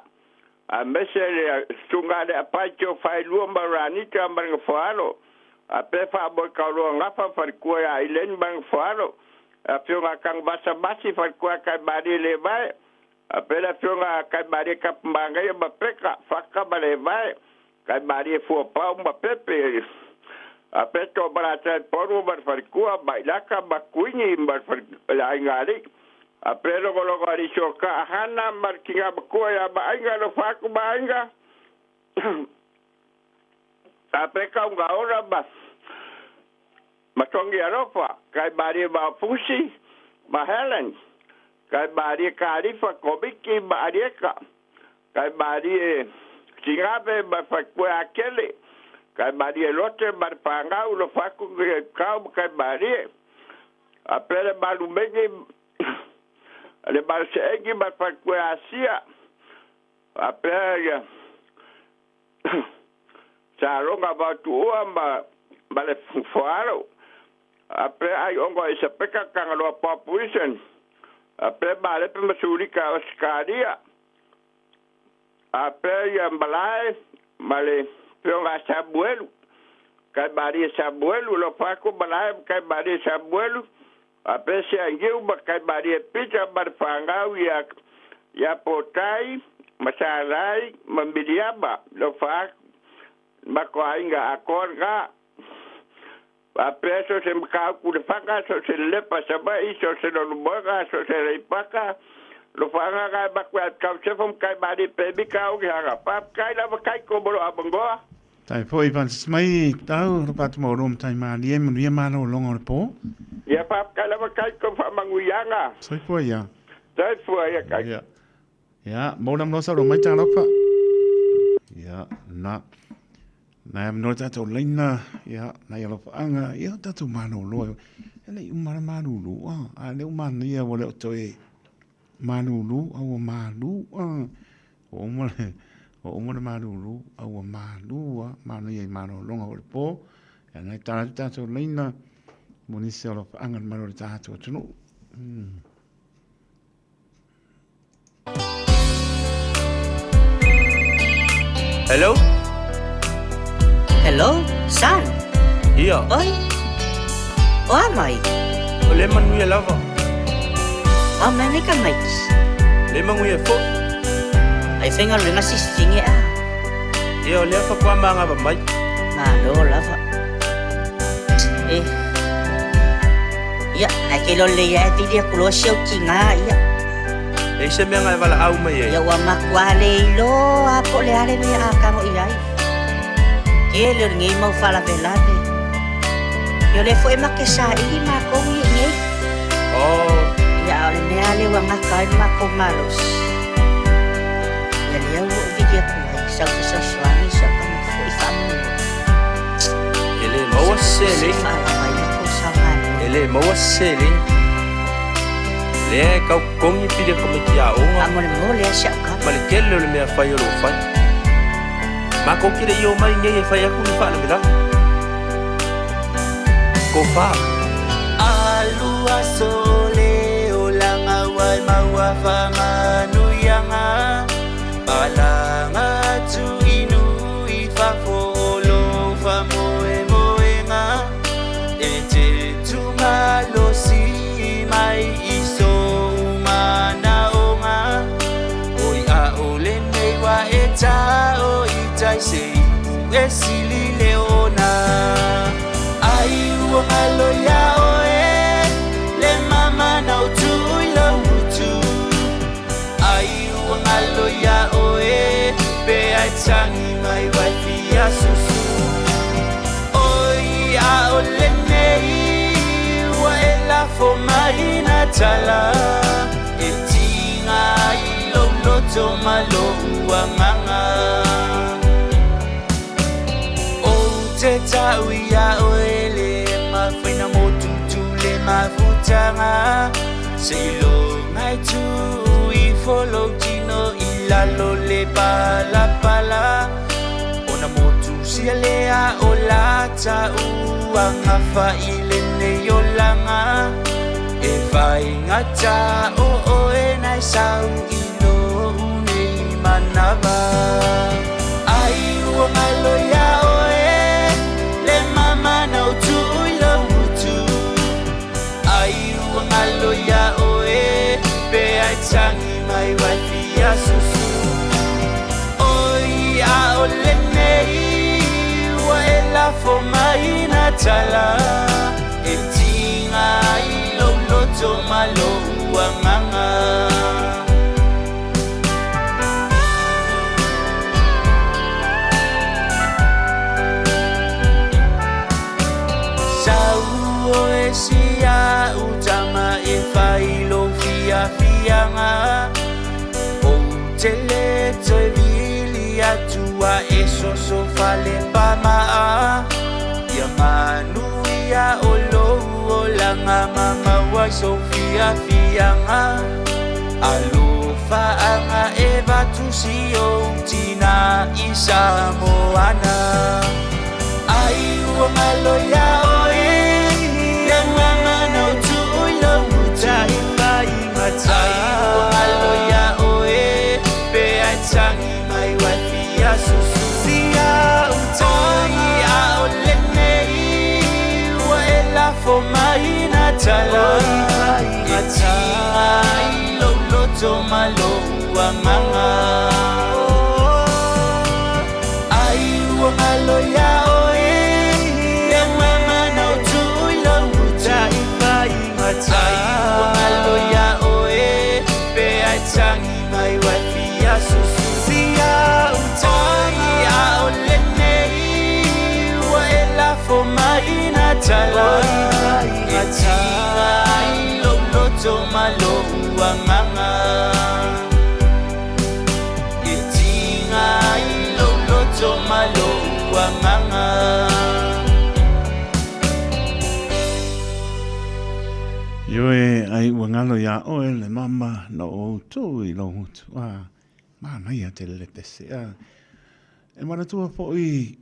[SPEAKER 3] A mese le sunga le apaitio whailua ma Ranita ma nga whaalo. A pefa a moi kauloa ngafa whalikua a Ileni ma nga whaalo. A whionga kang basa basi whalikua kai mari le vai. A pera whionga kai mari kapumangai ma peka whaka ma le vai. Kai mari fua pau ma pepe. A peto mara tai poru ma whalikua ma ilaka ma kuini ma whalikua ingari. A pera logo ari soka ahana ma kinga makua ya ma ainga lo whaku ma ainga. A peka unga ora ma matongi arofa kai mari ma fusi ma Helen kai mari Karifa Komiki ma Arieka kai mari Singape ma Fakue Akele kai mari Lote ma Pangau lo faku kau kai mari a pere malumegi le malseegi ma Fakue Asia a pere sa longa vatuua ma le foalo. A pe ai ongo i se peka kangaloa papuisen. A pe malepe masulika o skaria. A pe ia malae ma le pionga Samuelu. Kai maria Samuelu lo pako malae kai maria Samuelu. A pe se angiu ma kai maria Pita ma le whangau ia potai, ma sarai, ma miriama lo whaku. Ma ko ainga a korga. A peso se mkau ku le whanga, so se lepa sa mai, so se lolumoga, so se reipaka. Lo whanga kai makua kau sefo mkai mari pe mika o ki hanga. Pap kai lava kai ko moro a mangoa.
[SPEAKER 7] Tai foi Francis mai tau ro patu mo rom tai malie manuia malo longa o le pō.
[SPEAKER 3] Ia pap kai lava kai ko wha manguianga.
[SPEAKER 7] Soifua ia.
[SPEAKER 3] Soifua ia kai.
[SPEAKER 7] Ia. Ia, mō lam losa ro mai tālofa. Ia, na. Nai am no tātou leina, ia, nai alofaanga, ia tātou malolo. E le umara malulu, a le umana ia wale o toe malulu, a ua malu, a. O umara malulu, a ua malu, a, malu ia i malolonga o le pō. Ia, nai tātou tātou leina, mo nisi alofaanga le malo le tātou atunu.
[SPEAKER 22] Hello?
[SPEAKER 23] Hello, son.
[SPEAKER 22] Ia.
[SPEAKER 23] Oi. O a mai.
[SPEAKER 22] O le manuia lava.
[SPEAKER 23] O mene ka mai.
[SPEAKER 22] Le manuia fo.
[SPEAKER 23] Ai whenga lunga sistinge a.
[SPEAKER 22] Ia o lea whakwa maanga wa mai.
[SPEAKER 23] Ngā lo lava. E. Ia, ai ke lo le ia e whiria kuloa siau ki ngā ia.
[SPEAKER 22] E se mea ngai wala au mai e.
[SPEAKER 23] Ia ua makua le ilo a po le ale mea a kango i ai. Ke le ngei mau whala velave. Ia le fo e make sa ili mā kou i ngei.
[SPEAKER 22] Oh.
[SPEAKER 23] Ia o le mea le ua ngaka ai mā kou malos. Ia le au o vidia kuai, sau te sa swani, sau kama fo i wha
[SPEAKER 22] maua se seleni. E le maua se seleni. Lea e kau totogi pili a tamaiti aoga.
[SPEAKER 23] Faamolemole a si au kava.
[SPEAKER 22] Ma le tele o le mea fai o lo o fai. Matou te le i omai iinei e fai atu ni faalavelave. Tofa.
[SPEAKER 2] Alu aso le olaga ua e maua faamanuiaga Palanga atu i nuu i fafo o lou faamoemoega E te tumalosi mai i sou manaoga Oi ʻaʻole nei wa e tao i tai se i e sili le ona Ai ua ngalo iā ʻoe le mama na o tuu i lou utu Ai ua ngalo iā ʻoe pe ai tagi mai wai fia susu Oi ʻaʻole nei ua e lafo mai nā tala E tiga ai lou loto ma loʻu agaga Ou te ta'u iā ʻoe le mafaina motutu le mafutaga Seiloga e tuu ifo lou tino i lalo le palapala Ona motu sia lea o la ta'u agafa i lenei olaga E faigata o oe na e sau i lo'u nei manava Ai ua ngalo iā ʻoe le mama na ou tuu i lou utu Ai ua ngalo iā ʻoe pe ai tagi mai wai fia susu Oi ʻaʻole nei ua e lafo mai nā tala E tiga ai lou loto ma loʻu agaga. Sau ʻoe si a'u tama e fai lou fiafiaga Ou te le toe vili atu a e soso fale pama'a Ia manuia o lou olaga ma maua ai sou fiafiaga Alofaaga e vatu si ou tina i Samoana Ai ua ngalo iā ʻoe le mama na ou tuu i lou utu Ai ua ngalo iā ʻoe pe ai tagi mai wai fia susu Oi ʻaʻole nei ua e lafo mai nā tala E tiga ai lou loto ma loʻu agaga Ai ua ngalo iā ʻoe le mama na ou tuu i lou utu Ai ua ngalo iā ʻoe pe ai tagi mai wai fia susu Oi ʻaʻole nei ua e lafo mai nā tala E tiga ai lou loto ma loʻu agaga E tiga ai lou loto ma loʻu agaga.
[SPEAKER 7] Ioe, ai ua ngalo iā ʻoe le mama na ʻoutou i lou utu. A, manaia tele le pese. A, e manatua foʻi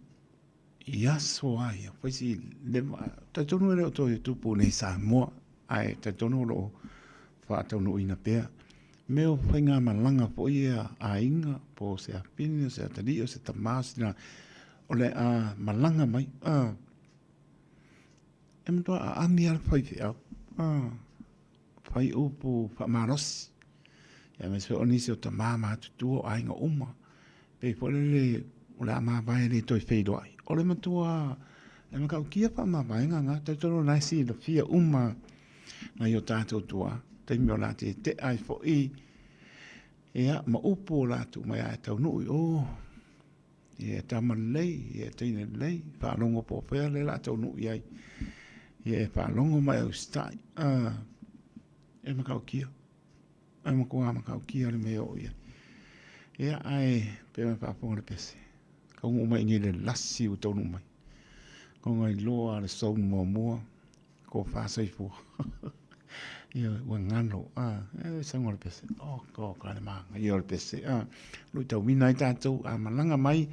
[SPEAKER 7] i aso a ia, faisi le talitonu e le o toe tupu nei Samoa, ae talitonu o lo o faataunuuina pea. Mea o faigamalaga foi ia a aiga, po o se afafine, o se atalii, o se tama, o se tina, o le a malaga mai, a, e matua aami lava le faifeau, a, fai upu faamalosi. Ia aemaise foi o nisi o tama matutua o aiga uma, pei foi lele o le a mavae e le toe feiloai. O le matua e matautia faamavaega na, talitonu o lena e silafia uma nai o tatou tuaa, taimi o la tetea ai foi ia ma upu o latou mai a e taunuu i o, ia e tama lelei, ia e teine lelei, faalogo po o fea lea o le a taunuu i ai, ia e faalogo ma e usitai, e matautia, e matua matautia le mea e oo i ai. Ia, ae pei ona faafofoga le pese, taunuu mai i inei i le lasi ua taunuu mai. Ko ngai loa le soul muamua, ko whāsoifua. Ia, ua ngalo, a, e sango le pese, o, ko, ka le maanga, ia o le pese, a, lui tau mina ai tātou, a malanga mai,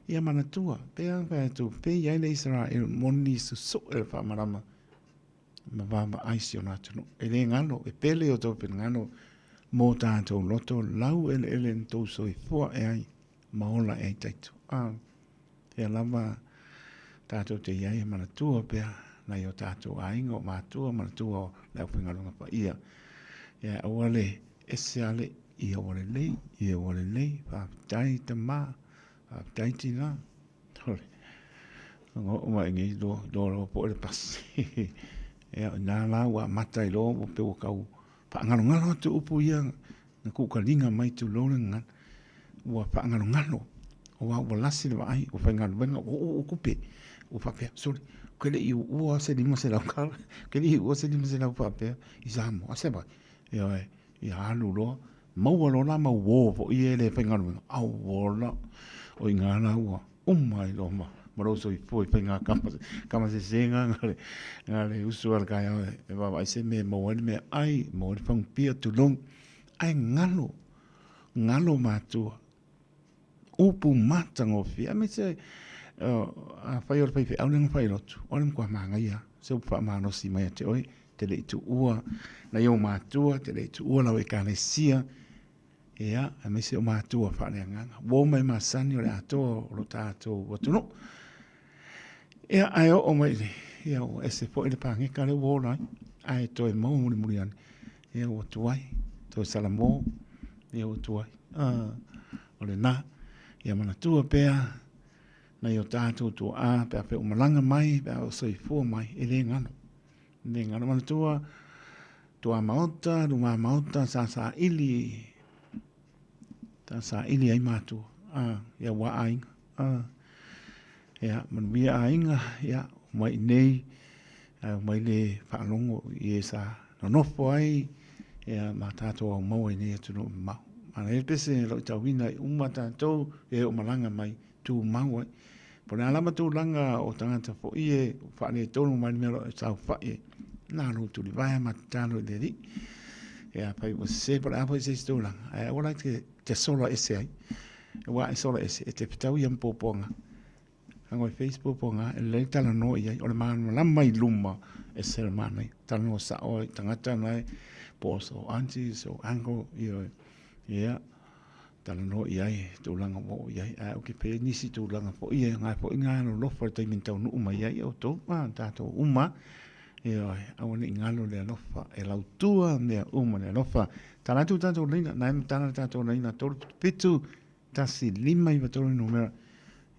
[SPEAKER 7] ia manatua, pea, pea tu, pe ia le Israel, moni susu e le whaamarama, ma vava ai si ona atunu. E le ngalo, e pele o tau ngalo, mō tātou loto, lau ele ele ni tō soifua e ai, ma ola e ai taitu. A, Hea lava tātou te iai e manatua pea nai o tātou āinga o mātua manatua o le aufaigaluega paia. Ia aua le ese ale ia ua lelei, ia ua lelei, faafetai tamā, faafetai tinā. Ole, oo mai nei loa, loa loa po le pasi. Ia, nā la ua amata ai loa ua pe ua kau whaangalongalo atu upu ia na kukaliga mai tulou le gagana ua faagalogalo auā ua lasi le vaai ua faigaluega ua uu tupe ua faapea sole ou te le i uua se 500 tala ou te le i uua se 500 faapea i Samoa a se vai ioe ia alu loa maua loa la mau uō foi ia e le faigaluega auola o i ina la ua uma ai loa ma ma lou soifua i faiga kama kama sesega na le na le usu a le taeao e vaavaai se mea e maua ai le meaai maua ai le fagupia tulou ae galo galo matua upu matagofie aemaise afai o le faifeau lea na failotu o le matua manaia se upu faamalosi mai ia te oe te le i tuua nai ou matua te le i tuua lau ekalesia Ia, aemaise o matua faaleagaga. Ua omai masani o le atoa o lo tatou atunuu. Ia, ae oo mai le, ia, ua ese foi le pageka lea ua ola ai, ae toe maua mulimuli ane. Ia, ua tuai, toe salamo, ia, ua tuai. Ah, o lena, ia manatua pea, nai o tatou tuaa, pe a pe o malaga mai, pe a o soifua mai, e le galo. Me ngaro manatua, tua maota, luma maota, sa saili, sa saili ai mātua, a, ia wā aiga, a, ia, manuia aiga, ia, mai nei, a, mai le whaalongo i e sa nonofo ai, ia, mā tātou au maua i nei atu no mau. Mana e pese lau tauina i uma tātou, e o malanga mai, tūmau ai. Po o le a lava tulaga o tagata foi e faaletonu mai le mea o lo o saofai ai, na lou tulivaea ma tatalo i le Alii. Ia afai ua sese po o le a foi se isi tulaga, ae aua la e te sola ese ai. Aua e sola ese, e te fetau ia ma puapuaga. Leaga o Facebook puapuaga, e lelei le talanoa i ai, o le malamalama i luma e se le manaia. Talanoa sao ai i tagata na e, po o so aunties, so uncle, ioe. Ia. Talanoa i ai tulaga ua oo i ai, ae ou te pē nisi tulaga foi e ngai foi ngā alolofa i le taimi na taunuu mai ai outou ma tatou uma. Ioe, aua ne i galo le alofa, e lautua mea uma le alofa. Tala atu tatou laina, na e matala le tatou laina 377 1 5 9 3 numera.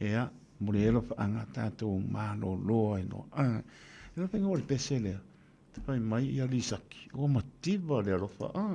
[SPEAKER 7] Ia, muli ai alofaaga tatou malolo ai loa. Ah, e le faiga o le pese lea. Fai mai ia Lisaki, ua mativa le alofa a.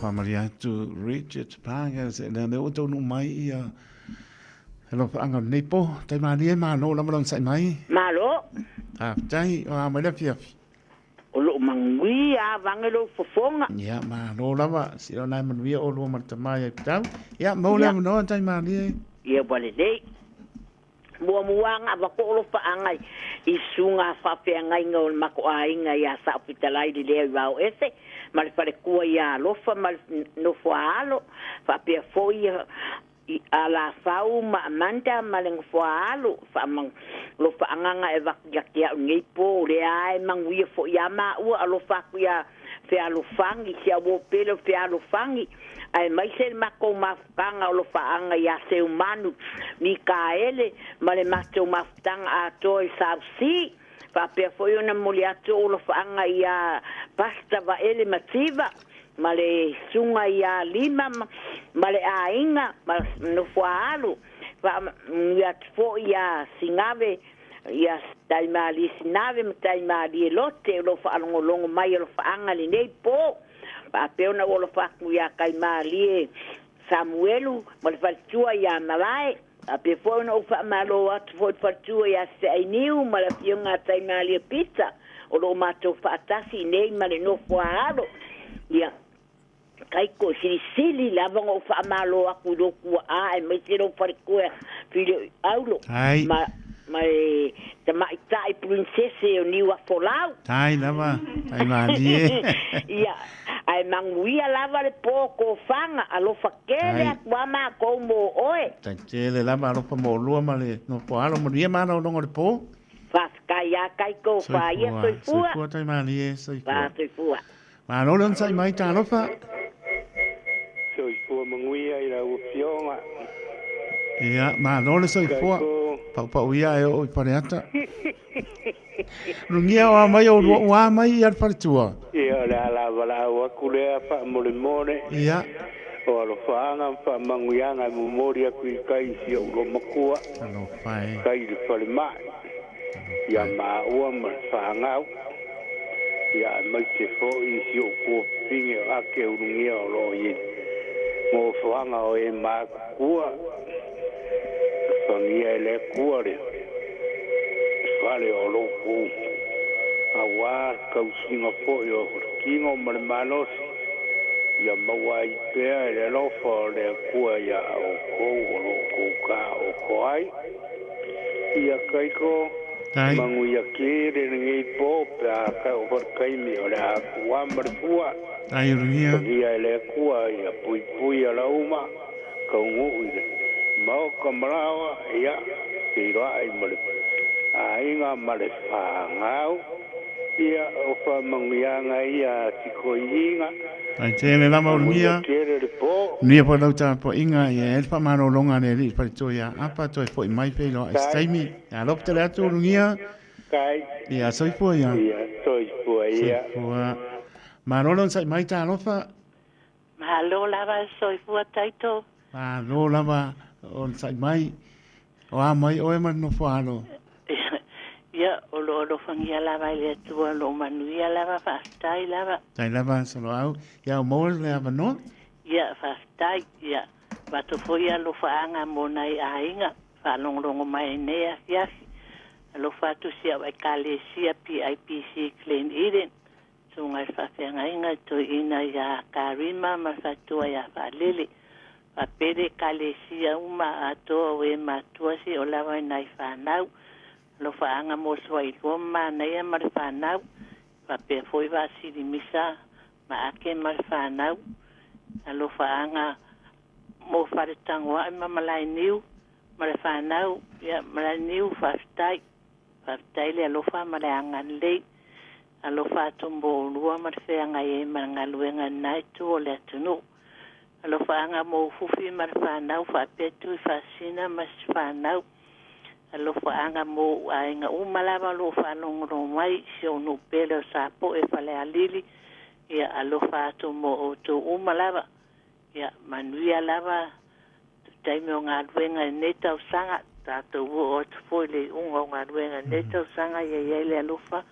[SPEAKER 7] Whamaria atu Richard Parker se lea lea ua taunuu mai ia he lofaanga o lenei po. Tai malie malo lava lona sai mai.
[SPEAKER 8] Malo.
[SPEAKER 7] Faafetai o a mai le afiafi.
[SPEAKER 8] O loo manuia a vange lou fofoga.
[SPEAKER 7] Ia malo lava sila ona e manuia oulua ma le tama ia i Pitau. Ia mau le avanoa tai malie.
[SPEAKER 8] Ia ua lelei. Muamua ga avako o lofaaga i susuga faafeagaiga o le mako aiga iā Saofitalai le Lea i Vaoese ma le falekua iā Alofa ma le Nofoaalo faapea foi ia i Alafau ma Amanda ma le Nofoaalo lofaaga e avatu ia te a'u nei po lea a e manuia fo'i iā maua alofa atu iā Fealofani si au uo pele o Fealofani aemaise le matou mafutaga o lofaaga iā Seumanu Mikaele ma le matou mafutaga atoa i South Sea faapea foi ona momoli atu o lofaaga iā Pastor Vaele Mativa ma le susuga iā Lima ma le aiga ma Nofoaalo faamanuia atu foi iā Sigave ia Taimalie Sinave ma Taimalie Lote o loo faalogologo mai alofaaga lenei po faapea ona ou alofa atu iā Taimalie Samuelu ma le faletua iā Malae faapea foi ona ou faamalo atu foi i le faletua iā Feainiu ma le afioga a Taimalie Pita o loo matou faatasi nei ma le nofo a alo ia Kaiko silisili lava ona ou faamalo atu i lou tuaa aemaise lou faletoa Filioi Aulo
[SPEAKER 7] Tai.
[SPEAKER 8] ma ma le tamaitai princese o Niuafolau.
[SPEAKER 7] Tai lava, tai malie.
[SPEAKER 8] Ia, ae manuia lava le po tofaga, alofa tele
[SPEAKER 7] Tai.
[SPEAKER 8] atu a matou mo oe.
[SPEAKER 7] Tai tele lava alofa mo olua ma le nofo alo, manuia malologa o le po.
[SPEAKER 8] Faafetai a Kaiko, faia
[SPEAKER 7] Soifua,
[SPEAKER 8] soifua.
[SPEAKER 7] soifua tai malie, soifua.
[SPEAKER 8] Fa soifua.
[SPEAKER 7] Malo le onosai mai talofa.
[SPEAKER 11] Soifua manuia i lau afioga.
[SPEAKER 7] Ia, malo le soifua.
[SPEAKER 11] Kaiko.
[SPEAKER 7] Paupau ia e oo i Faleata. Lugia o a mai o lua ua mai ia le faletua.
[SPEAKER 11] Ia, o le a lavalau atu lea faamolemole.
[SPEAKER 7] Ia.
[SPEAKER 11] O alofaaga ma faamanuiaga e momoli atu i tai i si ou loomatua.
[SPEAKER 7] Talofa e.
[SPEAKER 11] Tai i le falemai. Ia maua ma le fanau. Ia aemaise foi i si ou tuafafine o Ake Ulugia o lo o i nofoaga o e matutua. Alofagia e le Atua le fale o lo outou aua le tausiga foi o le tino ma le malosi, ia maua ai pea e le alofa o le Atua iā outou o lo outou taoto ai. Ia Kaiko,
[SPEAKER 7] Tai.
[SPEAKER 11] manuia tele lenei po pe a ka o taimi o le a tua ma le fua.
[SPEAKER 7] Tai ulugia.
[SPEAKER 11] Pagia e le Atua ia puipui ala uma, kaunuu i le maoka malaoa, ia feiloai ma le aiga ma le fanau. Ia o faamanuiaga ia a sikoiiga.
[SPEAKER 7] Tai tele lava
[SPEAKER 11] Manuia
[SPEAKER 7] ulugia.
[SPEAKER 11] tele le po.
[SPEAKER 7] Manuia foi lau tapuaiga, ia e ai le faamalologa a le Alii i le faletua ia Apa toe foi mai feiloai se
[SPEAKER 11] Tai.
[SPEAKER 7] taimi. Ia alofa tele atu ulugia.
[SPEAKER 11] Tai.
[SPEAKER 7] Ia soifua ia.
[SPEAKER 11] Ia soifua ia.
[SPEAKER 7] Soifua. Malo le onosai mai talofa.
[SPEAKER 12] Malo lava le soifua Taito.
[SPEAKER 7] Malo lava onosai mai. O a mai oe ma le nofo alo.
[SPEAKER 12] Ia, o lo o alofagia lava i le Atua, o lo o manuia lava, faafetai lava.
[SPEAKER 7] Tai lava Soloau, ia o maua le avanoa.
[SPEAKER 12] Ia, faafetai, ia, avatu foi alofaaga mo nai aiga, faalogologo mai ai nei afiafi. Alofa atu si au Ekalesia PIPC Glen Eden, susuga i le faafeagaiga i toeaina ia Karima ma le faletua ia Faalele. Faapea le Ekalesia uma atoa o e matua seia o lava i nai fanau. Alofaaga mo Suailua ma Manaia ma le fanau. Faapea foi Vasilimisa ma Ake ma le fanau. Alofaaga mo Faletagoai ma Malaeniu ma le fanau. Ia, Malaeniu, faafetai. Faafetai le alofa ma le agalelei. Alofa atu mo oulua ma le feagai ai ma le galuega i lena itu o le atunuu. Alofaaga mo Ufufi ma le fanau faapea Tuifaasisina ma si fanau. Alofaaga mo ou aiga uma lava o lo o faalogologo mai i si ou nuu pele o Sapoe Falealili. Ia alofa atu mo outou uma lava. Ia manuia lava taimi o galuega i lenei tausaga. Tatou oo atu foi i le iuga o galuega i lenei tausaga ia i ai le alofa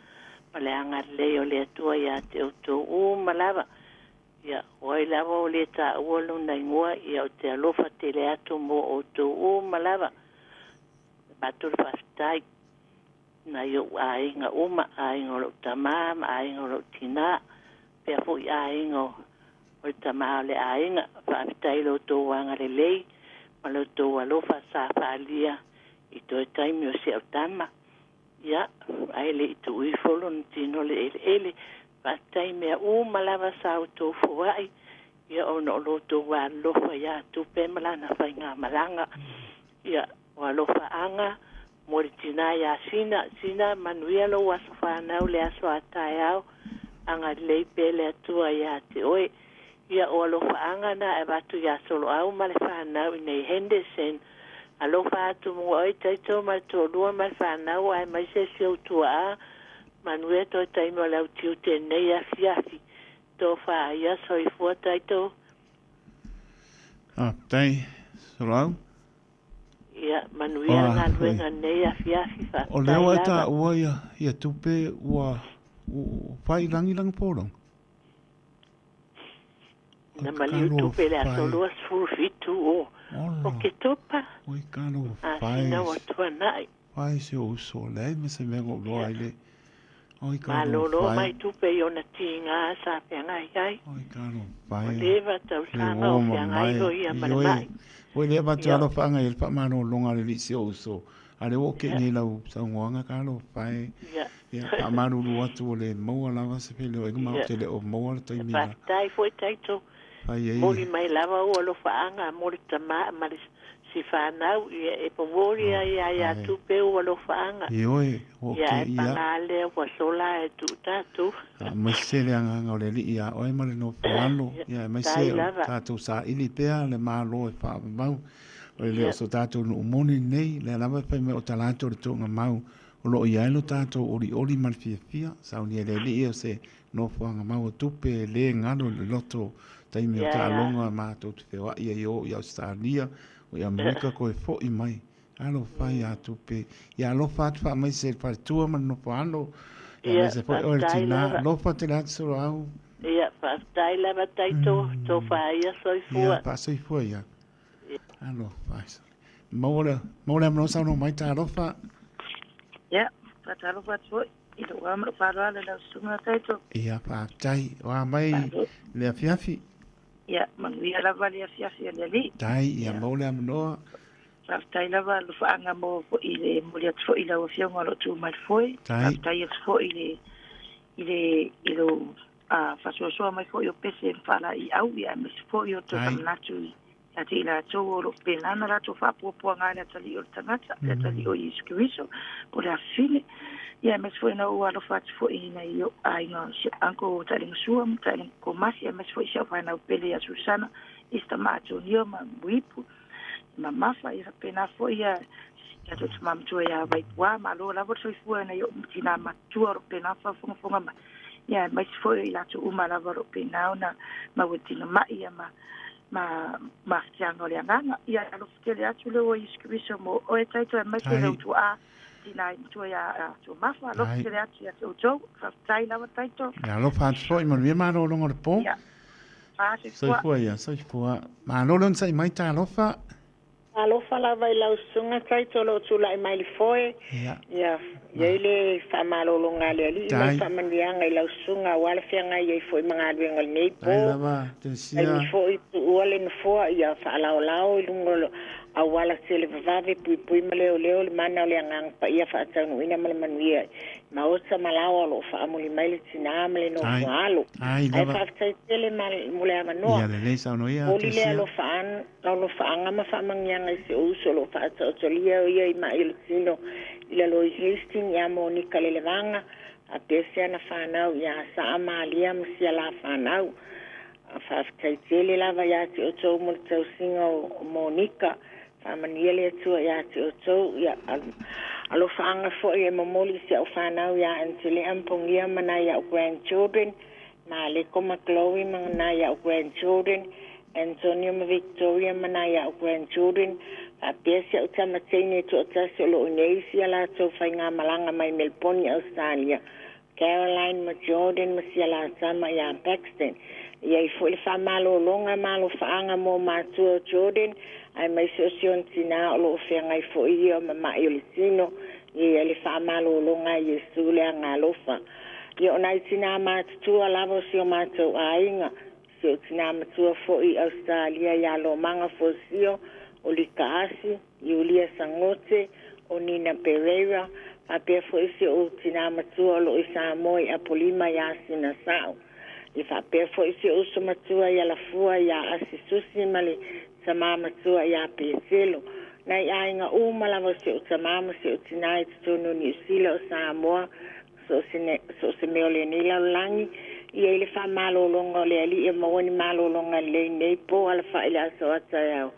[SPEAKER 12] ma le agalelei o le Atua ia te outou uma lava. Ia, o ai lava o lē taua lona igoa, ia o te alofa tele atu mo outou uma lava. Avatu le faafetai i nai ou aiga uma, aiga o lou tamā ma aiga o lou tinā, faapea foi aiga o le tamā o le aiga. Faafetai i lo outou agalelei ma lo outou alofa sa faaalia i toe taimi o si au tama. Ia, ae le i tuu ifo lona tino i le eleele. Faafetai i mea uma lava sa outou foai, ia ona o lo outou alolofa ia Tupe ma lana faigamalaga. Ia, o alofaaga mo le tinā iā Sina. Sina, manuia lou aso fanau le aso a taeao, agalelei pea le Atua iā te oe. Ia, o alofaaga na e avatu iā Soloau ma le fanau i nei Henderson. Alofa atu mo oe Taito ma le toalua ma le fanau aemaise si ou tuaa. Manuia toe taimi o le au tiute i lenei afiafi. Tofa ia soifua Taito.
[SPEAKER 7] Faafetai Soloau.
[SPEAKER 12] Ia, manuia le galuega i lenei afiafi.
[SPEAKER 7] O lea
[SPEAKER 12] Faafetai
[SPEAKER 7] ua e
[SPEAKER 12] lava.
[SPEAKER 7] taua ia tupe ua fai lagilagi polong.
[SPEAKER 12] Na maliu tupe i le aso 27 o Oketopa, masina ua tuanai.
[SPEAKER 7] Fai se uso leai ma se mea na ou iloa ai le oi talofa e.
[SPEAKER 12] Malolo mai tupe i ona tiga sa feagai ai.
[SPEAKER 7] Oi talofa e.
[SPEAKER 12] Ua leva tausaga o feagai loa ia ma le mai.
[SPEAKER 7] Oi lea avatu alofaaga i ai le faamalologa a le alii si ou uso. A lea ua ou kei nei lau saunoaga talofa e. Ia faamalulu atu ua le maua lava se feiloaiga ma ou te le o maua le taimi na
[SPEAKER 12] Faafetai foi Taito.
[SPEAKER 7] fai ai.
[SPEAKER 12] Moli mai lava ou alofaaga mo le tama ma le si fanau, ia e momoli ai ia ia tupe ou alofaaga.
[SPEAKER 7] Ioe, ua ou
[SPEAKER 12] Ia ae
[SPEAKER 7] kei ia.
[SPEAKER 12] paga lea ua sola e tuu tatou.
[SPEAKER 7] Aemaise le agaga o le Alii ia oe ma le nofo alo, ia aemaise
[SPEAKER 12] Faafetai
[SPEAKER 7] o
[SPEAKER 12] lava.
[SPEAKER 7] tatou saili pea le Malo e faavavau. O le le o so tatou nuu moni lenei, lea lava e fai mai o talaatu o le tuugamau o lo o i ai lo tatou olioli ma le fiafia. Saunia e le Alii o se nofoaga mau o tupe e le galo i le loto taimi o taaloga matou te feoai ai o i Ausetalia o i Amerika koe foi mai. Alofa ia tupe. Ia alofa atu faamaise i le faletua ma le nofo alo. Ia aemaise foi oe le tina. Alofa tele atu Soloau.
[SPEAKER 12] Ia, faafetai lava Taito, tofa ia soifua.
[SPEAKER 7] Ia, faasoifua ia. Alofa. Maua le, maua le avanoa saunoa mai talofa.
[SPEAKER 6] Ia, faatalofa atu foi i lou ao ma lou faaaloalo i lau susuga Taito.
[SPEAKER 7] Ia, faafetai. O a mai le afiafi?
[SPEAKER 6] Ia, manuia lava le afiafi a le Alii.
[SPEAKER 7] Tai, ia maua le avanoa.
[SPEAKER 6] Faafetai lava alofaaga mo foi le momoli atu foi i lau Afioga o lo o tu mai le foe.
[SPEAKER 7] Tai.
[SPEAKER 6] Faafetai atu foi i le i le i lou faasoasoa mai foi o pese ma faalaeiau ia aemaise foi o toe faamanatu ia te i latou o lo o faapena ona latou faapuapuaga ai le atalii o le tagata, le atalii o Iesu Keriso, po o le afafine. Ia aemaise foi na ou alofa atu foi i nai ou aiga, si au uncle o Taelegasua ma Taelegakomasi, aemaise foi si au fanau pele ia Susana, Easter ma Atonio ma Muipu, mamafa, ia faapena foi ia tatou tama matua ia Vaipuā, malo lava le soifua i nai ou tinā matutua o lo o faapena ona faafogafoga mai, ia aemaise foi o i latou uma lava o lo o faapena ona maua i le tino mai ia ma ma mafatiaga o le agaga. Ia alofa tele atu le Atua Iesu Keriso mo oe Taito aemaise lou tuaa tinā matua ia Tuamafa, alofa tele atu ia te outou. Faafetai lava Taito.
[SPEAKER 7] Ia alofa atu foi, manuia malologa o le po.
[SPEAKER 6] Ia. Soifua.
[SPEAKER 7] Soifua ia, soifua. Malo le onosai mai talofa.
[SPEAKER 13] Alofa lava i lau susuga Taito o lo o tulai mai le foe.
[SPEAKER 7] Ia.
[SPEAKER 13] Ia, i ai le faamalologa a le Alii ma le faamanuiaga i lau susuga aua le feagai ai foi ma galuega o lenei po.
[SPEAKER 7] Tai lava, Teresia.
[SPEAKER 13] Taimi foi tuua le nofoa ia faalaolao i luga o le auala televavave puipui ma leoleo le mana o le Agaga Paia faataunuuina ma le manuia i maota ma laoa o lo o faamuli mai le tinā ma le nofo alo.
[SPEAKER 7] Ai
[SPEAKER 13] Ae
[SPEAKER 7] lava.
[SPEAKER 13] faafetai tele ma mo le avanoa.
[SPEAKER 7] Ia lelei saunoa
[SPEAKER 13] Momoli le
[SPEAKER 7] Teresia.
[SPEAKER 13] alofaaga ma faamanuiaga i si ou uso o lo o faataotolia o ia i mai o le tino i lalo i Hastings ia Monika Lelevaga faapea si ana fanau ia Saa Malia ma sia la fanau. Faafetai tele lava ia te outou mo le tausiga o Monika. Faamanuia le Atua ia te outou. Ia, alofaaga foi e momoli i si au fanau ia Antelea ma Pogia ma nai au grandchildren, Maleko ma Chloe ma nai au grandchildren, Antonio ma Victoria ma nai au grandchildren, faapea si au tama teine e toatasi o lo o i inei i sia latou faigamalaga mai Melbourne i Australia, Caroline ma Jordan ma sia la tama ia Paxton. E i ai foi le faamalologa ma alofaaga mo matua o Jordan aemaise o si ona tinā o lo o feagai foi ia ma ma'i o le tino. Ia i ai le faamalologa a Iesu le agaalofa. Ia o nai tinā matutua lava o si o matou aiga, si ou tinā matua foi i Ausetalia ia Lomaga Fuasio, o Lika Asi, Iulia Sagote, o Nina Pereira, faapea foi si ou tinā matua o lo o i Samoa i Apolima ia Sina Sa'o. Ia faapea foi si ou uso matua ia Lafua ia Asi Susi ma le tamā matua ia Petelo. Nai aiga uma lava o si ou tamā ma si ou tinā i totonu o Niu Sila o Samoa so o se mea o lenei lalolagi, ia i le faamalologa o le Alii e maua ni malologa lelei nei po alafa'i i le aso a taeao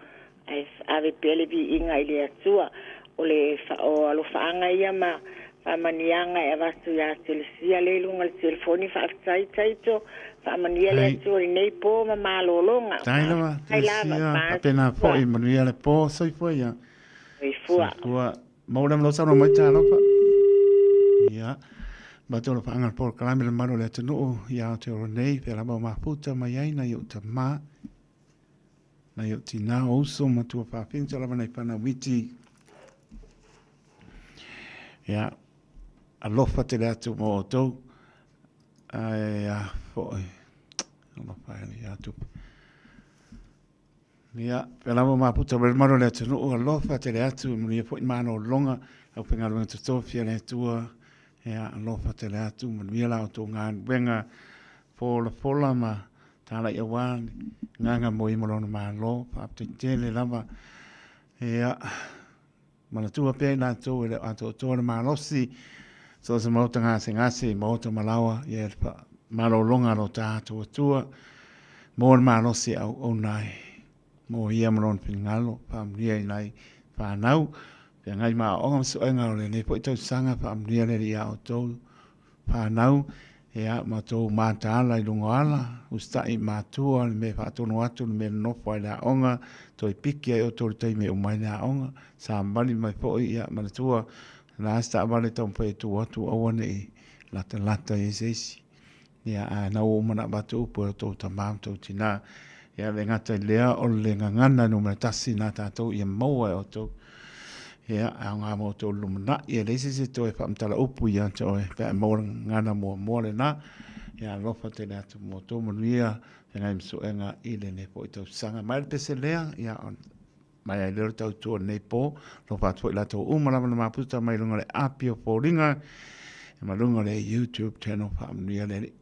[SPEAKER 13] ae ave pea le viiga i le Atua. O le o alofaaga ia ma faamanuiaga e avatu ia Telesia lea i luga o le telefoni. Faafetai Taito, faamanuia le Atua i lenei po ma malologa.
[SPEAKER 7] Tai lava, Telesia, faapena foi, manuia le po, soifua ia.
[SPEAKER 13] Soifua.
[SPEAKER 7] Soifua. Maua le malosi mai talofa. Ia. Matou le whaanga polokalame le mamalu o le atunuu i Aotearoa nei, pea lava o mafuta mai ai nai ou tamā, nai ou tinā o uso ma tua whawhinta lava nei whanau iti. Ia, alofa tele atu mō outou. Ai, a foi. Alofa ele ia tupe. Ia, pea lava o maputa mai le mamalu o le atunuu, alofa tele atu, manuia foi malologa, aufaigaluega totofi a le Atua, ia, alofa tele atu, manuia la outou galuega folafola ma talai aua le agaga moi ma lona Malo, faafetai tele lava. Ia, manatua pea i latou e le o atoatoa le malosi, so o se maota gasegase, maota malaoa, ia le malologa a lo tatou Atua, mo le malosi e auauna ai, mo ia ma lona finagalo, faamanuia i nai fanau, feagai ma aoaoga ma suega o lenei foi tausaga, faamanuia le Alii ia outou, Whānau, ia, ma tou mataala i luga o ala, usitai i matua, le mea e faatonu atu, le mea e nonofo ai i le aoga, toe piki ai outou i le taimi e uma ai le aoga, samali mai foi, ia, manatua, o le a se taavale e taumafai e tu atu, aua ne i latalata i ai se isi. Ia, a na ua uma ona avatu upu e outou tama ma tou tinā. Ia, le gata i lea, o le gagana numera tasi nā tātou ia maua e outou. Ia, e aoga mo outou lumanai, e leai se isi e toe faamatala upu ia te oe, pe a e maua le gagana muamua lenā. Ia, alofa tele atu mo outou manuia, feagai ma suega i lenei foi tausaga. Mai le pese lea, ia, mai ai lea o le tautua i lenei po, alofa atu foi i latou uma lava na maputa mai luga o le api o foliga, ma luga o le YouTube channel, faamanuia le Alii.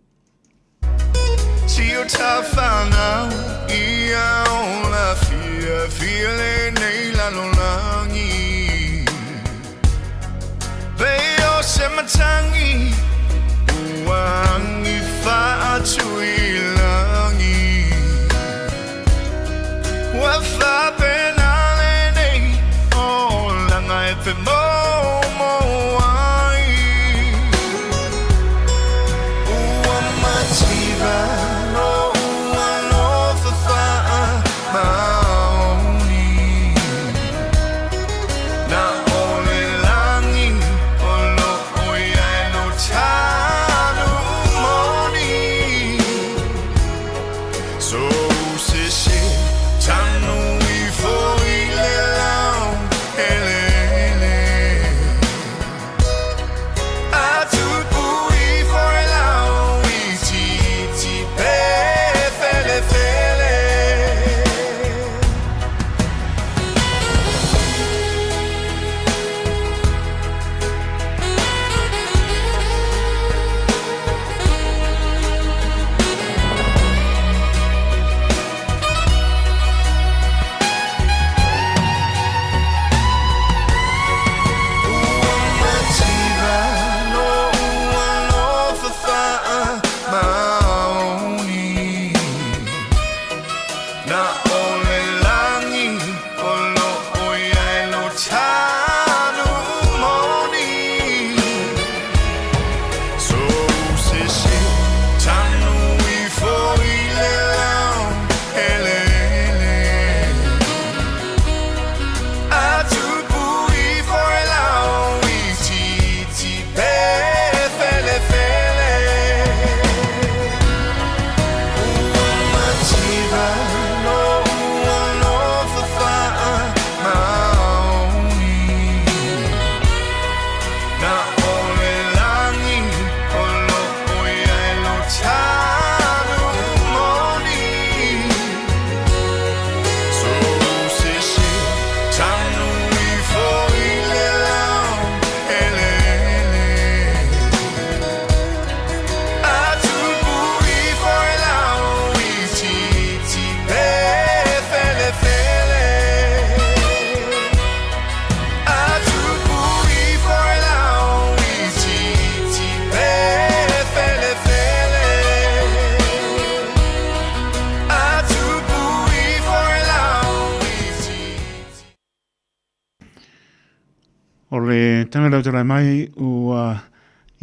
[SPEAKER 7] O le taimi lau tulai mai ua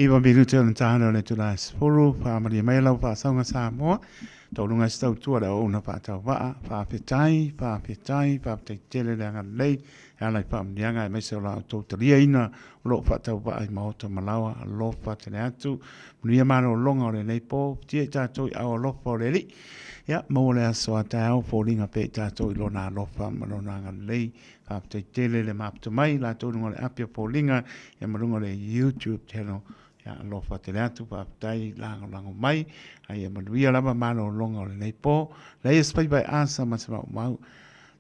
[SPEAKER 7] iwa minute o le taale o le itula e 10, faamalie mai lau faasauga Samoa, taualuga ai se tautua le auauna faatauvaa, faafetai, faafetai, faafetai tele le agalelei e ala i faamanuiaga aemaise o la outou taliaina o lo o faatauvaa i maota ma laoa, alofa tele atu, manuia malologa o lenei po, tia i tatou i ao alofa o le Alii, ia maua le aso a taeao foliga pea i tatou i lona alofa ma lona agalelei. Faafetai tele le mafuta mai latou i luga o le api o foliga ia ma luga o le YouTube channel. Ia alofa tele atu, faafetai lagolago mai. A ia manuia lava malologa o lenei po. Leai se faiva e asa ma se maumau.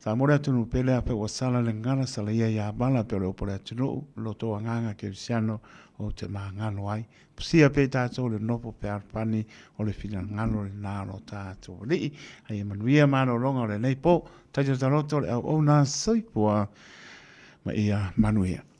[SPEAKER 7] Samoa le atunuu pele afai ua sala le gala sala ia ia vala pea o le upu a le atunuu lo tou agaga kerisiano ou te magalo ai. Pusia pea i tatou le nofo fealofani o le finagalo lena o lo tatou Alii. A ia manuia malologa o lenei po. Taito taloto le auauna soifua ma ia manuia.